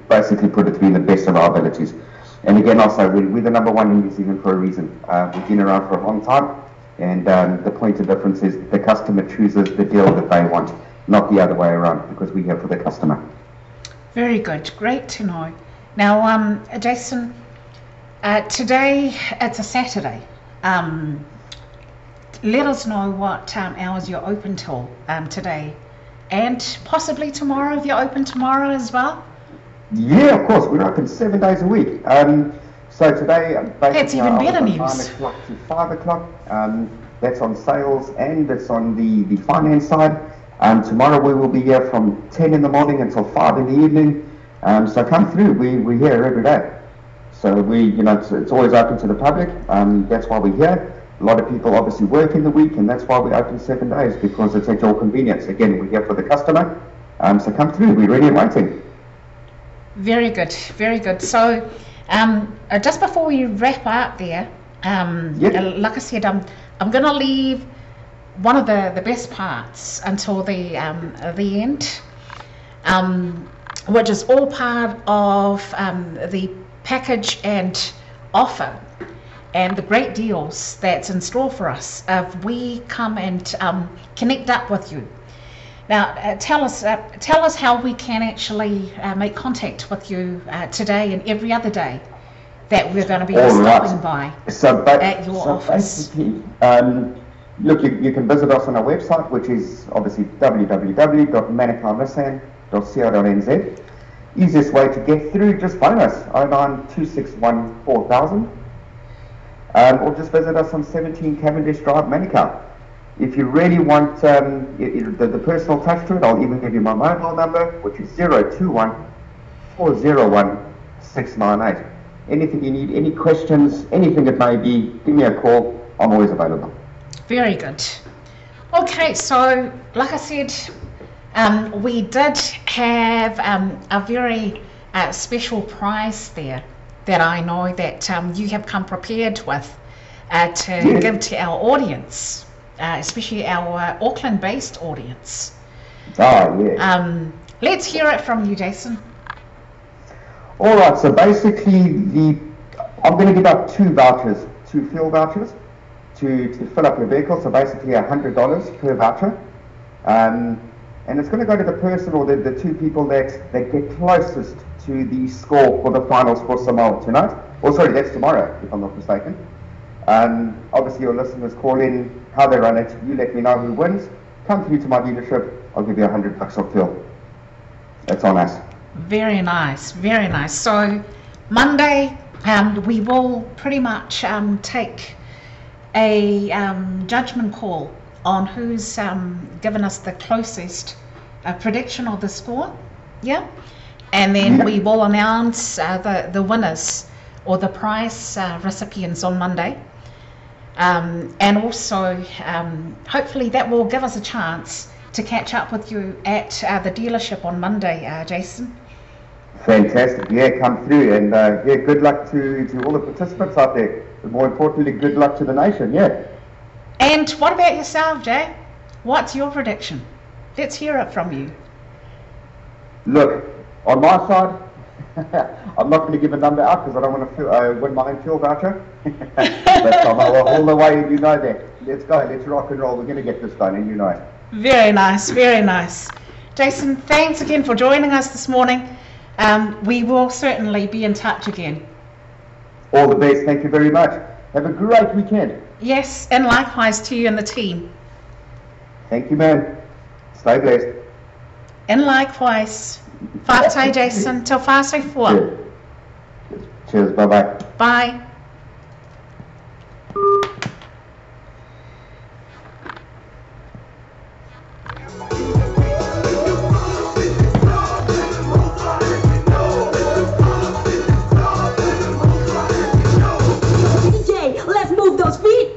basically put it through the best of our abilities. And again, also, we're the number one in New Zealand for a reason. We've been around for a long time, and the point of difference is the customer chooses the deal that they want, not the other way around, because we're here for the customer. Very good. Great to know. Now, Jason, today it's a Saturday. Let us know what hours you're open till today, and possibly tomorrow, if you're open tomorrow as well. Yeah, of course. We're open 7 days a week. So today, basically, that's even better news. 9 o'clock to 5 o'clock. That's on sales and it's on the finance side. Tomorrow we will be here from 10 in the morning until 5 in the evening. So come through. We're here every day. So we, you know, it's always open to the public. That's why we're here. A lot of people obviously work in the week, and that's why we open 7 days, because it's at your convenience. Again, we're here for the customer. So come through. We're ready and waiting. Very good, very good. So just before we wrap up there, yep. Like I said, I'm going to leave one of the best parts until the end, which is all part of the package and offer and the great deals that's in store for us if we come and connect up with you. Now, tell us how we can actually make contact with you today and every other day that we're going to be stopping by at your office. Basically, look, you can visit us on our website, which is obviously www.manukaunissan.co.nz. Easiest way to get through, just phone us, 09 261 4000, or just visit us on 17 Cavendish Drive, Manukau. If you really want the personal touch to it, I'll even give you my mobile number, which is 021 401 698. Anything you need, any questions, anything it may be, give me a call. I'm always available. Very good. Okay, so like I said, we did have a very special prize there that I know that you have come prepared with to give to our audience. Especially our Auckland-based audience. Oh, yeah. Let's hear it from you, Jason. All right, so basically I'm going to give out two vouchers, two fuel vouchers to fill up your vehicle. So basically $100 per voucher. And it's going to go to the person or the two people that get closest to the score for the finals for Samoa tonight. Oh, sorry, that's tomorrow, if I'm not mistaken. Obviously, your listeners call in, how they run it. You let me know who wins. Come through to my dealership. I'll give you $100 off fuel. That's on us. Very nice, very nice. So Monday, we will pretty much take a judgment call on who's given us the closest prediction of the score. Yeah? And then Yeah. we will announce the, the winners or the prize recipients on Monday. And also, hopefully, that will give us a chance to catch up with you at the dealership on Monday, Jason. Fantastic. Yeah, come through. And yeah, good luck to, to all the participants out there. But more importantly, good luck to the nation. Yeah. And what about yourself, Jay? What's your prediction? Let's hear it from you. Look, on my side, I'm not going to give a number out because I don't want to win my own fuel voucher. but I'm all the way, you know that. Let's go. Let's rock and roll. We're going to get this done, and you know it. Very nice, very nice. Jason, thanks again for joining us this morning. We will certainly be in touch again. All the best. Thank you very much. Have a great weekend. Yes, and likewise to you and the team. Thank you, man. Stay blessed. And likewise. Whātai, Jason. Tau whāsai fua. Cheers. Bye bye. Bye. DJ, let's move those feet.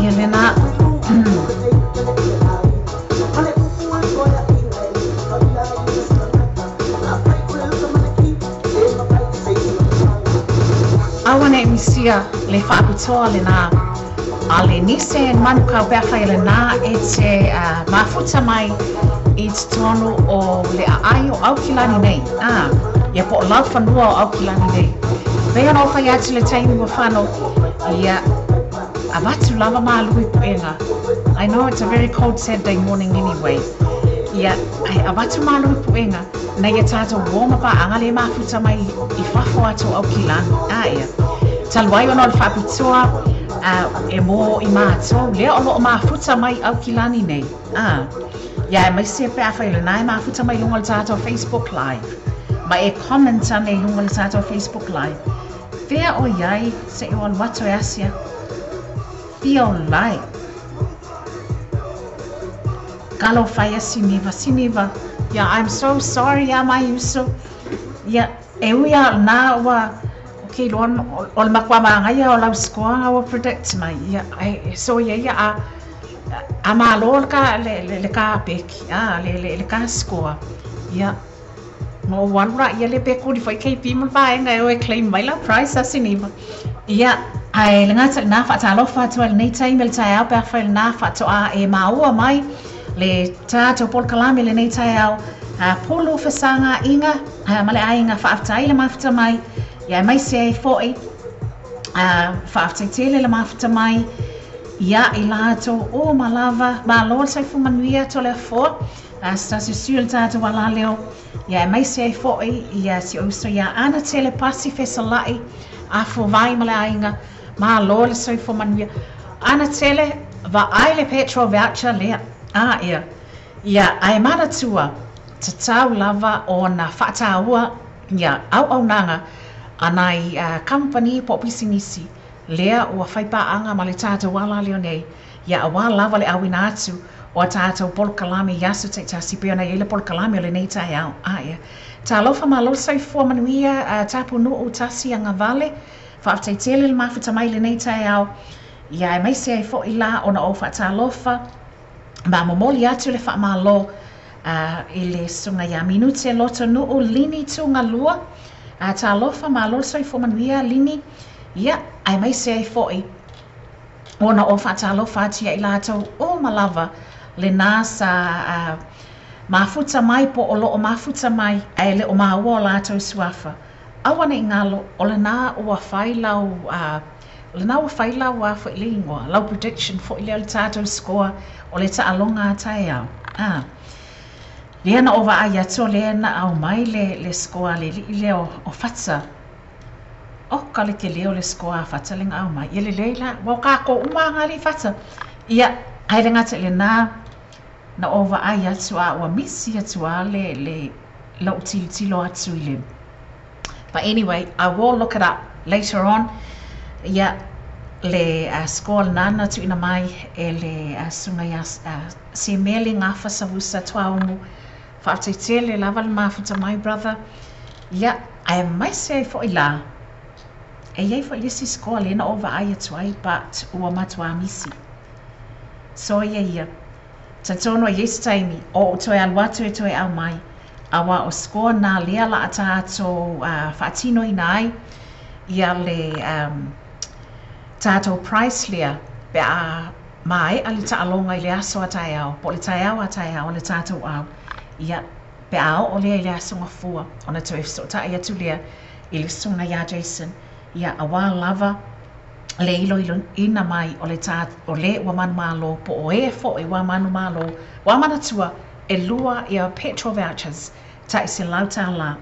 Ia lena. Aua ne misia le whaapitoa le nā. A le nise en manu kau pea whai le nā e te mafuta mai i te tonu o le aai o Aukilani nei. Ah, ia po o lau whanua o Aukilani nei. Pei ona o whai atu le taimi wa whano, ia avatu lava mālui puenga. I know it's a very cold Saturday morning anyway. Ia, ai avatu mālui puenga, nei e tātou warm up anga le mafuta mai i whafo atu o Aukilani. Ah, ia. Talu ai ona o le faapitoa e mō i mātou, lea o loo mafuta mai Aukilani nei. Ah. Ia, e mai se pe a whai le nai mafuta mai lunga le tātou Facebook Live. Ma e comment ane i lunga le tātou Facebook Live. Fea o iai se i o alu atu e asia. Fia o lai. Kalo whaia siniva, siniva. Yeah, I'm so sorry, ya mai uso. Yeah, e ui a nā ua, okay, loa o le makua maangaia o lau skoa ua predict mai. Yeah, ai, so ia ia a, a malo le ka, le, le, le ka peki, ah, le, le, le ka skoa. Yeah. No walu ra ia le pe kuri fai KP mo vaenga e o e claim mai la price a siniva. Ia, ai le ngata nā whaatalofa atu ai lenei taimi le taeao pe a whai le nā whaatoa e maua mai le tātou polokalame lenei taeao. Polo whasanga inga, ma le ainga whaaftai le mafuta mai. Ia e mai se ai fo'i, whaaftai tele le mafuta mai. Ia i lātou o malava, malo le saifu manuia tō le afoa. Sa susu le tātou alaleo. Ia e mai se ai fo'i, ia si ouso ia ana tele pasi whesalai, a fo vai ma le ainga, malo le soifua manuia. Ana tele, va ai le petrol voucher lea. Ah, ia. Ia, ai manatua, te tau lava o na whaataua, ia, au au nanga, anai company po pisinisi, lea ua whaipaanga ma le tātou ala leo nei, ia a wā lava le awina atu, o a tātou polokalame i aso te tasi pea nei le polokalame o le nei tai au. Ah, ia. Tā lofa ma lo soifua manuia, tāpu nuu tasi a ngavale, whaaftai tele le mafuta mai le nei tai au, ia e maise ai fo i la ona o whaatalofa, ma momoli atu le whaamalo, i le sunga ia minute loto nuu lini tūnga lua, tā lofa ma lo soifua manuia lini, ia ai maise ai fo'i ona o whaatalofa atu ia i lātou o malava le nā sa mafuta mai po o loo mafuta mai ai le o maua o lātou suafa. Aua nei ngalo o le nā ua whai lau, o le nā ua whai lau a fo i le ingoa, lau prediction fo i le o le tātou score o le taaloga a taeao. Ah. Lea na o vaai atu, lea na au mai le, le score le lii lea o, o whata. O ka le te leo le score a whata le ngau mai. Ia le leila, wau ka ko uma ngā le whata. Ia, ai le ngata le nā, na o vaai atu a ua misi atu a le, le, lou tilotilo atu i le But anyway, I will look it up later on. Ia, le uh, score lena na tuuina mai e le uh, susuga ia uh, Semeli Gafa Savusa Tuaumu. Faafetai tele lava le mafuta mai, brother. Ia, aemaise ai foi la, e i ai foi le isi score lea na ou vaai atu ai, but ua matuā misi. Soia ia. Talitonu e i ai se taimi o ou toe alu atu e toe aumai, auā o score na lea la a tatou faatinoina ai ia le tatou prize lea pe a maea le taaloga i le aso a taeao, po o le taeao a taeao a le tatou au, ia, pe a oo lea i le Aso Gafua ona toe fesootai atu lea i le susuga ia Jason, ia, auā lava le iloiloina mai o le tā, o le ua manumalo, po o e foi ua manumalo, ua manatua, ʻelua ia petrol vouchers tai $100.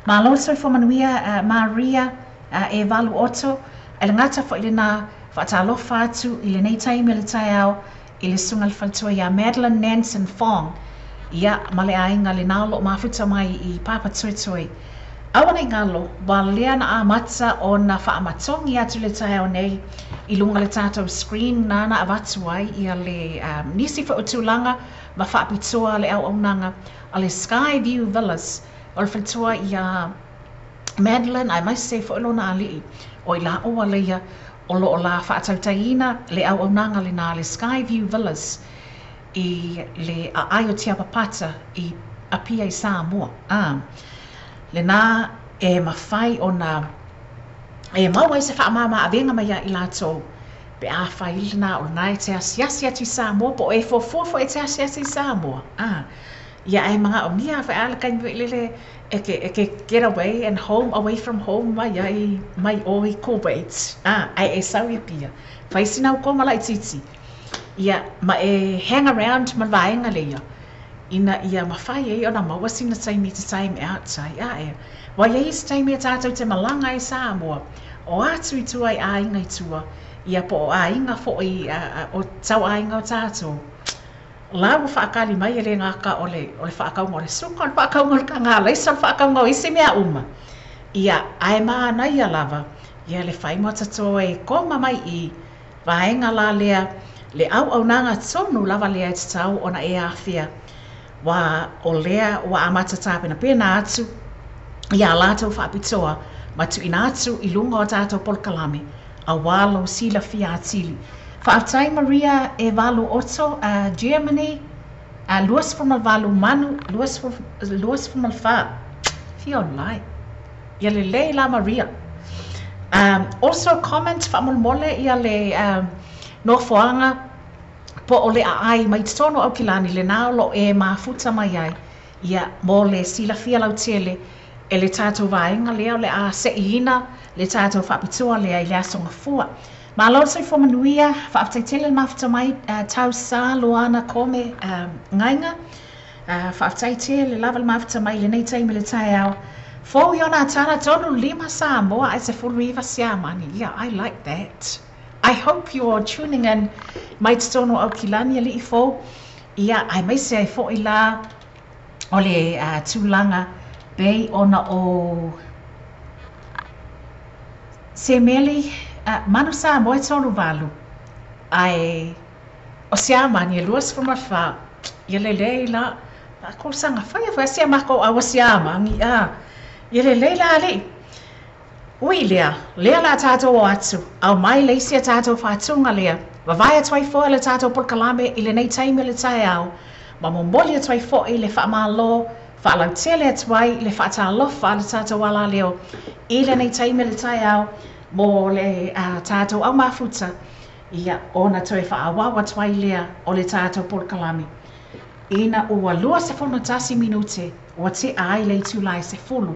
Malo le soifua manuia Maria e valu oto, e le gata foi lenā, faatalofa atu i lenei taimi o le taeao i le susuga i le faletua ia Madeline Nansen Fong, ia, ma le aiga lenā o loo mafuta mai i Papatoetoe. Aua nei galo, ua lea na amata ona faamatogi atu le taeao nei i luga o le tatou screen nāna avatu ai ia le nisi foi o tulaga ma faapitoa le auaunaga a le Sky View Villas o le faletua iā Madeline aemaise foi lona alii o i laua leia o lo o la faatautaiina le auaunaga lenā le Sky View Villas i le aai o Tiapapata i Apia i Samoa. Ā, lenā e mafai ona e maua ai se faamāmā avega mai ia i latou pe afai lenā o lenā e te asiasi atu i Samoa po o e fuafua foi e te asiasi i Samoa. Ā, ia ae manaomia foi a le taimi foi lele e ke, e ke get away and home away from home mai ai mai ʻō i Kuwait. Ā, ae e sau i Apia, fai sina au koma laitiiti, Ia, ma e hang around ma le vaega lea, ina ia mafai ai ona maua sina taimi te time out ai, ae, ua i ai isi taimi e tātou te malaga ai Samoa, o atu i tua i āinga i tua, ia po o āinga foi o tau āinga o tātou, la ua whaakali mai e le ngaka o le, o le whaakaunga o le suka, o le whaakaunga o le kagalaisa, o le whaakaunga o isi mea uma. Ia, ae mānaia lava, ia le whai moa tatoa e koma mai i, Vaega la lea, le auaunaga tonu lava lea e tatau ona e afea, wā o lea ua amata tāpenapena atu i ā lātou faapitoa ma tuuina atu i luga o tātou polokalame, auā lou silafia atili. Faafetai Maria e valu oto, Germany, 28 manu, 24, fia online. Ia lelei la Maria. Also comment faamolemole ia le nofoaga po o le aai mai totonu o Aukilani lenā o lo o e mafuta mai ai ia mo le silafia lautele e le tatou vaega lea o le a seʻiina le tatou faapitoa lea i le Aso Gafua. Malo le soifua manuia, faafetai tele le mafuta mai Tau Sa Luana Kome Gaiga. Faafetai tele lava le mafuta mai i lenei taimi i le taeao. Fou i ona tala 35 Samoa ae 19 Siamani. Yeah, I like that. I hope you are tuning in mai totonu o Aukilani alii fou. Ia, aemaise ai foi la o le tulaga pei ona o Semeli, Manu Samoa e 38 ae O Siamani e 24, ia lelei la, a ko saga faia foi a sia makou au a Siamani, a, ia lelei la alii. Ui lea, lea la tatou o atu, aumai le isi a tatou faatuga lea, vavae atu ai foi le tatou polokalame i lenei taimi o le taeao, ma momoli atu ai foi le faamalo, faalautele atu ai le faatalofa a le tatou alaleo i lenei taimi o le taeao mo le tatou au mafuta. Ia, ona toe faaauau atu ai lea o le tatou polokalame. Ina ua 21 minute ua tea ai le itula e 10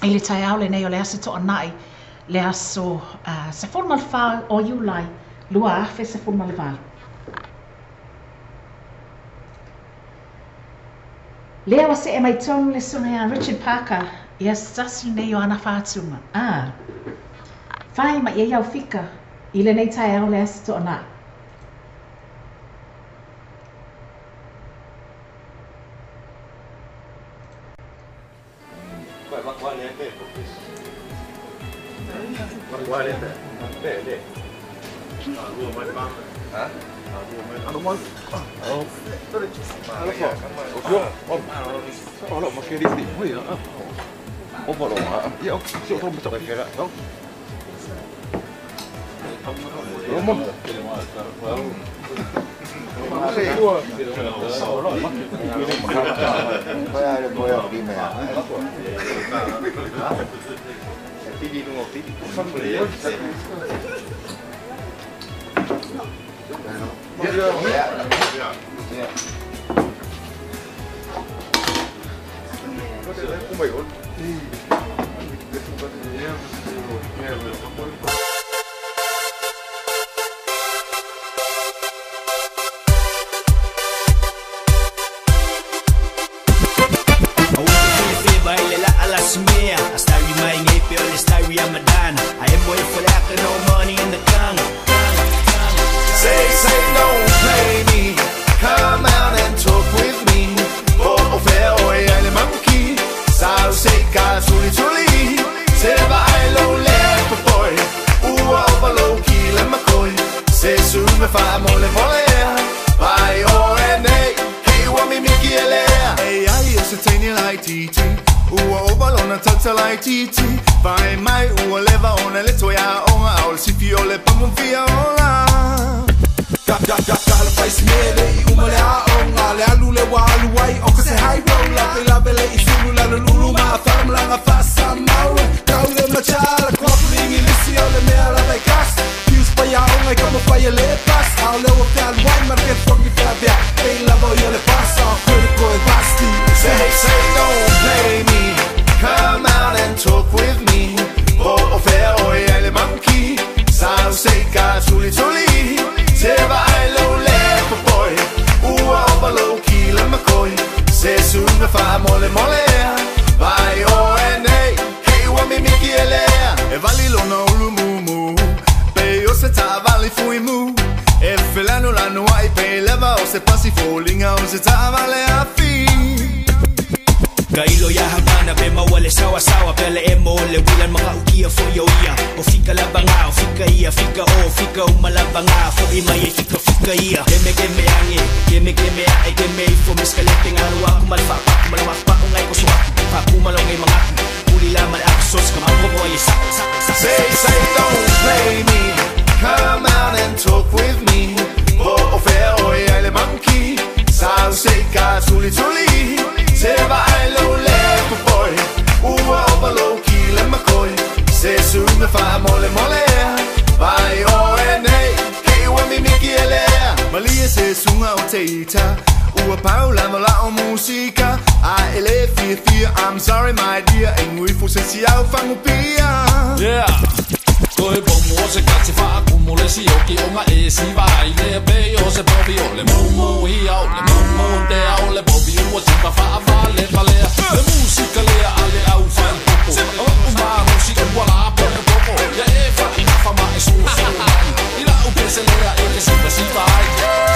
i le taeao lenei o le Aso Toonai, le aso 14 o Iulai 2018. Lea ua see mai tonu le susuga ia Richard Parker i se tasi lenei o ana faatuga. A, fai mai ai au fika i lenei taeao le Aso Toonai.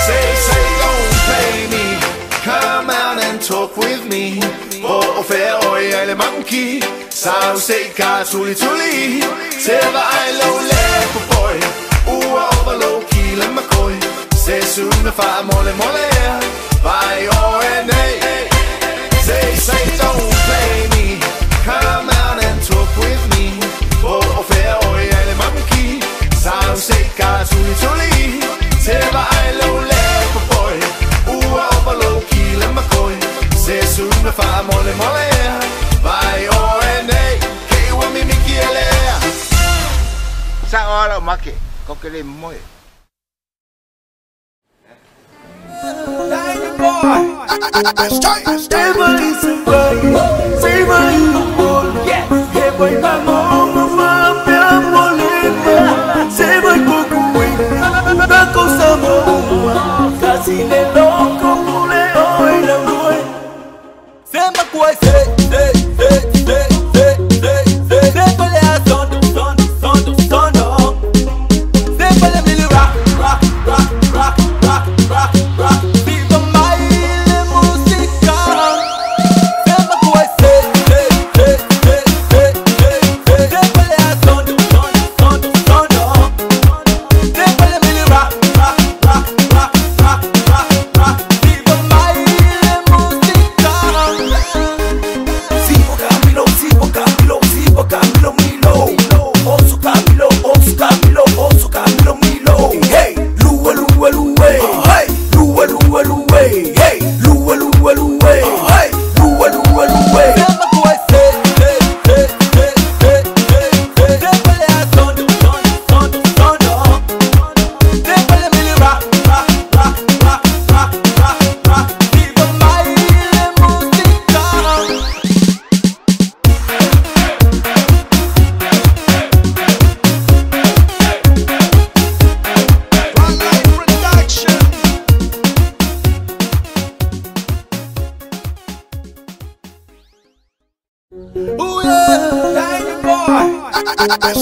Say, say, Maluma,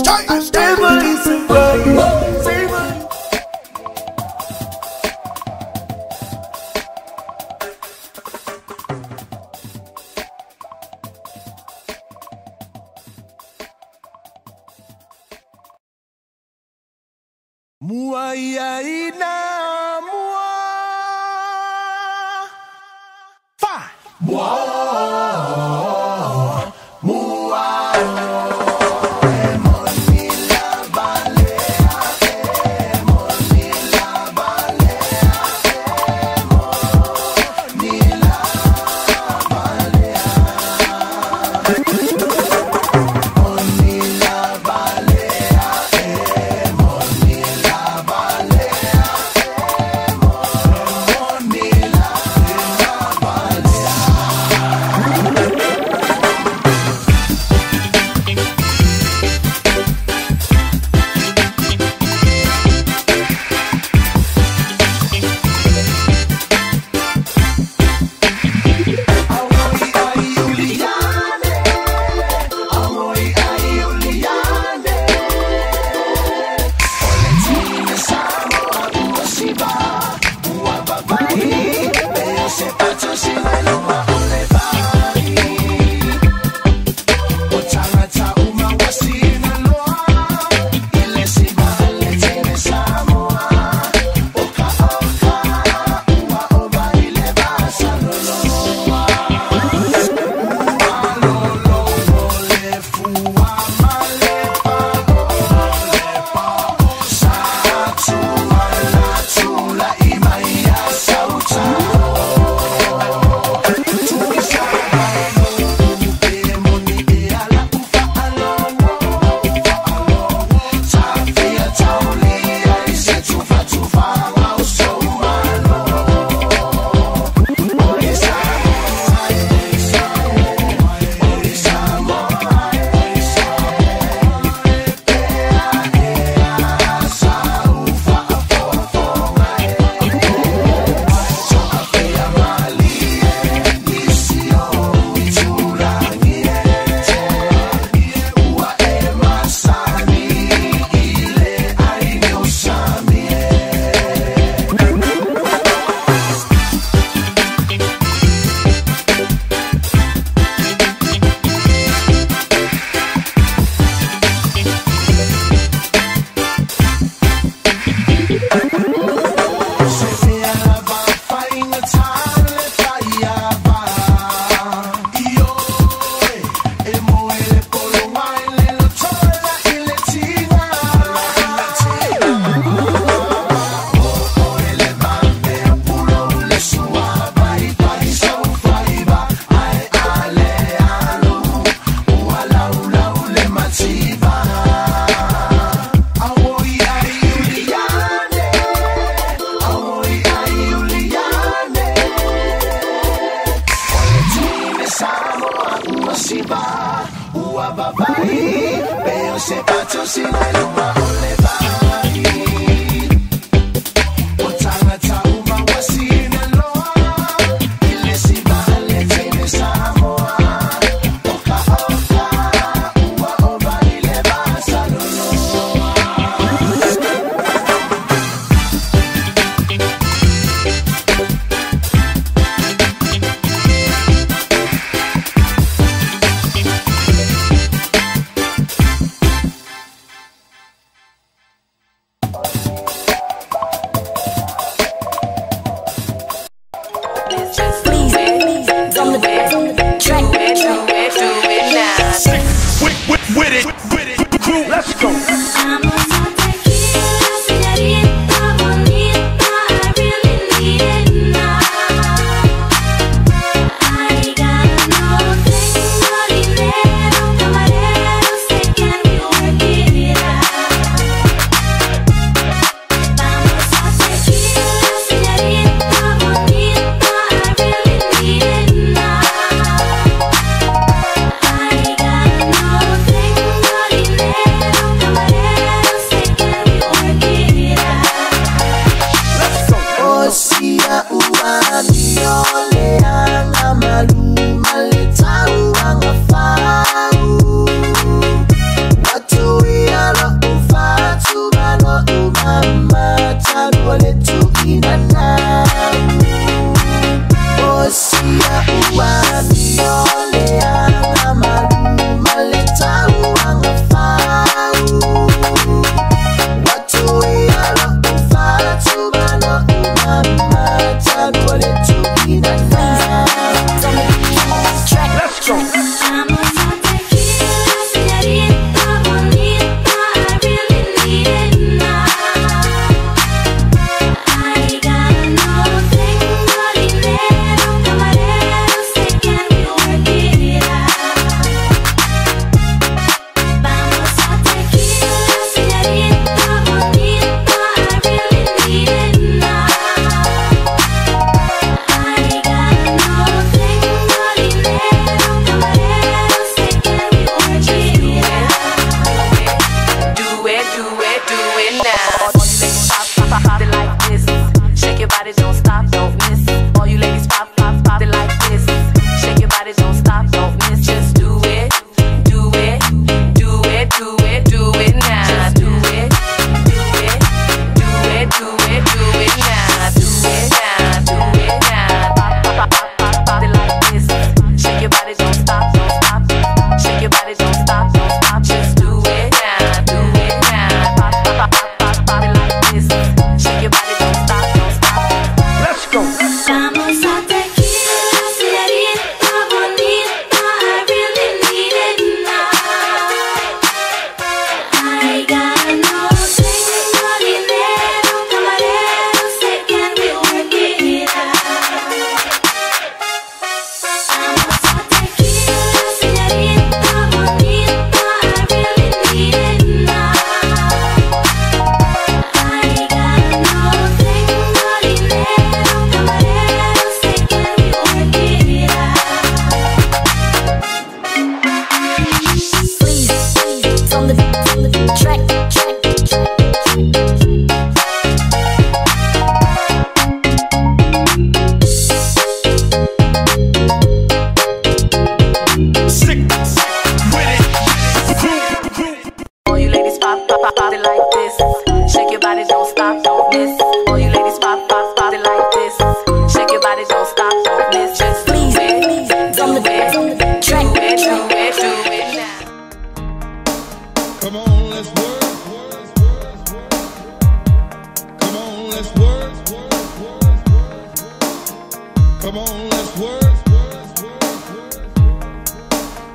Come on, let's work.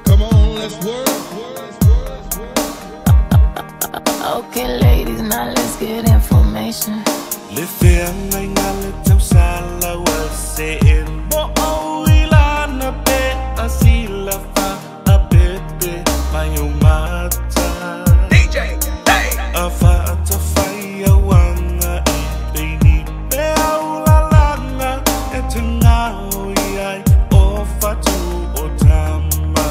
Come on, let's work. Okay, ladies, now let's get information. Le feagaiga le tausala ua seʻe mo ou i lana pe asilafa a pepe mai o mata DJ a faatafai auaga i peini pe aulalaga e tagao i ai o fatu o tama.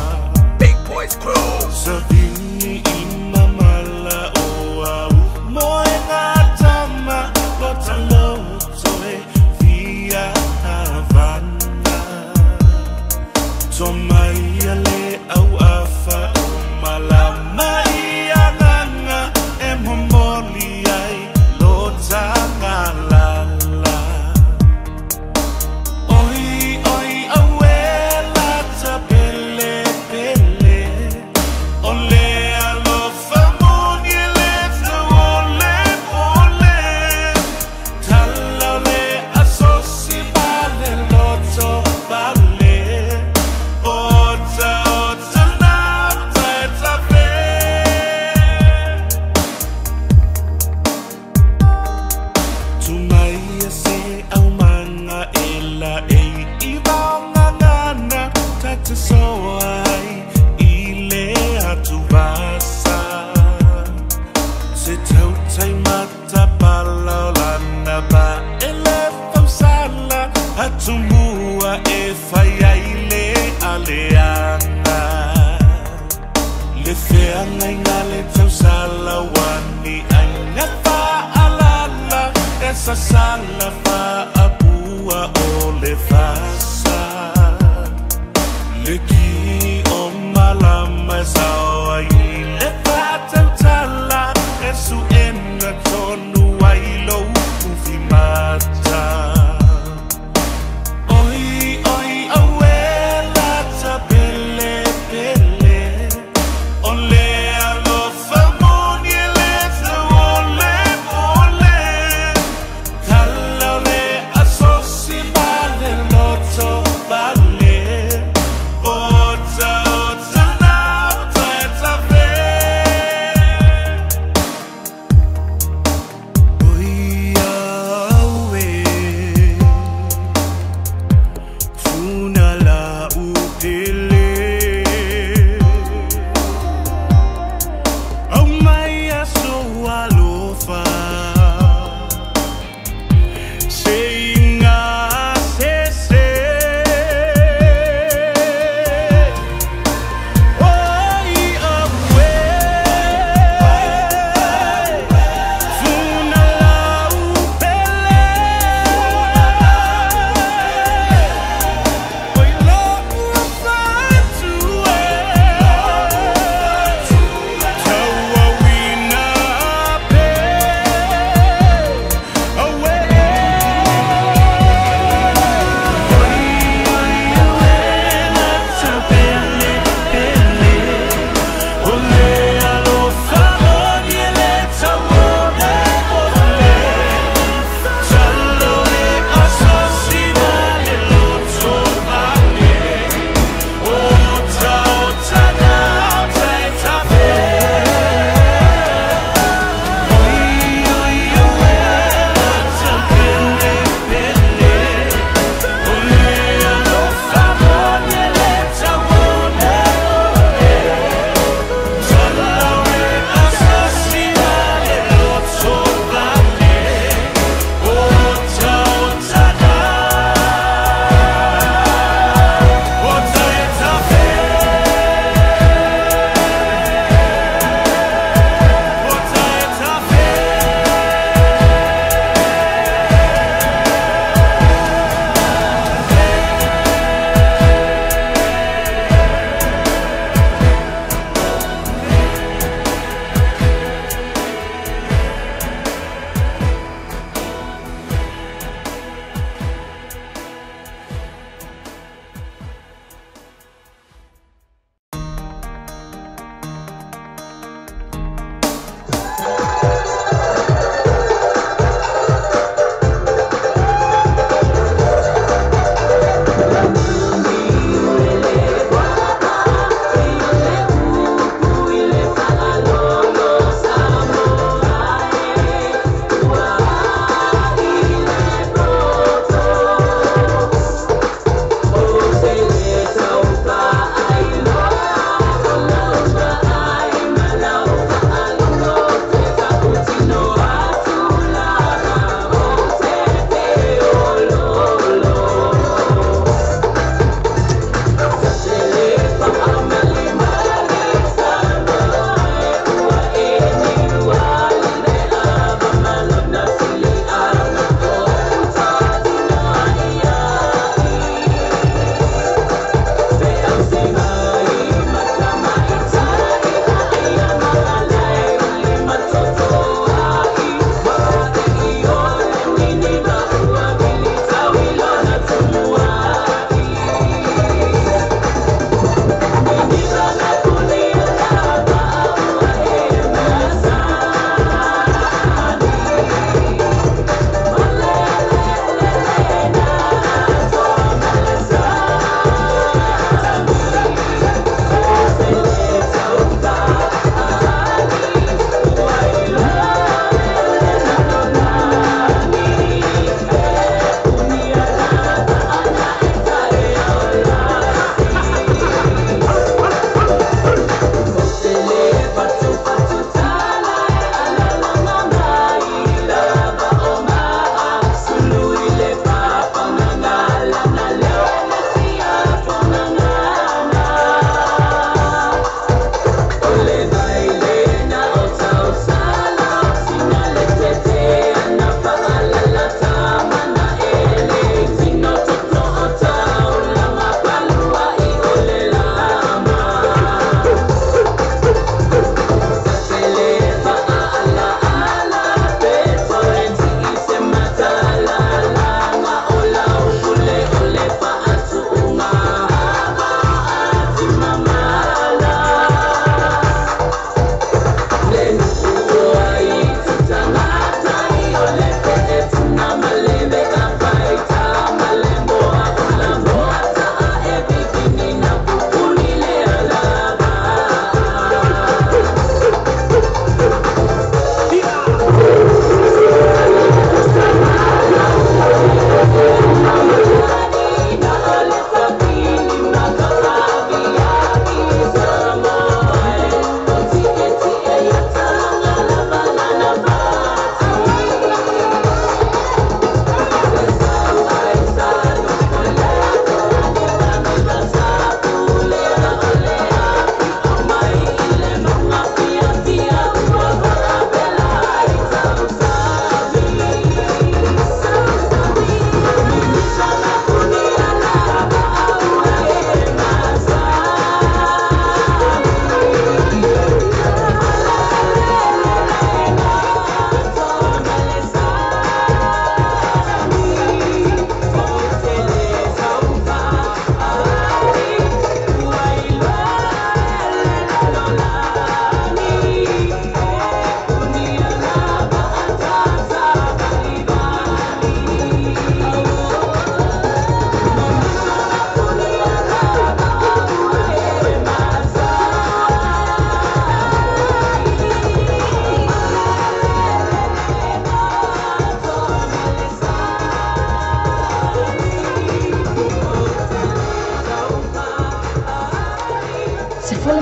Big Boys Crew. Savini i mamala o au moega tama lo taloto e fia havana. Tomaia le au afa o malama i agaga e momoli ai lo tagalala. Oi oi auela tapele pele o le alofa moni e le tauole ole. Tala o le asosi pale loto pale. Ota ota na teta fe. Tumaia se au manga e la e i vaogagana ta te soa ai i le atuvasa. Se tautai matapala o lana pa e le fausala atumua e fai ai le aleaga. Le feagaiga le tausala ua ni aiga faalala e sasala faapua o le fasa. Le ki o malama e sao ai i le faatautala e suʻena tonu ai lou ufimata. Oi oi auela tapele pele o le alofa moni e le tauole ole. Tala o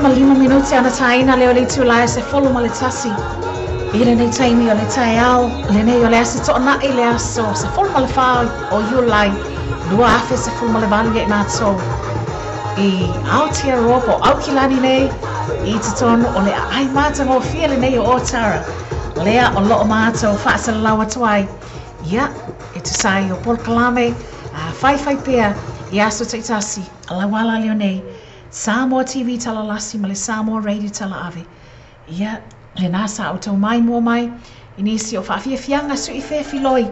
5 minute ana tāina leo le itulā e 11 i lenei taimi o le taeao lenei o le aso to'ana'i le aso 14 o Iulai 2018 ia i matou i Aotearoa po o Aukilani nei i totonu o le aai matagofie lenei o Otara lea o loo matou faasalalau atu ai ia e tusa ai o polokalame a faifai pea i aso taitasi lauala leo nei Samoa TV talalasi ma le Samoa Radio talaave. Ia, lenā sa outou maimoa mai i nisi o faafiafiaga suʻi fefiloi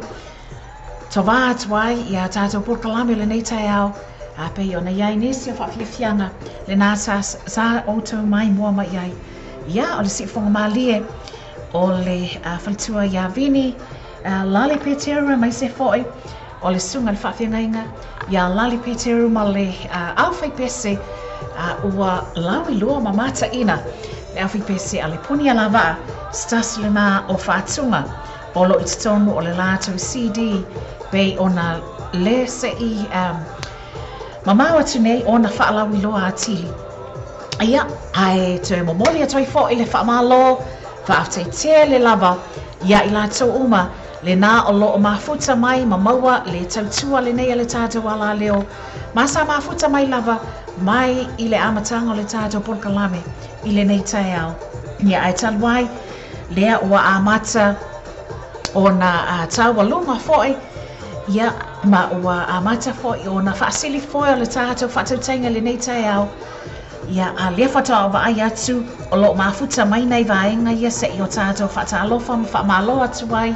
tovā atu ai i a tatou polokalame o lenei taeao, a pei ona i ai nisi o faafiafiaga lenā sa, sa outou maimoa mai ai. Ia, o le siufoga malie o le faletua iā Vini Lale Peteru aemaise foi o le susuga i le faafeagaiga iā Lale Peteru ma le aufaipese ua lauiloa ma mataina le aufaipese a le Puni Alavaa se tasi lenā o faatuga o lo o i totonu o le latou CD pei ona le seʻi mamao atu nei ona faalauiloa atili. Ia, ae toe momoli atu ai foi le faamalo faafetai tele lava iā i latou uma lenā o lo o mafuta mai ma maua le tautua lenei a le tatou alaleo ma sa mafuta mai lava mai i le amataga o le tatou polokalame i lenei taeao. Ia, ae talu ai lea ua amata ona taualuga foi, ia, ma ua amata foi ona faasili foe o le tatou faatautaiga i lenei taeao, ia, a lea faatoa vaai atu o lo o mafuta mai nai vaega ia seʻi o tatou faatalofa ma faamalo atu ai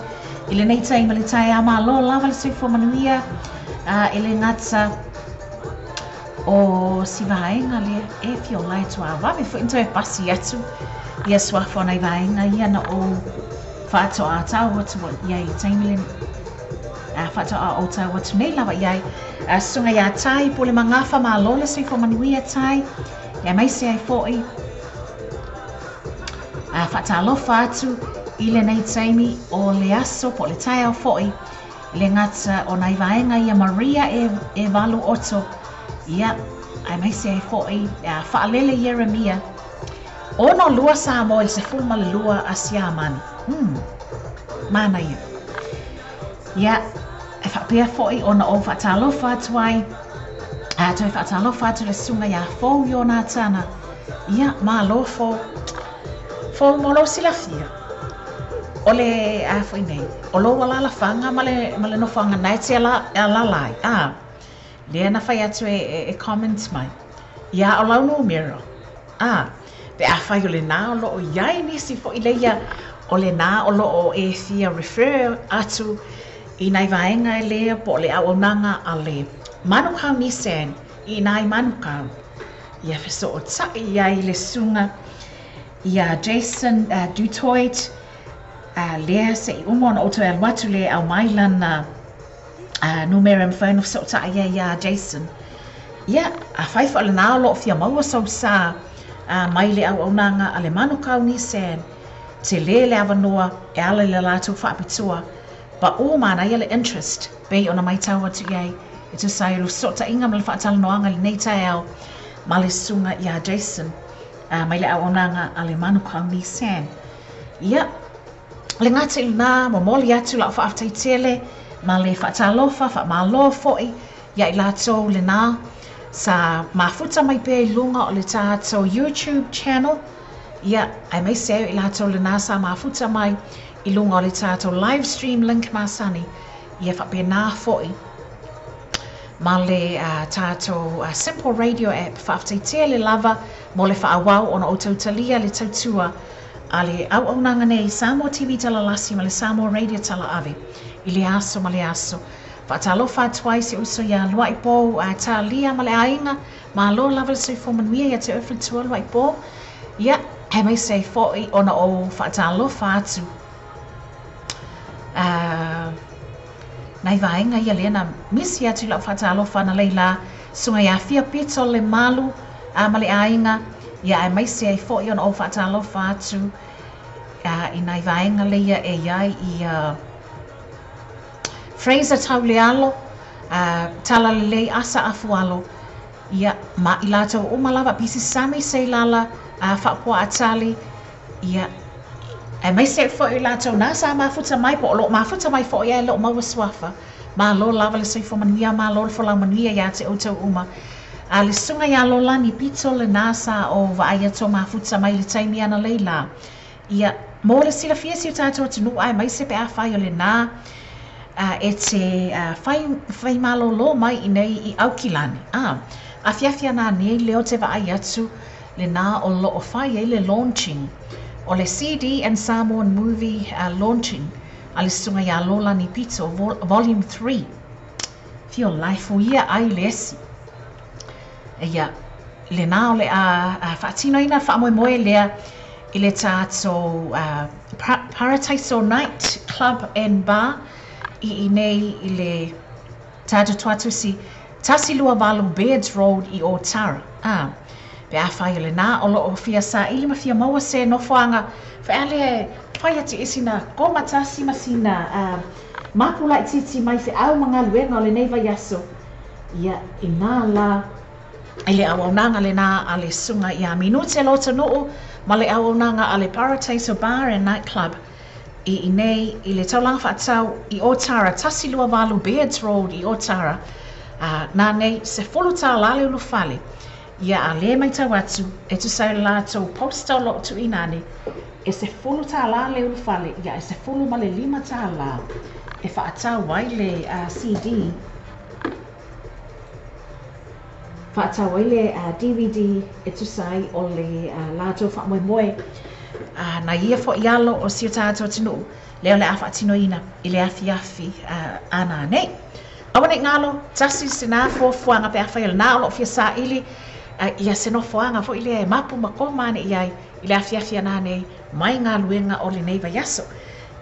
i lenei taimi o le taeao. Malo lava le soifua manuia, e le gata o si vaega lea e fia ola e tuavave foi na toe pasi atu ia suafa o nai vaega ia na ou faatoa tau atu i ai i le taimi lenei. Faatoa ou tau atu nei lava i ai. Susuga iā Tai Pule Magafa, malo le soifua manuia Tai, aemaise ai foi faatalofa atu i lenei taimi o le aso po o le taeao foi e le gata o nai vaega ia Maria e, e valu oto ia aemaise ai foi faalele Ieremia 62 Samoa i le 12 a Siamani. Manaia. Ia, e faapea foi ona ou faatalofa atu ai, a toe faatalofa atu le susuga iā Fou Ionatana. Ia, malo Fou. Fou mo lou silafia, o le a foi nei, o lou alaalafaga ma le, ma le nofoaga na e te ala, e alaala ai, a, lea na fai atu e, e, e comment mai, ia o lau numera, a, pe afai o lenā o lo o i ai nisi foi leia o lenā o lo o e fia refer atu i nai vaega e lea po o le auaunaga a le Manukau Nissan i nai Manukau ia fesootai i ai le susuga iā Jason Du Toit lea se i uma ona ou toe alu atu lea e aumai lana numera e mafai ona fesootai ai iā Jason. Ia, afai foi o lenā o lo o fia maua sou sa mai le auaunaga a le Manukau Nissan, tele le avanoa e ala i le latou faapitoa, paʻū manaia le interest pei ona maitau atu i ai e tusa ai o le fesootaiga ma le faatalanoaga i lenei taeao ma le susuga iā Jason mai le auaunaga a le Manukau Nissan. Ia, le gata i lenā, momoli atu lau faafetai tele ma le faatalofa, faamalo foi ia i latou lenā sa mafuta mai pea i luga o le tatou YouTube channel, ia, aemaise ai o i latou lenā sa mafuta mai i luga o le tatou live stream link masani, ia faapena foi ma le tatou Simple Radio app. Faafetai tele lava mo le faaauau ona outou talia le tautua a le auaunaga nei Samoa TV Talalasi ma le Samoa Radio Talaave i le aso ma le aso. Faatalofa atu ai si ou uso iā Luaipou a Talia ma le aiga, malo lava le soifua manuia ia te oe faletua Luaipou. Ia, aemaise ai foi ona ou faatalofa atu nai vaega ia lea na misi atu i lau faatalofa analeila, susuga ia Fia Pito Lemalu ma le aiga, ia aemaise ai foi ona ou faatalofa atu i nai vaega leia e i ai i Fraser Taulealo, Talalelei Asa Afualo, Ia, ma i latou uma lava, Pisi Sami Seilala, Faapuaa Tali, ia, aemaise ai foi i latou na sa mafuta mai po o loo mafuta mai foi ae loo maua suafa. Malo lava le soifua manuia, malo le folau manuia iā te outou uma. A le susuga iā Lolani Pito lenā sa o vaai atu o mafuta mai i le taimi analeila. Ia, mo le silafia e si o tatou atunuu aemaise pe afai o lenā e te fai, fai malōlō mai i nei i Aukilani. A, afiafi ananei lea ou te vaai atu lenā o loo fai ai le launching o le CD and Samoan Movie launching a le susuga iā Lolani Pito Volume 3. Fio life ia ai le esi. Ia, lenā o le a faatinoina le faamoemoe lea i le tatou Parataiso Night Club and Bar i inei i le tatou tuatusi 128 Bairds Road i Otara. A, pe afai o lenā o loo fia saili ma fia maua se nofoaga feale fai atu i sina koma tasi ma sina mapu laitiiti mai feau ma galuega o lenei vaiaso. Ia, inā la i le auaunaga lenā a le susuga iā Minute Lotonuu ma le auaunaga a le Parataiso Bar and Night Club i inei i le taulaga faatau i Otara, 128 Bairds Road i Otara. Na nei $10 le ulufale. Ia, a lē matau atu e tusa ai le latou poster o loo tuuina ane, e $10 le ulufale, ia e $15 e faatau ai le CD, faatau ai le DVD e tusa ai o le latou faamoemoe nai ia foi alo o si o tatou atunuu lea o le a faatinoina i le afiafi ananei. Aua nei galo, tasi senā fuafuaga pe afai o lenā o loo fia saili ia se nofoaga foi lea e mapu ma koma ane i ai i le afiafi ananei mai galuega o lenei vaiaso.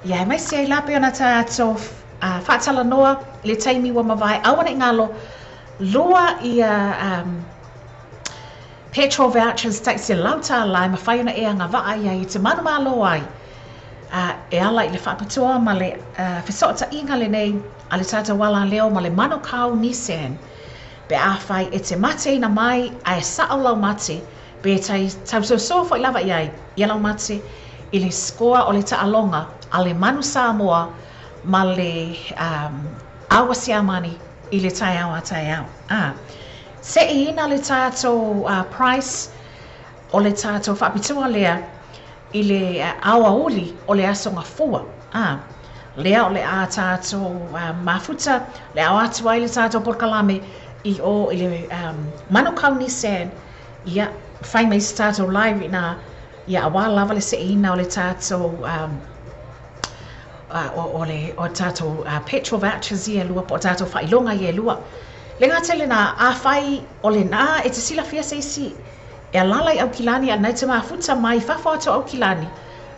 Ia, aemaise ai la pei ona tatou faatalanoa i le taimi ua mavae, aua nei galo, lua ia petrol vouchers tai $100 e mafai ona e agavaa i ai e te manumalo ai e ala i le faapitoa ma le fesootaiga lenei a le tatou alaleo ma le Manukau Nissan. Pe afai e te mateina mai ae sao lau mate, pe tai tausoso foi lava i ai ia lau mate i le score o le taaloga a le Manu Samoa ma le Aua Siamani i le taeao a taeao. A seiina le tatou price o le tatou faapitoa lea i le aoauli o le aso Gafua. A lea o le a tatou mafuta le ao atu ai le tatou polokalame i o i le Manukau Nissan, ia fai mai se tatou live inā, ia auā lava le seiina o le tatou o le o tatou petrol vouchers ia e lua po o tatou faailoga ia e lua. Le gata i lenā, afai o lenā e te silafia se isi e alaala i Aukilani a o lenā e te mafuta mai fafo atu o Aukilani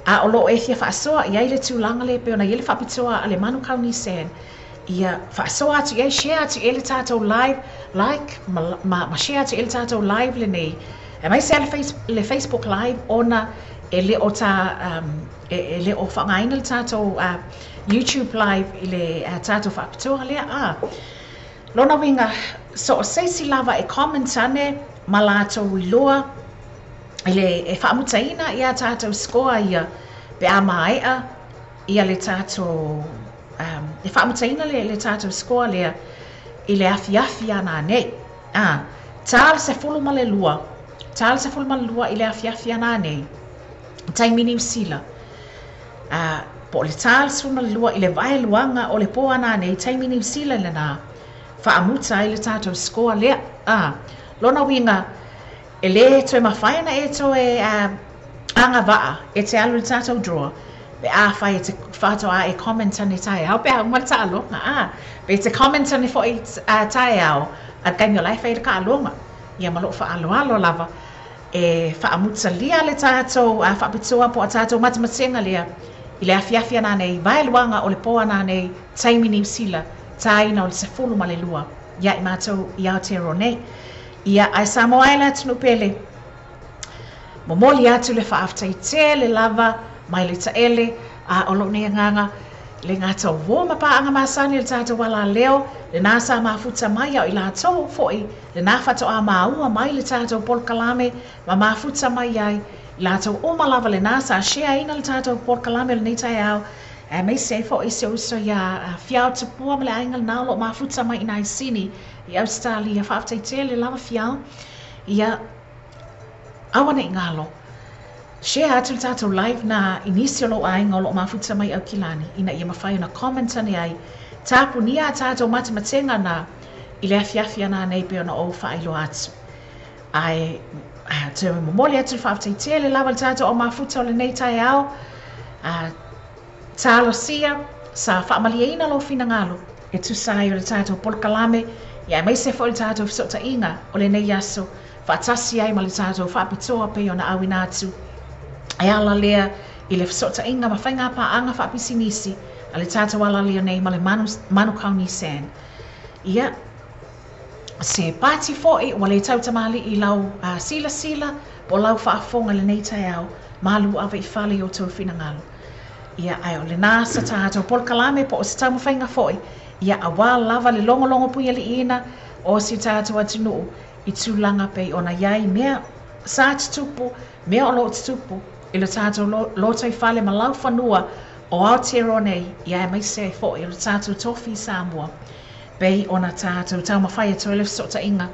a o loo e fia faasoa i ai le tulaga lea pei ona i ai le faapitoa a le Manukau Nissan, ia faasoa atu i ai, share atu i ai le tatou live, like ma, ma, ma share atu i ai le tatou live lenei, aemaise lava le, face, le Facebook live ona e le o ta e le o faaaogaina le tatou YouTube live i le tatou faapitoa lea. A lona uiga, so o se isi lava e comment ane ma latou iloa i le e faamutaina ia tatou score ia pe a maea ia le tatou e faamutaina le tatou score lea i le afiafi ananei. A ta le 12, ta le 12 i le afiafi ananei taimi Niu Sila, a po o le ta le 12 i le vaeluaga o le po ananei taimi Niu Sila lenā faamuta ai le tatou score lea. A lona uiga, e lē toe mafai ona e toe agavaa e te alu i le tatou draw pe afai e te faatoā e comment ane taeao pe a uma le taaloga, a pe te comment ane foi taeao a le taimi o la e fai le taaloga. Ia, ma lou faaaloalo lava, e faamutalia le tatou faapitoa po o tatou matematega lea i le afiafi ananei, vaeluaga o le po ananei taimi Niu Sila, taina o le 12 ia i matou i Aotearoa nei. Ia, ae Samoa e le atunuu pele, momoli atu le faafetai tele lava mai le taele a o lou nei agaga. Le gata o uō ma paaga masani o le tatou alaleo, lenā sa mafuta mai a o i latou foi lenā faatoā maua mai le tatou polokalame ma mafuta mai ai, i latou uma lava lenā sa share ina le tatou polokalame o lenei taeao, aemaise ai foi si ou uso iā Fiao Tupua ma le aiga lenā o lo o mafuta mai i nai Sini i Ausetalia. Faafetai tele lava Fiao. Ia, aua ne i galo. Share atu le tatou live na i nisi o lou aiga o lo o mafuta mai Aukilani ina ia mafai ona comment ane ai. Tapunia a tatou matematega na i le afiafi ana nei pei ona ou faailoa atu. Ae toe momoli atu le faafetai tele lava i le tatou au mafuta o lenei taeao. Talosia, sa faamalieina lou finagalo e tusa ai o le tatou polokalame, ia aemaise foi le tatou fesootaiga o lenei aso faatasi ai ma le tatou faapitoa pei ona auina atu e ala lea i le fesootaiga ma faiga paaga faapisinisi a le tatou alaleo nei ma le Manukau Nissan. Ia, se pati foi ua le tautamalii i lau silasila po o lau faafofoga i lenei taeao, malu ave i fale i outou finagalo. Ia, ae o lenā sa tatou polokalame po o se taumafaiga foi, ia auā lava le logologo puialiiina o si o tatou atunuu i tulaga pei ona i ai mea sa tutupu, mea o lo o tutupu i lo tatou lotoifale ma laufanua o Aotearoa nei, ia aemaise ai foi o le tatou tofi i Samoa pei ona tatou taumafai atu ai le fesootaiga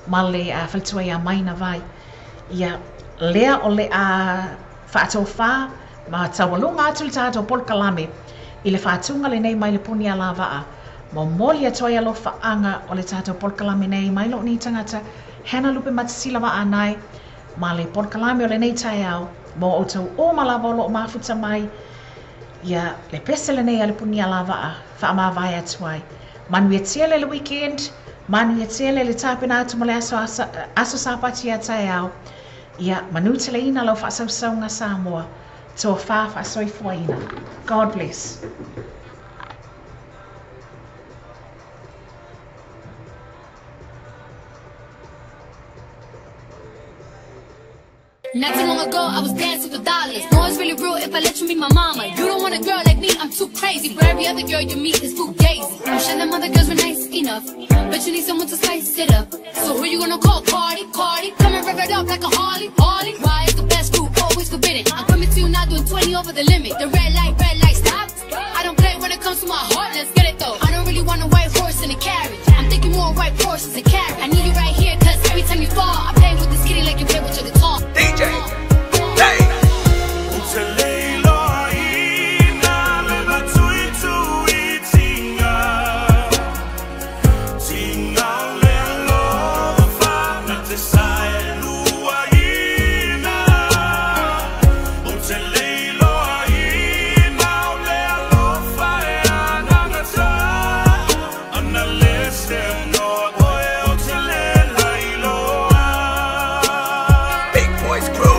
ma le faletua ia Maina Vai. Ia, lea o le a faatofā ma taualuga atu le tatou polokalame i le faatuga lenei mai le puni alavaa. Momoli atu ai alofaaga o le tatou polokalame nei mai lou nei tagata Hannah Lupe Matasila Vaanae ma le polokalame o lenei taeao mo outou uma lava o lo o mafuta mai ia le pese lenei a le puni alavaa faamavae atu ai. Manuia tele le weekend, manuia tele le tapena atu mo le aso, aso Sapati a taeao. Ia manuteleina lau faasausauga Samoa, tofa faasoifuaina. God bless. Not too long ago, I was dancing for dollars. No, it's really real if I let you meet my mama. You don't want a girl like me, I'm too crazy. But every other girl you meet is fugazi. I'm sure them other girls were nice enough, but you need someone to spice it up. So who you gonna call? Cardi, Cardi. Come and rev it up like a Harley, Harley. Why is the best crew always forbidden? I'm coming to you now doing 20 over the limit. The red light, stop. I don't play when it comes to my heart, let's get it though. I don't really want a white horse in a carriage. I'm thinking more white horses and carriage. I need you right here, cause every time you fall, I play with this kitty like you play with your guitar. DJ, hey! Big Boys Crew.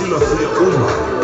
Lua, fia, fia.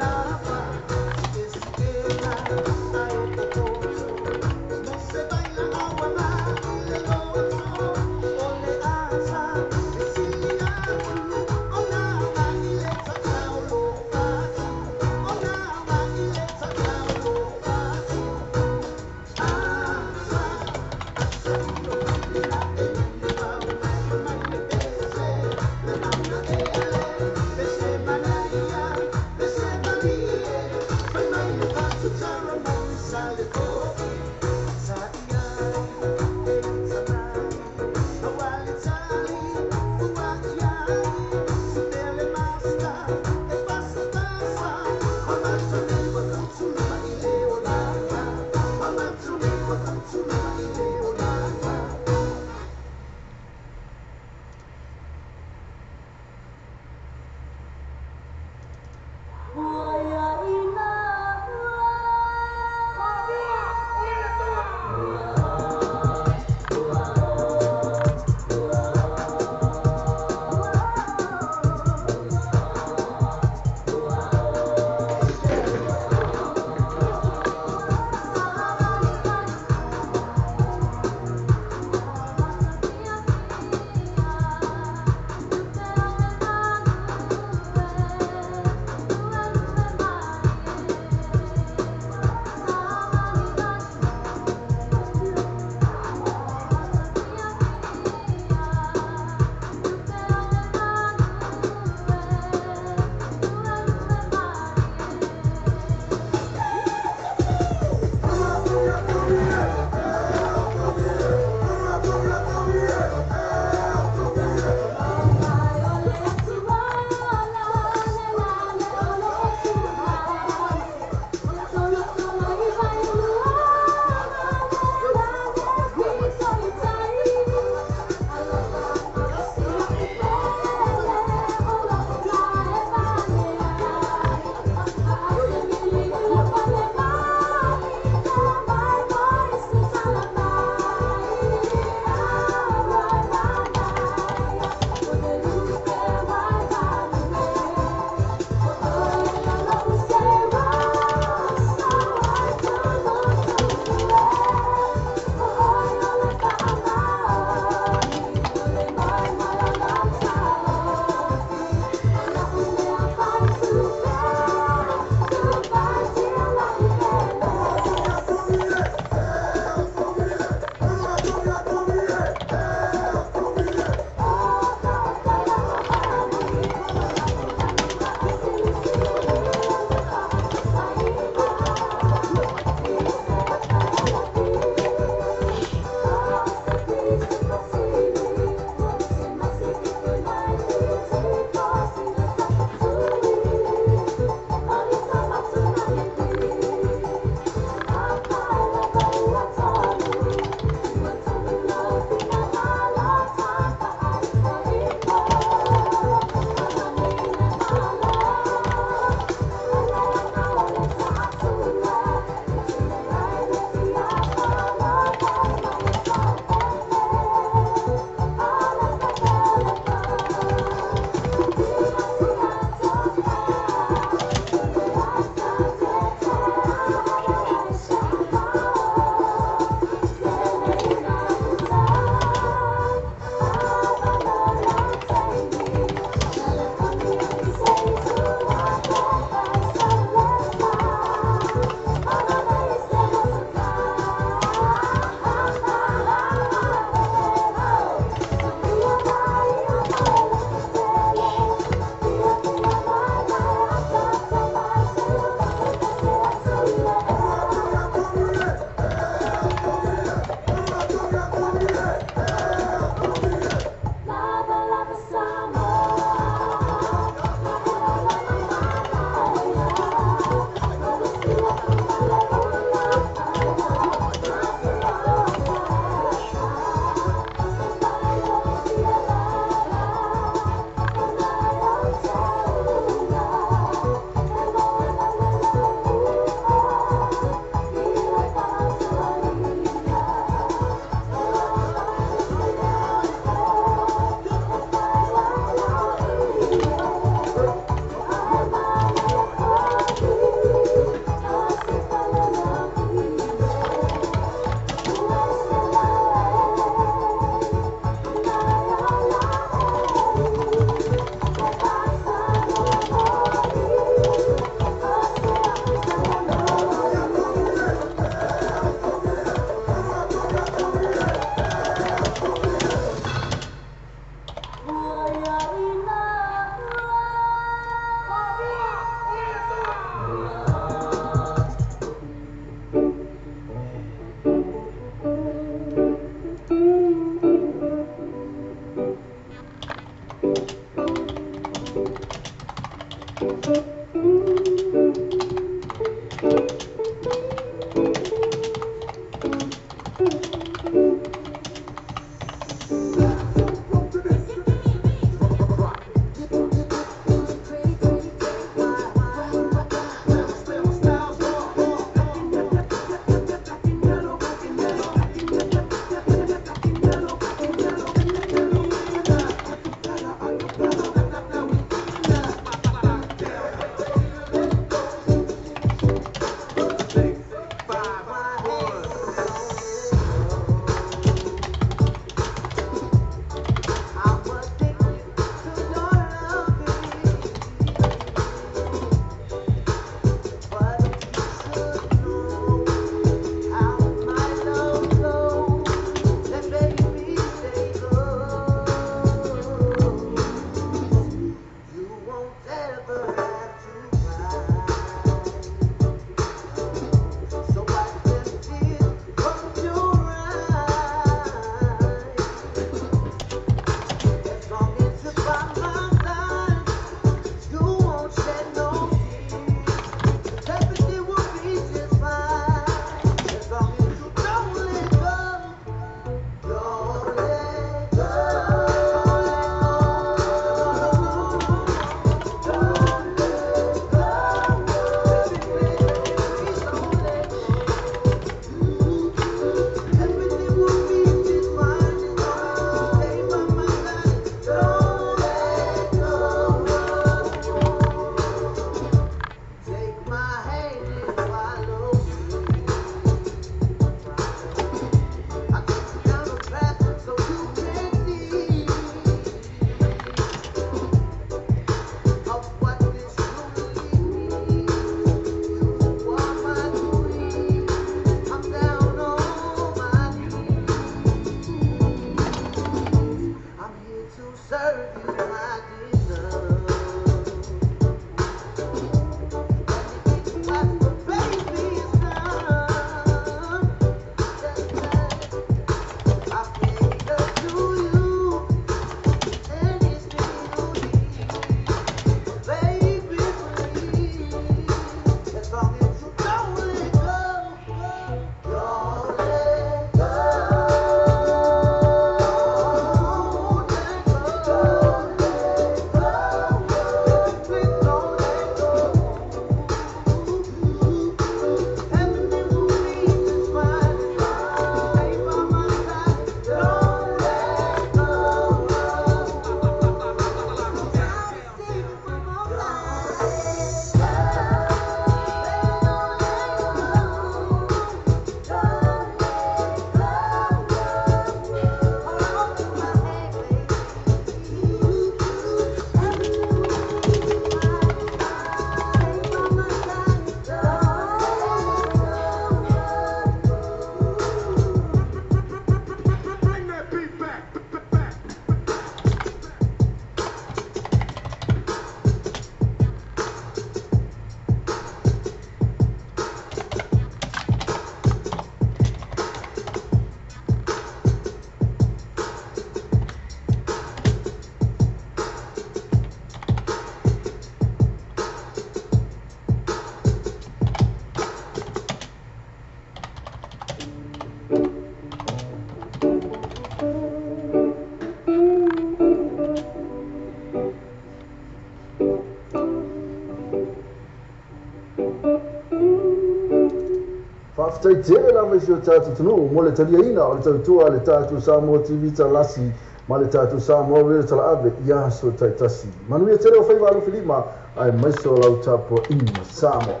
Faafetai tele lava i si o tatou atunuu mo le taliaina o le tautua a le tatou Samoa TV Talasi ma le tatou Samoa Radio Talaave i aso taitasi. Manuia tele o faiva alofilima aemaise o lau tapuaiga Samoa.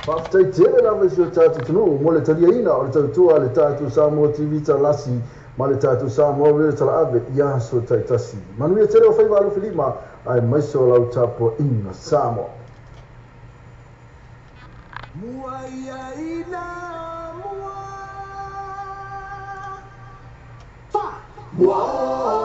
Faafetai tele lava i si o tatou atunuu mo le taliaina o le tautua a le tatou Samoa TV Talasi ma le tatou Samoa Radio Talaave i aso taitasi. Manuia tele o faiva alofilima aemaise o lau tapuaiga Samoa. Mua